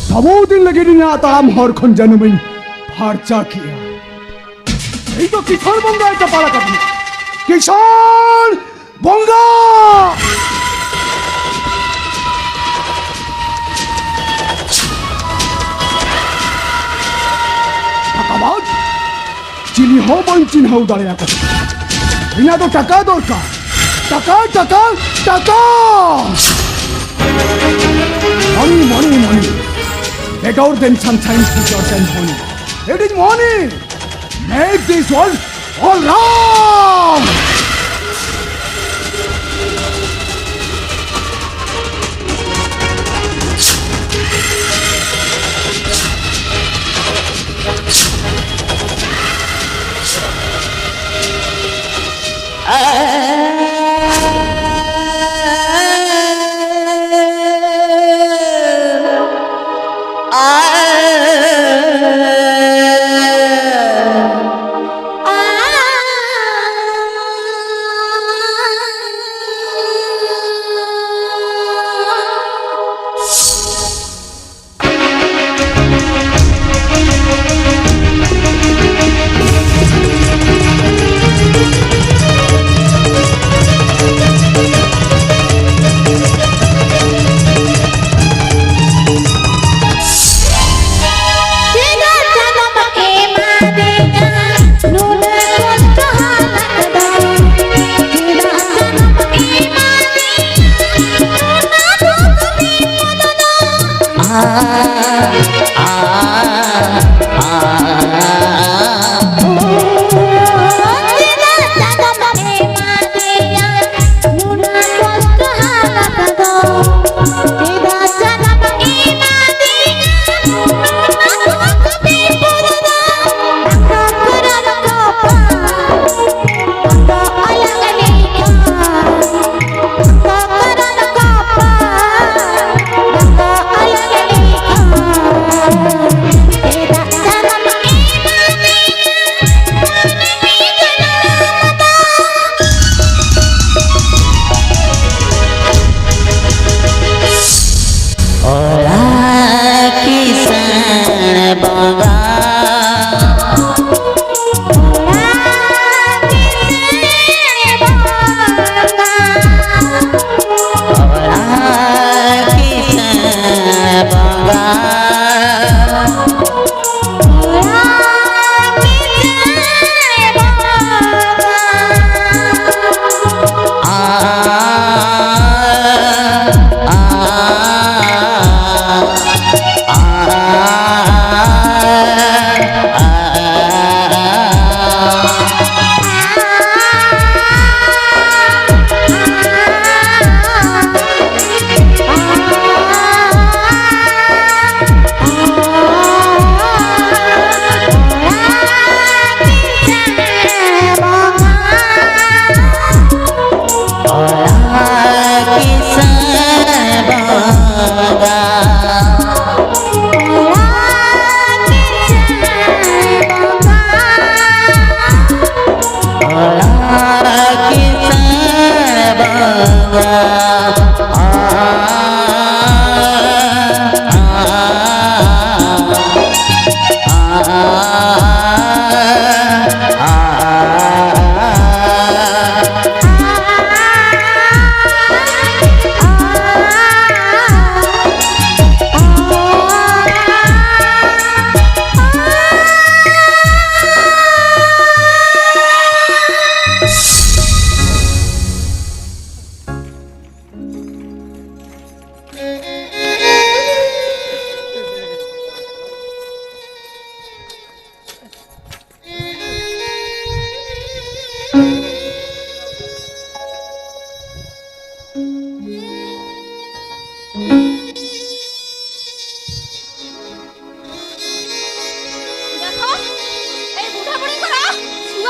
ᱥᱟᱵᱚ ᱫᱤᱱ ᱞᱟᱹᱜᱤᱫ ᱤᱧᱟᱹᱜ ᱛᱟᱲᱟᱢ ᱦᱚᱨ ᱠᱷᱚᱱ ᱡᱟᱹᱱᱩᱢᱤᱧ ᱯᱷᱟᱨᱪᱟ ᱠᱮᱜᱼᱟ᱾ ᱤᱧ ᱫᱚ ᱠᱤᱥᱟᱹᱬ ᱵᱚᱸᱜᱟᱭ ᱪᱟᱯᱟᱲ ᱟᱠᱟᱫᱤᱧᱟ᱾ ᱠᱤᱥᱟᱹᱬ ᱵᱚᱸᱜᱟ! ᱟᱠᱟᱵᱟᱫ! ᱪᱤᱞᱤ ᱦᱚᱸ ᱵᱟᱹᱧ ᱪᱤᱱᱦᱟᱹᱣ ᱫᱟᱲᱮᱭᱟᱠᱚ ᱠᱟᱱᱟ᱾ ᱤᱧᱟᱹᱜ ᱫᱚ ᱴᱟᱠᱟ ᱫᱚᱨᱠᱟᱨ᱾ ᱴᱟᱠᱟ, ᱴᱟᱠᱟ, ᱴᱟᱠᱟ! Money, money, money. Better than sunshine, future than money. It is money. Make this world all round. ᱚᱲᱟᱜ ᱠᱤᱥᱟᱹᱬ ᱵᱚᱸᱜᱟ᱾ ᱚᱲᱟᱜ ᱠᱤᱥᱟᱹᱬ ᱵᱚᱸᱜᱟ᱾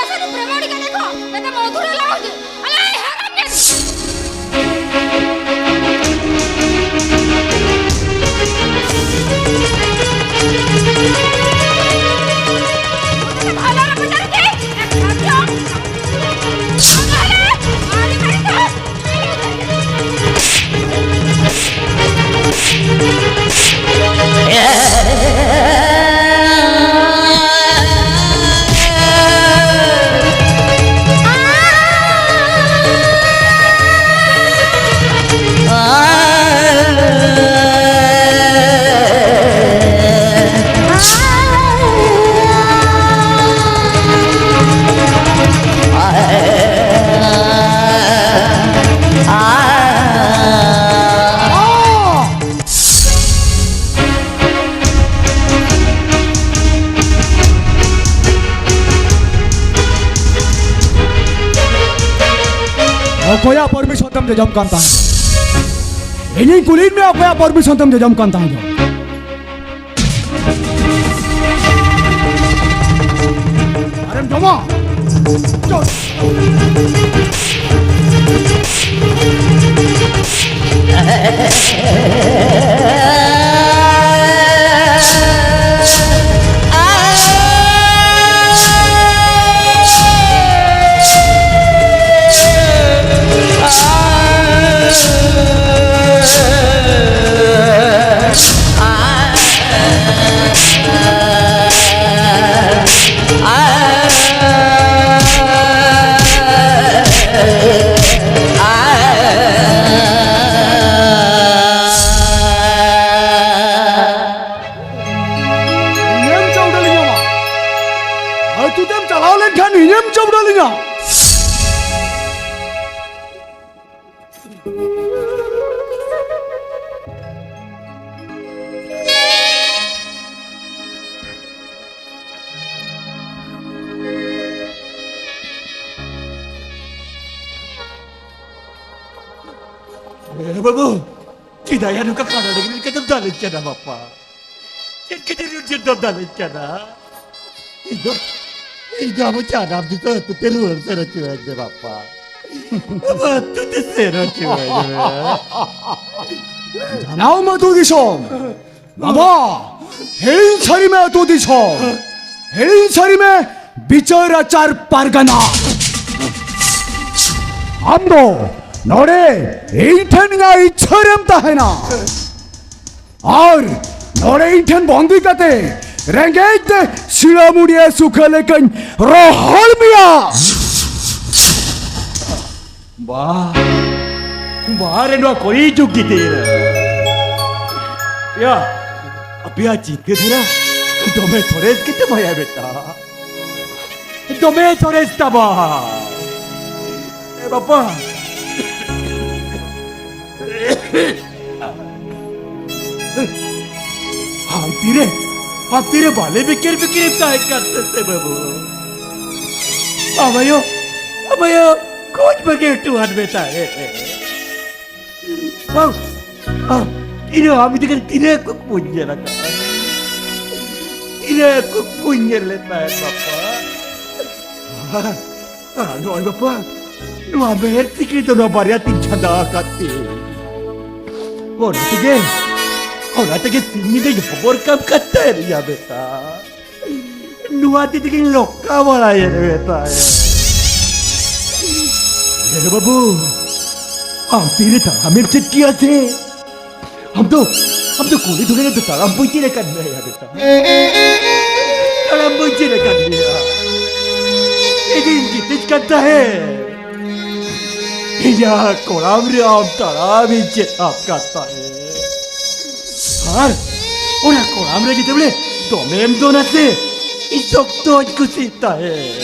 असल प्रेमाड़ी का देखो, मैं तो मधुर लाओगे। अरे, हराम के। मुझे तो भाला रखो, चल के। एक काम किया। अरे, अरे, अरे, अरे। ᱚᱠᱚᱭᱟᱜ ᱯᱟᱨᱢᱤᱥᱚᱱ ᱛᱮᱢ ᱡᱚᱡᱚᱢ ᱠᱟᱱ ᱛᱟᱦᱮᱸᱫ? ᱤᱧᱤᱧ ᱠᱩᱞᱤᱭᱮᱫ ᱢᱮᱭᱟ, ᱚᱠᱚᱭᱟᱜ ᱯᱟᱨᱢᱤᱥᱚᱱ ᱛᱮᱢ ᱡᱚᱡᱚᱢ ᱠᱟᱱ ᱛᱟᱦᱮᱸᱫ? ᱟᱨᱮᱢ ᱡᱚᱢᱟ? ᱪᱚᱞ᱾ ᱤᱧᱮᱢ ᱪᱟᱣᱰᱟᱹᱞᱤᱧᱟ ᱢᱟ᱾ ᱟᱹᱛᱩ ᱛᱮᱢ ᱪᱟᱞᱟᱣ ᱞᱮᱱᱠᱷᱟᱱ ᱤᱧᱮᱢ ᱪᱟᱣᱰᱟᱹᱞᱤᱧᱟ᱾ ᱮ ᱵᱟᱹᱵᱩ, ᱪᱮᱫᱟᱜ ᱭᱟ ᱱᱚᱝᱠᱟ ᱠᱟᱰᱟ ᱰᱟᱹᱝᱨᱤ ᱞᱮᱠᱟ ᱫᱚᱢ ᱫᱟᱞᱮᱧ ᱠᱟᱱᱟ ᱵᱟᱯᱟ? ᱪᱮᱫ ᱠᱷᱟᱹᱛᱤᱨ ᱪᱮᱫ ᱫᱚᱢ ᱫᱟᱞᱮᱧ ᱠᱟᱱᱟ? ᱤᱧ ᱫᱚ, ᱤᱧ ᱫᱚ ᱟᱵᱚ ᱡᱟᱱᱟᱢ ᱫᱤᱥᱚᱢ ᱟᱹᱛᱩ ᱛᱮ ᱨᱩᱣᱟᱹᱲ ᱥᱮᱱ ᱦᱚᱪᱚᱣᱟᱹᱧ ᱢᱮ ᱵᱟᱯᱟ᱾ ᱟᱵᱚ ᱟᱹᱛᱩ ᱛᱮ ᱥᱮᱱ ᱦᱚᱪᱚᱣᱟᱹᱧ ᱢᱮ᱾ ᱡᱟᱱᱟᱢ ᱟᱹᱛᱩ ᱫᱤᱥᱚᱢ᱾ ᱵᱟᱵᱟ, ᱦᱤᱲᱤᱧ ᱥᱟᱹᱨᱤ ᱢᱮ ᱟᱹᱛᱩ ᱫᱤᱥᱚᱢ᱾ ᱦᱤᱲᱤᱧ ᱥᱟᱹᱨᱤ ᱢᱮ ᱵᱤᱪᱟᱹᱨ ᱟᱪᱟᱨ ᱯᱟᱨᱜᱟᱱᱟ᱾ ᱟᱢ ᱫᱚ ᱱᱚᱰᱮ ᱤᱧ ᱴᱷᱮᱱ ᱤᱧᱟᱹᱜ ᱤᱪᱪᱷᱟᱹ ᱨᱮᱢ ᱛᱟᱦᱮᱱᱟ᱾ ᱟᱨ ᱱᱚᱰᱮ ᱤᱧ ᱴᱷᱮᱱ ᱵᱚᱱᱫᱤ ᱠᱟᱛᱮ ᱨᱮᱸᱜᱮᱡ ᱛᱮ ᱥᱤᱲᱟᱹ ᱢᱩᱲᱤᱭᱟᱹ ᱥᱩᱠᱷᱟᱹ ᱞᱮᱠᱟᱧ ᱨᱚᱦᱚᱲ ᱢᱮᱭᱟ᱾ ᱵᱟ, ᱵᱟᱦᱟ ᱨᱮ ᱱᱚᱣᱟ ᱠᱚᱞᱤ ᱡᱩᱜᱽ ᱜᱤᱫᱽᱨᱟᱹ᱾ ᱭᱟ, ᱟᱯᱮᱭᱟᱜ ᱪᱤᱱᱛᱟᱹ ᱫᱷᱟᱨᱟ ᱫᱚᱢᱮ ᱥᱚᱨᱮᱥ ᱜᱮᱛᱟ ᱯᱮᱭᱟ ᱵᱮᱴᱟ᱾ ᱫᱚᱢᱮ ᱥᱚᱨᱮᱥ ᱛᱟᱵᱟ᱾ ᱮ ᱵᱟᱯᱟ᱾ ᱦᱟᱭ ᱛᱤᱨᱮ, ᱦᱟᱭ ᱛᱤᱨᱮ ᱵᱟᱞᱮ ᱵᱤᱠᱤᱨ ᱵᱤᱠᱤᱨ ᱛᱟᱦᱮᱸ ᱠᱟᱱ ᱛᱮ ᱥᱮ ᱵᱟᱹᱵᱩ᱾ ᱟᱢᱟᱭᱳ, ᱟᱢᱟᱭᱳ, ᱠᱳᱪ ᱵᱟᱜᱮ ᱦᱚᱴᱚᱣᱟᱫ ᱢᱮ ᱛᱟᱦᱮᱸ᱾ ᱵᱟᱝ, ᱟᱢ ᱛᱤᱨᱮ ᱟᱢ ᱤᱫᱤ ᱠᱟᱛᱮ ᱛᱤᱨᱮ ᱠᱩᱠᱢᱩᱧ ᱧᱮᱞ ᱟᱠᱟᱫᱼᱟ? ᱛᱤᱨᱮ ᱠᱩᱠᱢᱩᱧ ᱧᱮᱞ ᱞᱮᱫ ᱛᱟᱦᱮᱸᱫ ᱵᱟᱯᱟ? ᱟᱨ ᱱᱚᱜᱼᱚᱭ ᱵᱟᱯᱟ, ᱱᱚᱣᱟ ᱢᱮᱬᱦᱮᱫ ᱥᱤᱠᱲᱤ ᱫᱚ ᱱᱚᱣᱟ ᱵᱟᱨᱭᱟ ᱛᱤᱧ ᱪᱷᱟᱸᱫᱟ ᱟᱠᱟᱫ ᱛᱤᱧ᱾ ᱚᱱᱟ ᱛᱮᱜᱮ, ᱚᱱᱟ ᱛᱮᱜᱮ ᱥᱤᱧ ᱧᱤᱫᱟᱹᱧ ᱦᱚᱵᱚᱨ ᱠᱟᱢ ᱠᱟᱱ ᱛᱟᱦᱮᱸᱫ ᱭᱟ ᱵᱮᱴᱟ᱾ ᱱᱚᱣᱟ ᱛᱤ ᱛᱮᱜᱮᱧ ᱞᱚᱠᱟ ᱵᱟᱲᱟᱭᱮᱫ ᱢᱮ ᱛᱟᱦᱮᱸᱫ᱾ ᱦᱮ ᱵᱟᱹᱵᱩ, ᱟᱢ ᱛᱤᱨᱮ ᱛᱟᱲᱟᱢᱮᱢ ᱪᱮᱫ ᱠᱮᱭᱟ ᱥᱮ? ᱟᱢ ᱫᱚ, ᱟᱢ ᱫᱚ ᱠᱩᱞᱦᱤ ᱫᱷᱩᱲᱤ ᱨᱮᱫᱚ ᱛᱟᱲᱟᱢ ᱵᱟᱹᱧ ᱪᱮᱫ ᱟᱠᱟᱫ ᱢᱮᱭᱟ ᱵᱮᱴᱟ᱾ ᱛᱟᱲᱟᱢ ᱵᱟᱹᱧ ᱪᱮᱫ ᱟᱠᱟᱫ ᱢᱮᱭᱟ᱾ ᱤᱧᱤᱧ ᱜᱤᱛᱤᱡ ᱠᱟᱱ ᱛᱟᱦᱮᱸᱫ᱾ ᱤᱧᱟᱹᱜ ᱠᱚᱲᱟᱢ ᱨᱮ ᱟᱢ ᱛᱟᱲᱟᱢ ᱤᱧ ᱪᱮᱫ ᱟᱠᱟᱫ ᱛᱟᱦᱮᱸᱫ᱾ ᱟᱨ ᱚᱱᱟ ᱠᱚᱲᱟᱢ ᱨᱮ ᱡᱩᱫᱤ ᱵᱚᱞᱮ ᱫᱚᱢᱮᱢ ᱫᱚᱱᱟ ᱥᱮ, ᱤᱧ ᱥᱚᱠᱛᱚᱧ ᱠᱩᱥᱤᱜ ᱛᱟᱦᱮᱸᱫ᱾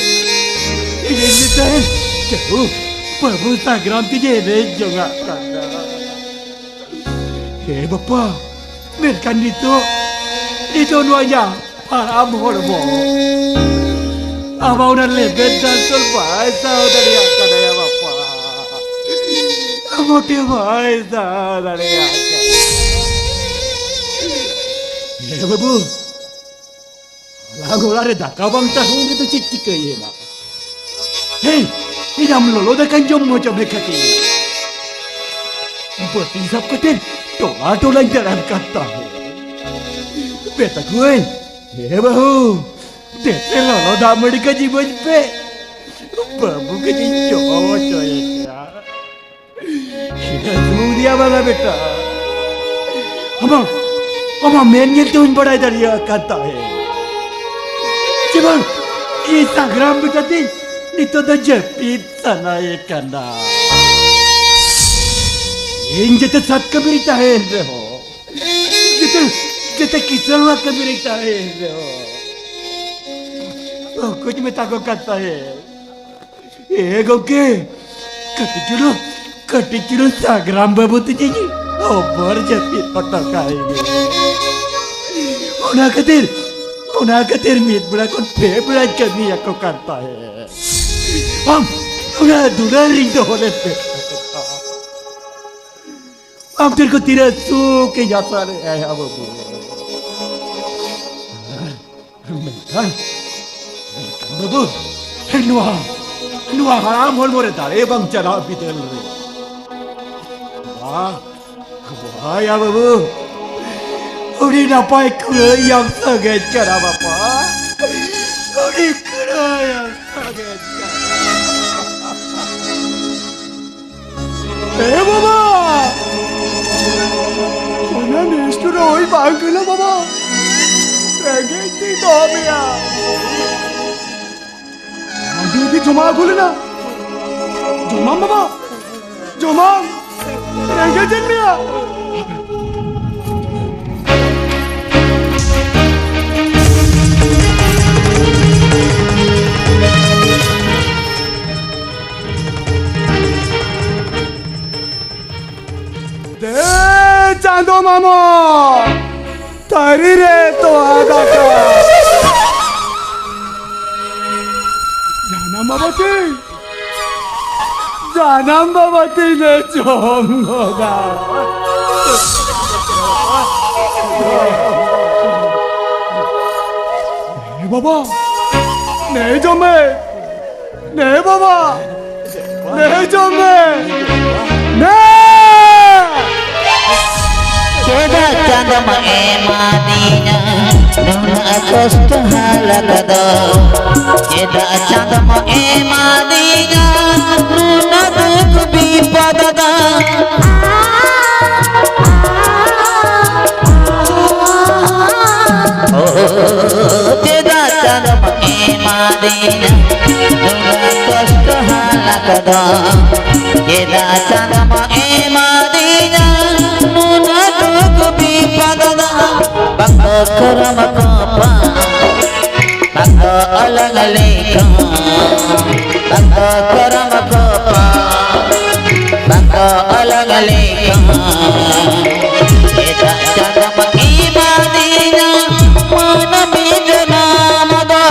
ᱤᱧᱤᱧ ᱢᱮᱛᱟᱭ, "ᱪᱟᱹᱞᱩ, ᱵᱟᱹᱵᱩ ᱥᱟᱜᱽᱨᱟᱢ ᱛᱤᱧ ᱮᱱᱮᱡ ᱡᱚᱝᱟᱜ ᱠᱟᱱᱟ᱾" ᱦᱮ ᱵᱟᱯᱟ, ᱢᱮᱱᱠᱷᱟᱱ ᱱᱤᱛᱚᱜ, ᱱᱤᱛᱚᱜ ᱱᱚᱣᱟ ᱤᱧᱟᱹᱜ ᱦᱟᱲᱟᱢ ᱦᱚᱲᱢᱚ ᱟᱢᱟᱜ ᱚᱱᱟ ᱞᱮᱵᱮᱫ ᱫᱟᱱ ᱛᱚᱞ ᱵᱟᱭ ᱥᱟᱦᱟᱣ ᱫᱟᱲᱮᱭᱟᱜ ᱠᱟᱱᱟ ᱭᱟ ᱵᱟᱯᱟ᱾ ᱢᱚᱴᱮ ᱵᱟᱭ ᱥᱟᱦᱟᱣ ᱫᱟᱲᱮᱭᱟᱜ ᱠᱟᱱᱟ᱾ ᱦᱮ ᱵᱟᱹᱵᱩ, ᱟᱞᱟᱝ ᱚᱲᱟᱜ ᱨᱮ ᱫᱟᱠᱟ ᱵᱟᱝ ᱛᱟᱦᱮᱸ ᱨᱮᱫᱚ ᱪᱮᱫ ᱪᱤᱠᱟᱹᱭᱮᱱᱟ? ᱦᱮᱸ, ᱤᱧ ᱟᱢ ᱞᱚᱞᱚ ᱫᱟᱠᱟᱧ ᱡᱚᱢ ᱦᱚᱪᱚ ᱢᱮ ᱠᱷᱟᱹᱛᱤᱨ ᱵᱟᱹᱴᱤ ᱥᱟᱵ ᱠᱟᱛᱮ ᱴᱚᱞᱟ ᱴᱚᱞᱟᱧ ᱫᱟᱬᱟᱱ ᱠᱟᱱ ᱛᱟᱦᱮᱸ᱾ ᱢᱮᱛᱟ ᱠᱚᱣᱟᱹᱧ, "ᱦᱮ ᱵᱟᱹᱦᱩ, ᱫᱮᱥᱮ ᱞᱚᱞᱚ ᱫᱟᱜ ᱢᱟᱹᱰᱤ ᱠᱟᱹᱡ ᱤᱢᱟᱹᱧ ᱯᱮ, ᱵᱟᱹᱵᱩ ᱠᱟᱹᱡ ᱤᱧ ᱡᱚᱢ ᱦᱚᱪᱚᱭᱮ ᱠᱟᱱ᱾" ᱤᱱᱟᱹ ᱥᱩᱢᱩᱝ ᱫᱚᱭᱟ ᱵᱟᱝᱟ ᱵᱮᱴᱟ, ᱟᱢᱟᱜ, ᱟᱢᱟᱜ ᱢᱮᱫ ᱧᱮᱞ ᱛᱮᱦᱚᱧ ᱵᱟᱲᱟᱭ ᱫᱟᱲᱮᱭᱟᱜ ᱠᱟᱱ ᱛᱟᱦᱮᱸ ᱡᱮ ᱵᱟᱝ, ᱤᱧ ᱥᱟᱜᱽᱨᱟᱢ ᱵᱮᱴᱟ ᱛᱤᱧ ᱱᱤᱛᱚᱜ ᱫᱚ ᱡᱟᱹᱯᱤᱫ ᱥᱟᱱᱟᱭᱮ ᱠᱟᱱᱟ᱾ ᱤᱧ ᱡᱮᱛᱮ ᱥᱟᱛ ᱠᱟᱹᱢᱤ ᱨᱤᱧ ᱛᱟᱦᱮᱸᱱ ᱨᱮᱦᱚᱸ, ᱡᱮᱛᱮ, ᱡᱮᱛᱮ ᱠᱤᱥᱟᱹᱬ ᱠᱟᱹᱢᱤ ᱨᱤᱧ ᱛᱟᱦᱮᱸᱱ ᱨᱮᱦᱚᱸ, ᱩᱱᱠᱩᱧ ᱢᱮᱛᱟ ᱠᱚ ᱠᱟᱱ ᱛᱟᱦᱮᱸ, "ᱮ ᱜᱚᱢᱠᱮ, ᱠᱟᱹᱴᱤᱡ ᱪᱩᱞᱩᱝ, ᱠᱟᱹᱴᱤᱡ ᱪᱩᱞᱩᱝ ᱥᱟᱜᱽᱨᱟᱢ ᱵᱟᱹᱵᱩ ᱛᱤᱧ ᱚᱵᱚᱨ ᱡᱟᱹᱯᱤᱫ ᱦᱚᱴᱚ ᱠᱟᱭ ᱜᱮ᱾" ᱚᱱᱟ ᱠᱷᱟᱹᱛᱤᱨ, ᱚᱱᱟ ᱠᱷᱟᱹᱛᱤᱨ ᱢᱤᱫ ᱵᱮᱲᱟ ᱠᱷᱚᱱ ᱯᱮ ᱵᱮᱲᱟᱧ ᱠᱟᱹᱢᱤ ᱟᱠᱚ ᱠᱟᱱ ᱛᱟᱦᱮᱸᱫ᱾ ᱟᱢ ᱚᱱᱟ ᱫᱩᱞᱟᱹᱲ ᱨᱤᱧ ᱫᱚᱦᱚ ᱞᱮᱫ ᱯᱮ᱾ ᱟᱢ ᱴᱷᱮᱱ ᱠᱷᱚᱱ ᱛᱤᱱᱟᱹᱜ ᱥᱩᱠ ᱤᱧ ᱟᱥᱟ ᱞᱮᱫᱼᱟ, ᱭᱟ ᱵᱟᱹᱵᱩ᱾ ᱢᱮᱱᱠᱷᱟᱱ, ᱢᱮᱱᱠᱷᱟᱱ ᱵᱟᱹᱵᱩ, ᱱᱚᱣᱟ, ᱱᱚᱣᱟ ᱦᱟᱲᱟᱢ ᱦᱚᱲᱢᱚ ᱨᱮ ᱫᱟᱲᱮ ᱵᱟᱝ ᱪᱟᱞᱟᱣ ᱵᱤᱫᱟᱹᱞ ᱨᱮ᱾ ᱵᱟ, ᱵᱟ, ᱭᱟ ᱵᱟᱹᱵᱩ, ᱟᱹᱰᱤ ᱱᱟᱯᱟᱭ ᱠᱩᱲᱟᱹᱭ ᱭᱟᱢ ᱥᱟᱹᱜᱟᱹᱭ ᱠᱟᱱᱟ ᱵᱟᱯᱟ᱾ ᱟᱹᱰᱤ ᱠᱩᱲᱟᱹᱭ ᱭᱟᱢ ᱥᱟᱹᱜᱟᱹᱭ ᱠᱟᱱᱟ᱾ ᱮ ᱵᱟᱵᱟ! ᱚᱱᱟ ᱱᱤᱥᱴᱷᱩᱨ ᱦᱩᱭ ᱵᱟᱝ ᱠᱟᱱᱟ ᱵᱟᱵᱟ᱾ ᱨᱮᱸᱜᱮᱡ ᱛᱮ ᱫᱚᱦᱚ ᱢᱮᱭᱟ᱾ ᱢᱟᱹᱰᱤ ᱡᱩᱫᱤ ᱡᱚᱢᱟ ᱟᱹᱜᱩ ᱞᱮᱱᱟ, ᱡᱚᱢᱟᱢ ᱵᱟᱵᱟ, ᱡᱚᱢᱟᱢ᱾ ᱨᱮᱸᱜᱮᱡᱮᱫ ᱢᱮᱭᱟ᱾ ᱫᱮ ᱪᱟᱸᱫᱚ ᱢᱟᱢᱚ, ᱛᱟᱹᱨᱤ ᱨᱮ ᱛᱚᱣᱟ ᱫᱟᱠᱟ᱾ ᱡᱟᱱᱟᱢ ᱵᱟᱵᱟ ᱛᱤᱧ, ᱡᱟᱱᱟᱢ ᱵᱟᱵᱟ ᱛᱤᱧ ᱞᱮ ᱡᱚᱢ ᱜᱚᱫᱟ᱾ ᱵᱟᱵᱟ, ᱱᱮ ᱡᱚᱢ ᱢᱮ᱾ ᱱᱮ ᱵᱟᱵᱟ, ᱱᱮ ᱡᱚᱢ ᱢᱮ᱾ ᱱᱮ! ᱪᱮᱫᱟᱜ ᱪᱟᱸᱫᱚᱢ ᱮᱢᱟᱫᱤᱧᱟ ᱱᱩᱱᱟᱹᱜ ᱠᱚᱥᱴᱚ ᱦᱟᱞ ᱠᱚᱫᱚ? ᱪᱮᱫᱟᱜ ᱪᱟᱸᱫᱚᱢ ᱮᱢᱟᱫᱤᱧᱟ ᱱᱩᱱᱟᱹᱜ ᱫᱩᱠ ᱵᱤᱯᱚᱫ ᱫᱚ? ᱳ, ᱪᱮᱫᱟᱜ ᱪᱟᱸᱫᱚᱢ ᱮᱢᱟᱫᱤᱧᱟ ᱱᱩᱱᱟᱹᱜ ᱠᱚᱥᱴᱚ ᱦᱟᱞ ᱠᱚᱫᱚ? ᱪᱮᱫᱟᱜ ᱪᱟᱸᱫᱚᱢ ᱮᱢᱟᱫᱤᱧᱟ ᱱᱩᱱᱟᱹᱜ ᱫᱩᱠ ᱵᱤᱯᱚᱫ ᱫᱚ? ᱵᱟᱝ ᱫᱚ ᱠᱚᱨᱚᱢ ᱠᱚᱯᱟ, ᱵᱟᱝ ᱫᱚ ᱚᱞᱚᱝ ᱞᱮᱠᱷᱚᱱ, ᱵᱟᱝ ᱫᱚ ᱠᱚᱨᱚᱢ ᱠᱚᱯᱟ, ᱵᱟᱝ ᱫᱚ ᱚᱞᱚᱝ ᱞᱮᱠᱷᱚᱱ᱾ ᱪᱮᱫᱟᱜ ᱪᱟᱸᱫᱚᱢ ᱮᱢᱟᱫᱤᱧᱟ ᱢᱟᱹᱱᱢᱤ ᱡᱚᱱᱚᱢ ᱫᱚ?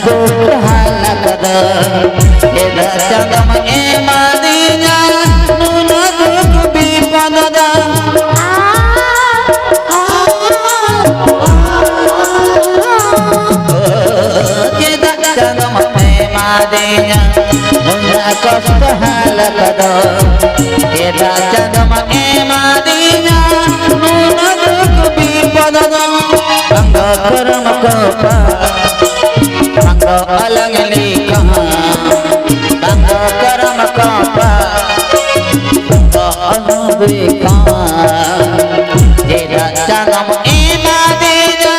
ᱫᱩᱠ ᱦᱟᱞᱟᱛ ᱫᱚ ᱪᱮᱫᱟᱜ ᱪᱟᱸᱫᱚᱢ ᱮᱢᱟᱫᱤᱧᱟ ᱱᱩᱱᱟᱹᱜ ᱫᱩᱠ ᱵᱤᱯᱚᱫ ᱫᱚ? ᱪᱮᱫᱟᱜ ᱪᱟᱸᱫᱚᱢ ᱮᱢᱟᱫᱤᱧᱟ ᱱᱩᱱᱟᱹᱜ ᱠᱚᱥᱴᱚ ᱦᱟᱞᱟᱛ ᱫᱚ? ᱪᱮᱫᱟᱜ ᱪᱟᱸᱫᱚᱢ ᱮᱢᱟᱫᱤᱧᱟ ᱱᱩᱱᱟᱹᱜ ᱫᱩᱠ ᱵᱤᱯᱚᱫ ᱫᱚ? ᱵᱟᱝ ᱫᱚ ᱠᱚᱨᱢ ᱠᱚᱯᱟ, ᱵᱟᱝ ᱫᱚ ᱟᱞᱟᱝ ᱞᱮᱠᱟ, ᱵᱟᱝ ᱫᱚ ᱠᱚᱨᱢ ᱠᱚᱯᱟ, ᱵᱟᱝ ᱫᱚ ᱟᱞᱟᱝ ᱞᱮᱠᱟ᱾ ᱪᱮᱫᱟᱜ ᱪᱟᱸᱫᱚᱢ ᱮᱢᱟᱫᱤᱧᱟ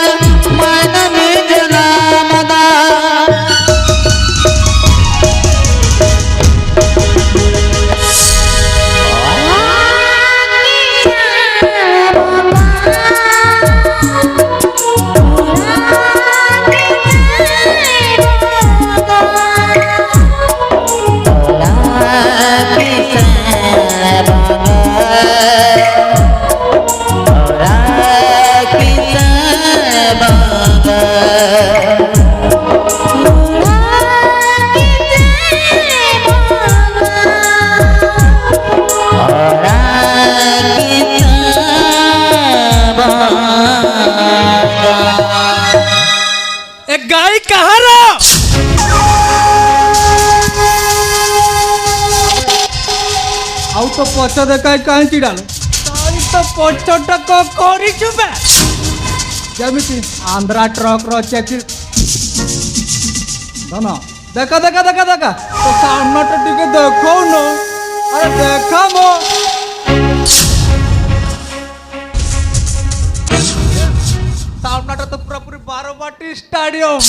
ᱢᱟᱹᱱᱢᱤ ᱡᱟᱱᱟᱢ ᱫᱚ? ए गाय कहाँ रो? ଆଉ ତ ପଛ ଦେଖାଇ କାହିଁ ଛିଡ଼ାଲ? ତାରି ତ ପଛଟା କ କରିଛୁ ବେ? ଯେମିତି ଆନ୍ଧ୍ରା ଟ୍ରକର ଚେକିଂ। ଧନ, ଦେଖ, ଦେଖ, ଦେଖ, ଦେଖ। ତୋ ସାମ୍ନାଟା ଟିକେ ଦେଖଉନ। ଆରେ ଦେଖ ମ। ସାମ୍ନାଟା ତ ପୁରାପୁରି ବାରବାଟୀ ଷ୍ଟାଡିୟମ।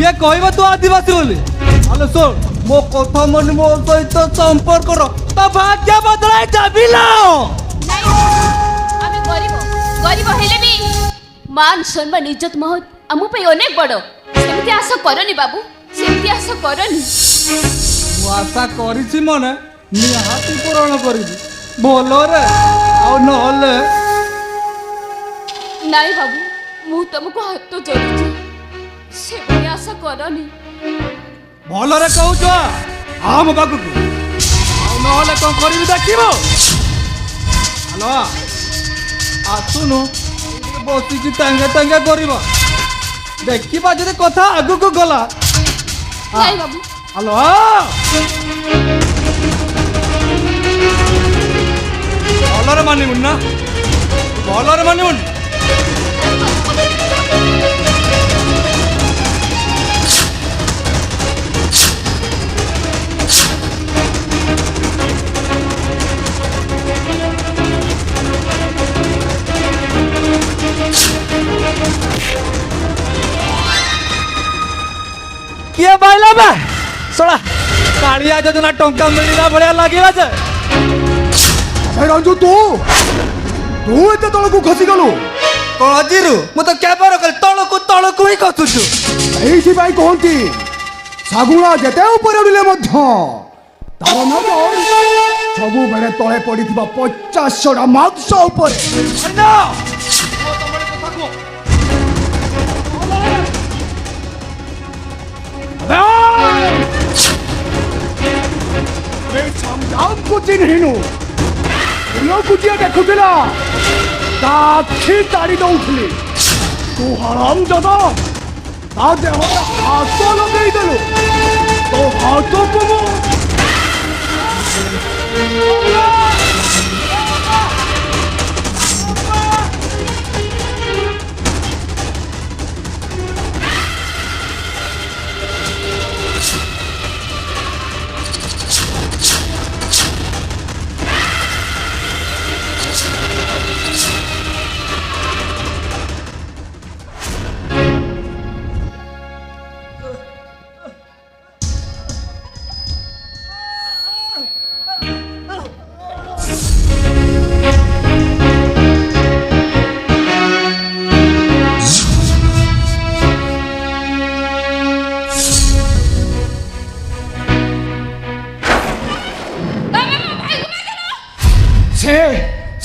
ଇଏ କହିବ ତୁ ଆଦିବାସୀ ବୋଲି। ଆଲୋ ଶୁଣ, ମୋ କଥା ମାନି ମୋ ସହିତ ସମ୍ପର୍କ କର। ତା ଭାଗ୍ୟ ବଦଳାଇ ଚାଲିଲ। ନାଇଁ, ଆମେ ଗରିବ, ଗରିବ ହେଲେ ବି ମାନ, ସମ୍ମାନ, ଇଜ୍ଜତ, ମହତ ଆମ ପାଇଁ ଅନେକ ବଡ଼। ସେମିତି ଆଶା କରନି ବାବୁ, ସେମିତି ଆଶା କରନି। ମୁଁ ଆଶା କରିଛି ମନେ, ନିହାତି ପୂରଣ କରିବି। ଭଲରେ, ଆଉ ନହେଲେ ନାଇଁ ବାବୁ, ମୁଁ ତମକୁ ହାତ ଯୋଡୁଛି, ସେଭଳି ଆଶା କରନି। ଭଲରେ କହୁଛ, ଆ ମୋ ପାଖକୁ, ଆଉ ନହେଲେ କଣ କରିବି ଦେଖିବ। ହ୍ୟାଲୋ, ଆସୁନୁ, ଏଇଠି ବସିକି ଟାଙ୍ଗା ଟାଙ୍ଗା କରିବ, ଦେଖିବା ଯଦି କଥା ଆଗକୁ ଗଲା। ନାଇଁ ବାବୁ। ହ୍ୟାଲୋ, ଭଲରେ ମାନିବୁନି ନା? ଭଲରେ ମାନିବୁନି? କିଏ ପାଇଲା ବେ? ଶଳା, କାଳିଆ ଯୋଜନା ଟଙ୍କା ମିଳିଲା ଭଳିଆ ଲାଗିଲା ଯେ। ଏ ରଞ୍ଜୁ, ତୁ, ତୁ ଏତେ ତଳକୁ ଖସିଗଲୁ? କଣ ଅଜିରୁ? ମୁଁ ତ କେବଳ କଲି ତଳକୁ, ତଳକୁ ହିଁ ଖସୁଛୁ। ଏଇଥିପାଇଁ କହନ୍ତି, ଶାଗୁଣା ଯେତେ ଉପରେ ଉଡ଼ିଲେ ମଧ୍ୟ ତାର ନଜର ସବୁବେଳେ ତଳେ ପଡ଼ିଥିବା ପଚାଶ ଛଡ଼ା ମାଂସ ଉପରେ। ଆବେ! ଆବେ, ସାମଦାମକୁ ଚିହ୍ନିନୁ। ଫୁଲକୁ ଯିଏ ଦେଖୁଥିଲା, ତା ଆଖି ତାଡ଼ି ଦଉଥିଲି। ତୁ ହରାମଜାଦା, ତା ଦେହରେ ହାତ ଲଗେଇଦେଲୁ। ତୋ ହାତକୁ ମୁଁ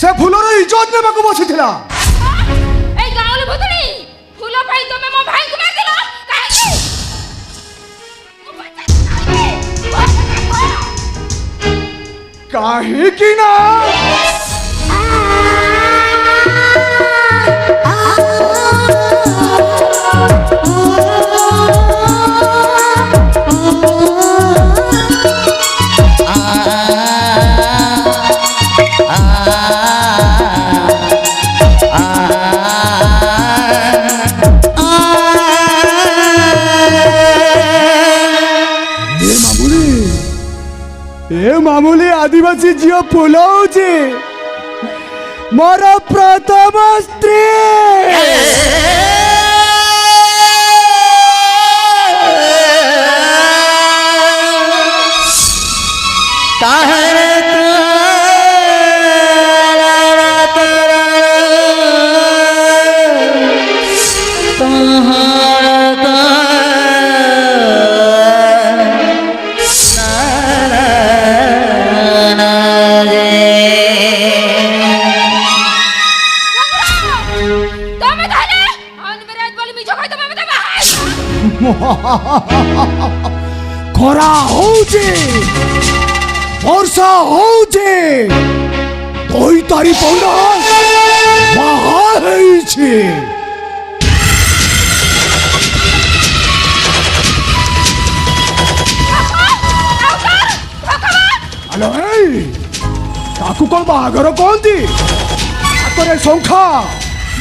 ସେ ଫୁଲର ଇଜ୍ଜତ ନେବାକୁ ବସିଥିଲା। ଏଇ ଗାଉଁଲି ଭୁତୁଣୀ, ଫୁଲ ପାଇଁ ତମେ ମୋ ଭାଇଙ୍କୁ ମାରିଦେଲ କାହିଁକି? ମୁଁ ପଚାରୁଛି କାହିଁକି? କାହିଁକି ନା ଏ ମାମୁଲି, ଏ ମାମୁଲି ଆଦିବାସୀ ଝିଅ ଫୁଲ ହଉଛି ମୋର ପ୍ରଥମ ସ୍ତ୍ରୀ। ତମେ ତାହେଲେ ଅନମେରାଜ ବୋଲି ମିଛ କହି ତମେ ମତେ ବାହା ହେଇଛ। ଖରା ହଉଛି, ବର୍ଷା ହଉଛି, ଦଇତାରି ପଣ୍ଡା ବାହା ହେଇଛି। ଆଲୋ, ଏଇ, ତାକୁ କଣ ବାହାଘର କହନ୍ତି? ହାତରେ ଶଙ୍ଖା,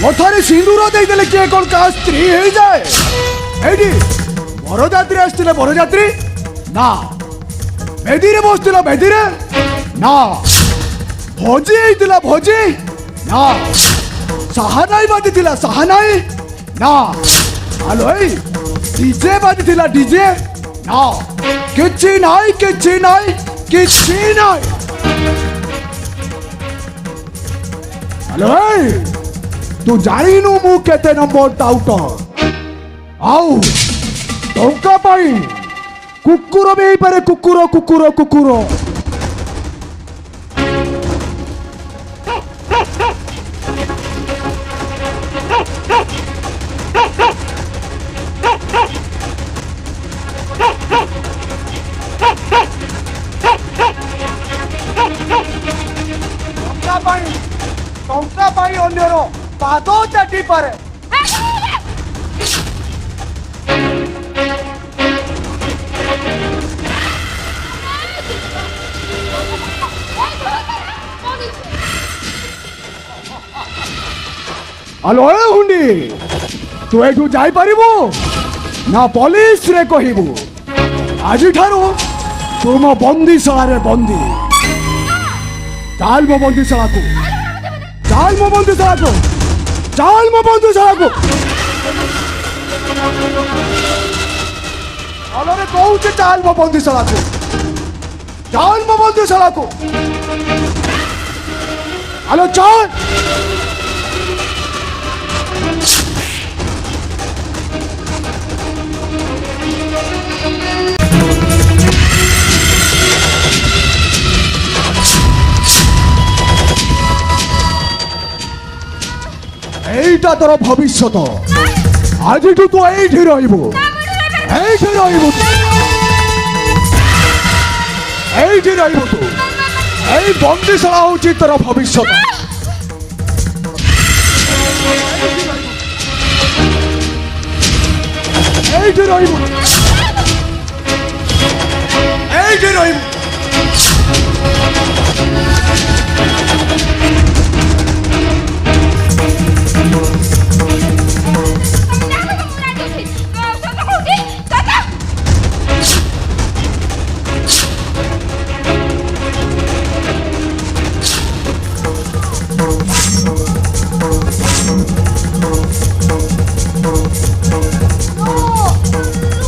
ମଥାରେ ସିନ୍ଦୁର ଦେଇଦେଲେ କିଏ କଣ କାହା ସ୍ତ୍ରୀ ହେଇଯାଏ? ଏଇଠି ବରଯାତ୍ରୀ ଆସିଥିଲେ, ବରଯାତ୍ରୀ? ନା। ବେଦିରେ ବସିଥିଲା, ବେଦିରେ? ନା। ଭୋଜି ହେଇଥିଲା, ଭୋଜି? ନା। ସାହାନାଇ ବାଜିଥିଲା, ସାହାନାଇ? ନା। ଆଲୋ, ଏଇ ଡିଜେ ବାଜିଥିଲା, ଡିଜେ? ନା। କିଛି ନାଇଁ, କିଛି ନାଇଁ, କିଛି ନାଇଁ। ଆଲୋ, ଏଇ, ତୁ ଜାଣିନୁ ମୁଁ କେତେ ନମ୍ବର ଟାଉଟର। ଆଉ ଟଙ୍କା ପାଇଁ କୁକୁର ବି ହେଇପାରେ, କୁକୁର, କୁକୁର, କୁକୁର। ᱟᱫᱚ ᱪᱟᱹᱴᱤ ᱯᱟᱨᱮ᱾ ଆଲୋ, ଏ ହୁଣ୍ଡି, ତୁ ଏଠୁ ଯାଇପାରିବୁ ନା ପୋଲିସରେ କହିବୁ? ଆଜିଠାରୁ ତୁ ମୋ ବନ୍ଦିଶାଳାରେ ବନ୍ଦୀ। ଚାଲ ମୋ ବନ୍ଦିଶାଳାକୁ, ଚାଲ ମୋ ବନ୍ଦିଶାଳାକୁ, ଚାଲ ମୋ ବନ୍ଦିଶାଳାକୁ। ଆଲୋରେ କହୁଛି, ଚାଲ ମୋ ବନ୍ଦିଶାଳାକୁ। ଚାଲ ମୋ ବନ୍ଦିଶାଳାକୁ। ଆଲୋ ଚାଲ। ଏଇଟା ତୋର ଭବିଷ୍ୟତ। ଆଜିଠୁ ତୁ ଏଇଠି ରହିବୁ, ଏଇଠି ରହିବୁ, ଏଇଠି ରହିବୁ ତୁ। ଏଇ ବନ୍ଦିଶାଳା ହଉଛି ତୋର ଭବିଷ୍ୟତ। ଏଇଠି ରହିବୁ, ଏଇଠି ରହିବୁ।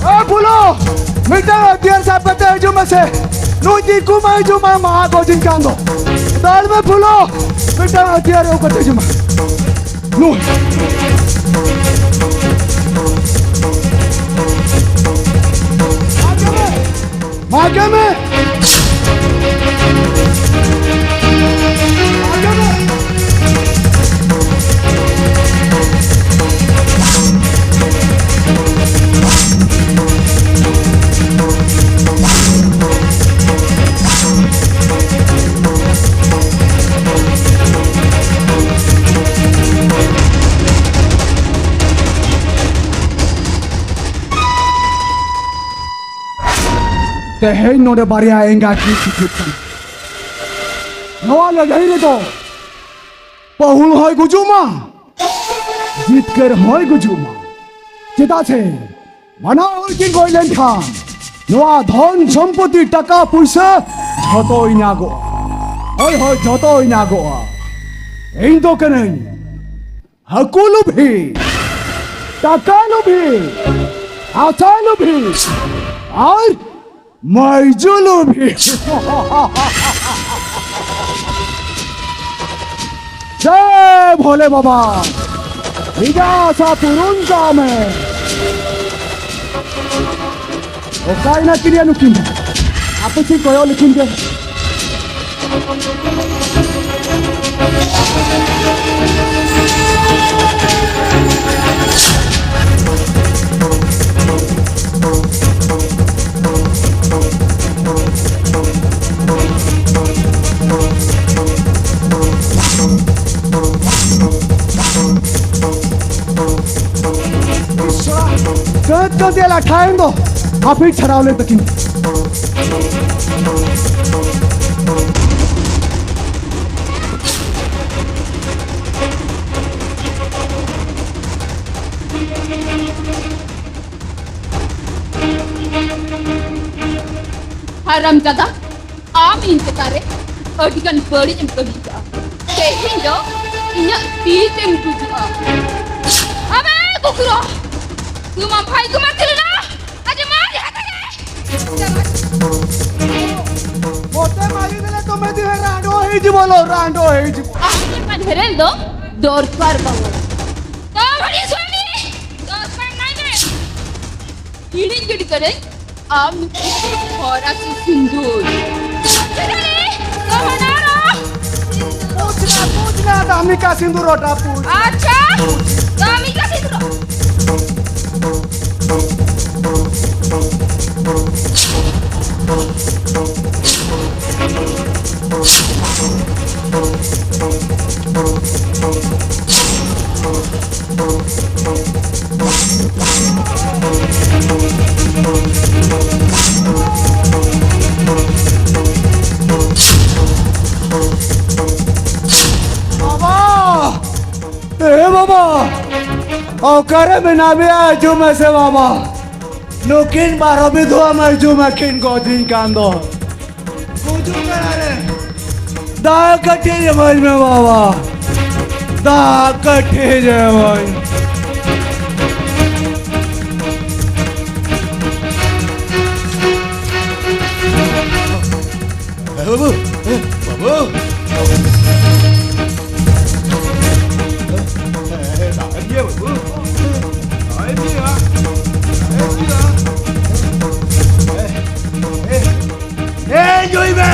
ᱮ ᱯᱷᱩᱞᱳ, ᱢᱤᱫᱴᱟᱝ ᱦᱟᱹᱛᱤᱭᱟᱹᱨ ᱥᱟᱵ ᱠᱟᱛᱮ ᱦᱤᱡᱩᱜ ᱢᱮᱥᱮ᱾ ᱱᱩᱭ ᱫᱤᱠᱩ ᱢᱟ ᱦᱤᱡᱩᱜ ᱢᱟ, ᱢᱟ ᱜᱚᱡᱤᱧ ᱠᱟᱱ ᱫᱚ᱾ ᱫᱟᱹᱲ ᱢᱮ ᱯᱷᱩᱞᱳ, ᱢᱤᱫᱴᱟᱝ ᱦᱟᱹᱛᱤᱭᱟᱹᱨ ᱟᱹᱜᱩ ᱠᱟᱛᱮ ᱦᱤᱡᱩᱜ ᱢᱮ᱾ ᱱᱩᱭ᱾ ᱢᱟᱜᱮ ᱢᱮ! ᱛᱮᱦᱮᱧ ᱱᱚᱰᱮ ᱵᱟᱨᱭᱟ ᱮᱸᱜᱟ ᱠᱤᱱ ᱠᱷᱤᱡᱩᱜ ᱠᱟᱱᱟ᱾ ᱱᱚᱣᱟ ᱞᱟᱹᱲᱦᱟᱹᱭ ᱨᱮᱫᱚ ᱯᱟᱹᱦᱩᱲ ᱦᱚᱸᱭ ᱜᱩᱡᱩᱜ ᱢᱟ, ᱡᱤᱛᱠᱟᱹᱨ ᱦᱚᱸᱭ ᱜᱩᱡᱩᱜ ᱢᱟ᱾ ᱪᱮᱫᱟᱜ ᱥᱮ ᱵᱟᱱᱟ ᱦᱚᱲ ᱠᱤᱱ ᱜᱚᱡ ᱞᱮᱱᱠᱷᱟᱱ ᱱᱚᱣᱟ ᱫᱷᱚᱱ ᱥᱚᱢᱯᱚᱛᱤ, ᱴᱟᱠᱟ ᱯᱩᱭᱥᱟᱹ ᱡᱷᱚᱛᱚ ᱤᱧᱟᱜᱚᱜᱼᱟ᱾ ᱦᱳᱭ, ᱦᱳᱭ, ᱡᱷᱚᱛᱚ ᱤᱧᱟᱜᱚᱜᱼᱟ᱾ ᱤᱧ ᱫᱚ ᱠᱟᱹᱱᱟᱹᱧ ᱦᱟᱹᱠᱩ ᱞᱩᱵᱷᱤ, ᱴᱟᱠᱟ ᱞᱩᱵᱷᱤ, ᱦᱟᱥᱟ ᱞᱩᱵᱷᱤ ᱟᱨ ᱢᱟᱹᱭᱡᱩ ᱞᱩᱵᱷᱤ᱾ ᱡᱟᱭ ᱵᱷᱳᱞᱮ ᱵᱟᱵᱟ, ᱤᱧᱟᱜ ᱟᱥᱟ ᱯᱩᱨᱩᱱ ᱠᱟᱜ ᱢᱮ᱾ ᱚᱠᱟᱭᱮᱱᱟ ᱠᱤᱱ ᱭᱟ ᱱᱩᱠᱤᱱ? ᱟᱯᱮ ᱥᱮᱫ ᱠᱚᱭᱚᱜ ᱞᱮᱠᱤᱱ ᱜᱮ᱾ ᱠᱟᱹᱛ ᱠᱟᱹᱛ ᱮ ᱞᱟᱴᱷᱟᱭᱮᱱ ᱫᱚ ᱦᱟᱹᱯᱤᱫ ᱪᱷᱟᱲᱟᱣ ᱞᱮᱱ ᱛᱟᱹᱠᱤᱱ᱾ ᱦᱟᱨᱟᱢ ᱡᱟᱫᱟ, ᱟᱢ ᱤᱧ ᱪᱮᱛᱟᱱ ᱨᱮ ᱟᱹᱰᱤ ᱜᱟᱱ ᱵᱟᱹᱲᱤᱡ ᱮᱢ ᱠᱟᱹᱢᱤ ᱠᱟᱜᱼᱟ᱾ ᱛᱮᱦᱮᱧ ᱫᱚ ᱤᱧᱟᱹᱜ ᱛᱤ ᱛᱮᱢ ᱜᱩᱡᱩᱜᱼᱟ᱾ ᱟᱵᱮ ᱠᱩᱠᱨᱚ, ᱛᱩᱢᱟ ᱵᱷᱟᱭ ᱠᱩᱢᱟ ᱛᱤᱞᱱᱟ, ᱟᱡ ᱢᱟ ᱡᱟᱦᱟᱸ ᱠᱟᱱᱟ᱾ ᱢᱚᱛᱮ ᱢᱟᱨᱤ ᱫᱮᱞᱮ ᱛᱚᱢᱮ ᱫᱤᱦᱮ ᱨᱟᱸᱰᱚ ᱦᱮᱡᱤᱵᱚ ᱞᱚ, ᱨᱟᱸᱰᱚ ᱦᱮᱡᱤᱵᱚ᱾ ᱟᱢ ᱞᱮᱠᱟᱱ ᱦᱮᱨᱮᱞ ᱫᱚ ᱫᱚᱨᱠᱟᱨ ᱵᱟᱹᱱᱩᱜᱼᱟ᱾ ᱛᱚ ᱵᱷᱟᱹᱜᱤ ᱥᱩᱢᱤ, ᱫᱚᱥ ᱯᱟᱸᱪ ᱱᱟᱭ ᱢᱮ᱾ ᱦᱤᱲᱤᱧ ᱜᱤᱰᱤ ᱠᱟᱹᱫᱟᱹᱧ, ᱟᱢ ᱱᱩᱠᱩ ᱦᱚᱨᱟ ᱥᱤ ᱥᱤᱸᱫᱩᱨ᱾ ᱪᱮᱫᱟᱜ ᱨᱮ? ᱜᱚᱦᱚᱱᱟᱨᱚ᱾ ᱯᱩᱡᱽ ᱱᱟ, ᱯᱩᱡᱽ ᱱᱟ, ᱫᱟᱢᱤᱠᱟ ᱥᱤᱸᱫᱩᱨ ᱚᱴᱟ ᱯᱩᱡᱽ᱾ ᱟᱪᱪᱷᱟ, ᱫᱟᱢᱤᱠᱟ ᱥᱤᱸᱫᱩᱨ᱾ ᱵᱟᱵᱟ, ᱚᱠᱟᱨᱮ ᱢᱮᱱᱟᱜ ᱢᱮᱭᱟ? ᱦᱤᱡᱩᱜ ᱢᱮᱥᱮ ᱵᱟᱵᱟ, ᱱᱩᱠᱤᱱ ᱵᱟᱨᱚ ᱵᱤᱫᱷᱩᱣᱟᱹ ᱢᱟᱹᱡᱷᱩ ᱢᱟᱹᱠᱤᱱ ᱜᱚᱡᱤᱧ ᱠᱟᱱ ᱫᱚ᱾ ᱜᱩᱡᱩᱜ ᱠᱟᱱᱟ ᱨᱮ᱾ ᱫᱟᱜ ᱠᱟᱹᱴᱤᱡ ᱮᱢᱟᱹᱧ ᱢᱮ ᱵᱟᱵᱟ, ᱫᱟᱜ ᱠᱟᱹᱴᱤᱡ ᱮᱢᱟᱹᱧ᱾ ᱮ ᱵᱟᱹᱵᱩ, ᱮ ᱵᱟᱹᱵᱩ᱾ ᱮ, ᱫᱟᱜ ᱮᱢ ᱧᱩᱭᱟ ᱵᱟᱹᱵᱩ? ᱫᱟᱜ ᱮᱢ ᱧᱩᱭᱟ? ᱫᱟᱜ ᱮᱢ ᱧᱩᱭᱟ? ᱮ, ᱮ, ᱮ, ᱧᱩᱭ ᱢᱮ!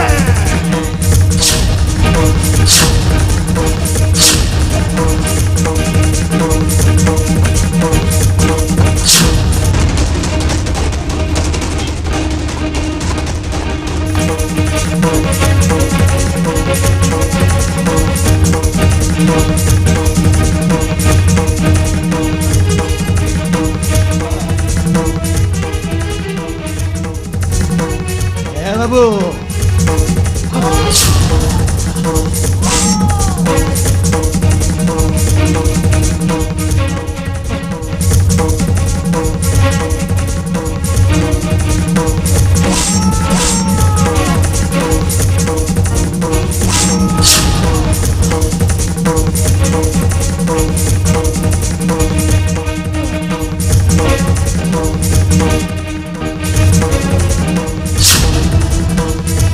ᱦᱮᱸ ᱵᱟᱹᱵᱩ᱾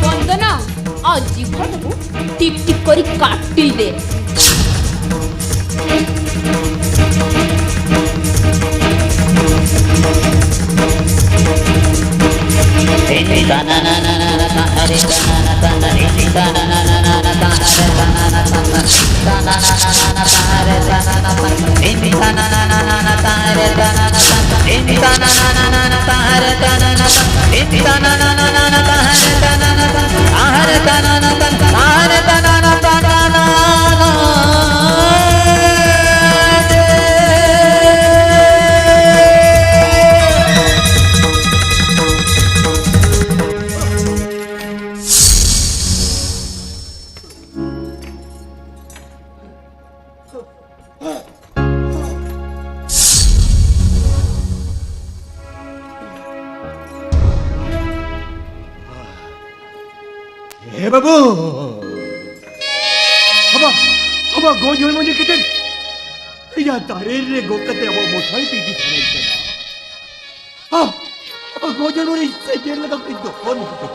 ᱵᱚᱱᱫᱚᱱᱟ, ᱟᱨ ᱡᱤᱵᱷᱟ ᱫᱚ ᱴᱤᱯ ᱴᱤᱯ ᱠᱚᱨᱤ ᱠᱟᱴᱤ ᱫᱮ᱾ ᱦᱮ ᱵᱟᱹᱵᱩ! ᱟᱵᱟ, ᱟᱵᱟ, ᱜᱚᱡ ᱦᱚᱲᱢᱚ ᱧᱮᱞ ᱠᱟᱛᱮ ᱤᱧᱟᱹᱜ ᱫᱟᱨᱮ ᱨᱮ ᱜᱚᱜ ᱠᱟᱛᱮ ᱟᱵᱚ ᱢᱚᱥᱟᱨᱤ ᱯᱮ ᱤᱫᱤ ᱥᱟᱱᱟᱧ ᱠᱟᱱᱟ᱾ ᱟ, ᱟᱵᱟ, ᱜᱚᱡ ᱦᱚᱲᱢᱚ ᱨᱮ ᱥᱮᱸᱜᱮᱞ ᱞᱮᱠᱟ ᱠᱚ ᱫᱚᱦᱚ ᱞᱮᱠᱟ᱾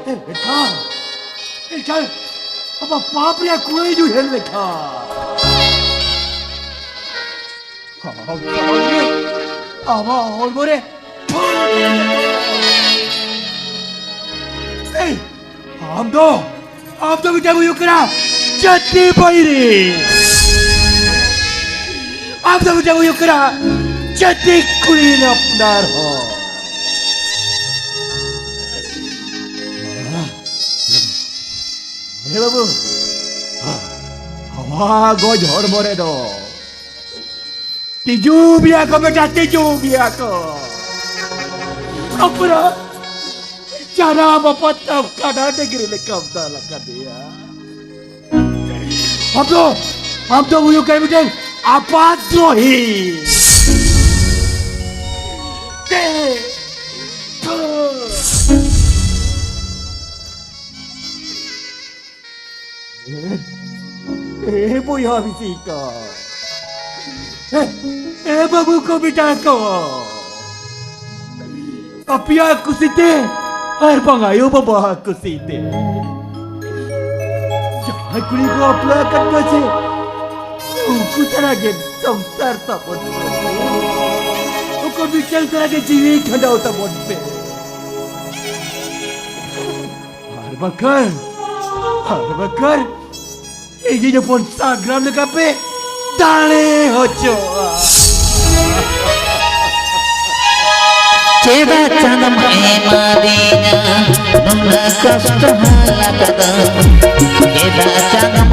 ᱮ, ᱮᱱᱠᱷᱟᱱ, ᱮᱱᱠᱷᱟᱱ, ᱟᱵᱟ, ᱯᱟᱯ ᱨᱮᱭᱟᱜ ᱠᱩᱲᱟᱹᱭ ᱧᱩ ᱦᱮᱡ ᱞᱮᱠᱷᱟᱱ᱾ ᱟᱢᱟᱜ ᱦᱚᱲᱢᱚ ᱨᱮ ᱮᱭ, ᱟᱢ ᱫᱚ, ᱟᱢ ᱫᱚ ᱢᱤᱫᱴᱟᱝ ᱦᱩᱭᱩᱜ ᱠᱟᱱᱟ ᱡᱟᱹᱛᱤ ᱵᱟᱹᱭᱨᱤ᱾ ᱟᱢ ᱫᱚ ᱢᱤᱫᱴᱟᱝ ᱦᱩᱭᱩᱜ ᱠᱟᱱᱟ ᱡᱟᱹᱛᱤ ᱠᱩᱲᱤ ᱟᱯᱱᱟᱨ ᱦᱚᱸ᱾ ᱦᱮ ᱵᱟᱹᱵᱩ, ᱟᱢᱟᱜ ᱜᱚᱡ ᱦᱚᱲᱢᱚ ᱨᱮᱫᱚ ᱛᱤᱡᱩ ᱢᱮᱭᱟ ᱠᱚ ᱵᱮᱴᱟ, ᱛᱤᱡᱩ ᱢᱮᱭᱟ ᱠᱚ᱾ ᱟᱯᱨᱟ ᱡᱟᱱᱟᱢ ᱟᱯᱟᱛ ᱛᱟᱢ ᱠᱟᱰᱟ ᱰᱟᱹᱝᱨᱤ ᱞᱮᱠᱟᱢ ᱫᱟᱞ ᱟᱠᱟᱫᱮᱭᱟ᱾ ᱟᱢ ᱫᱚ, ᱟᱢ ᱫᱚ ᱦᱩᱭᱩᱜ ᱠᱟᱱᱟ ᱢᱤᱫᱴᱮᱱ ᱟᱯᱟᱛ ᱫᱨᱳᱦᱤ᱾ ᱫᱮ᱾ ᱮ ᱵᱚᱭᱦᱟ ᱵᱤᱥᱤ ᱠᱚ, ᱮ, ᱮ ᱵᱟᱹᱵᱩ ᱠᱚ ᱵᱮᱴᱟ ᱠᱚ, ᱟᱯᱮᱭᱟᱜ ᱠᱩᱥᱤᱛᱮ ᱟᱨ ᱵᱟᱝ ᱟᱭᱳ ᱵᱟᱵᱟᱣᱟᱜ ᱠᱩᱥᱤᱛᱮ ᱡᱟᱦᱟᱸᱭ ᱠᱩᱲᱤ ᱠᱚ ᱵᱟᱯᱞᱟ ᱟᱠᱟᱫ ᱠᱚᱣᱟ ᱥᱮ, ᱩᱱᱠᱩ ᱥᱟᱞᱟᱜ ᱜᱮ ᱥᱚᱝᱥᱟᱨ ᱛᱟᱵᱚᱱ ᱯᱮ, ᱩᱱᱠᱩ ᱢᱤᱫᱴᱟᱝ ᱥᱟᱞᱟᱜ ᱜᱮ ᱡᱤᱣᱤ ᱠᱷᱟᱸᱰᱟᱣ ᱛᱟᱵᱚᱱ ᱯᱮ᱾ ᱟᱨ ᱵᱟᱠᱷᱟᱱ, ᱟᱨ ᱵᱟᱠᱷᱟᱱ, ᱤᱧᱤᱧ ᱦᱚᱯᱚᱱ ᱥᱟᱜᱽᱨᱟᱢ ᱞᱮᱠᱟ ᱯᱮ ᱫᱟᱲᱮ ᱦᱚᱪᱚᱜᱼᱟ᱾ ᱪᱮᱫᱟᱜ ᱪᱟᱸᱫᱚᱢ ᱮᱢᱟᱫᱤᱧᱟ ᱱᱩᱱᱟᱹᱜ ᱠᱚᱥᱴᱚ ᱦᱟᱞᱟ ᱠᱟᱫᱟ? ᱪᱮᱫᱟᱜ ᱪᱟᱸᱫᱚᱢ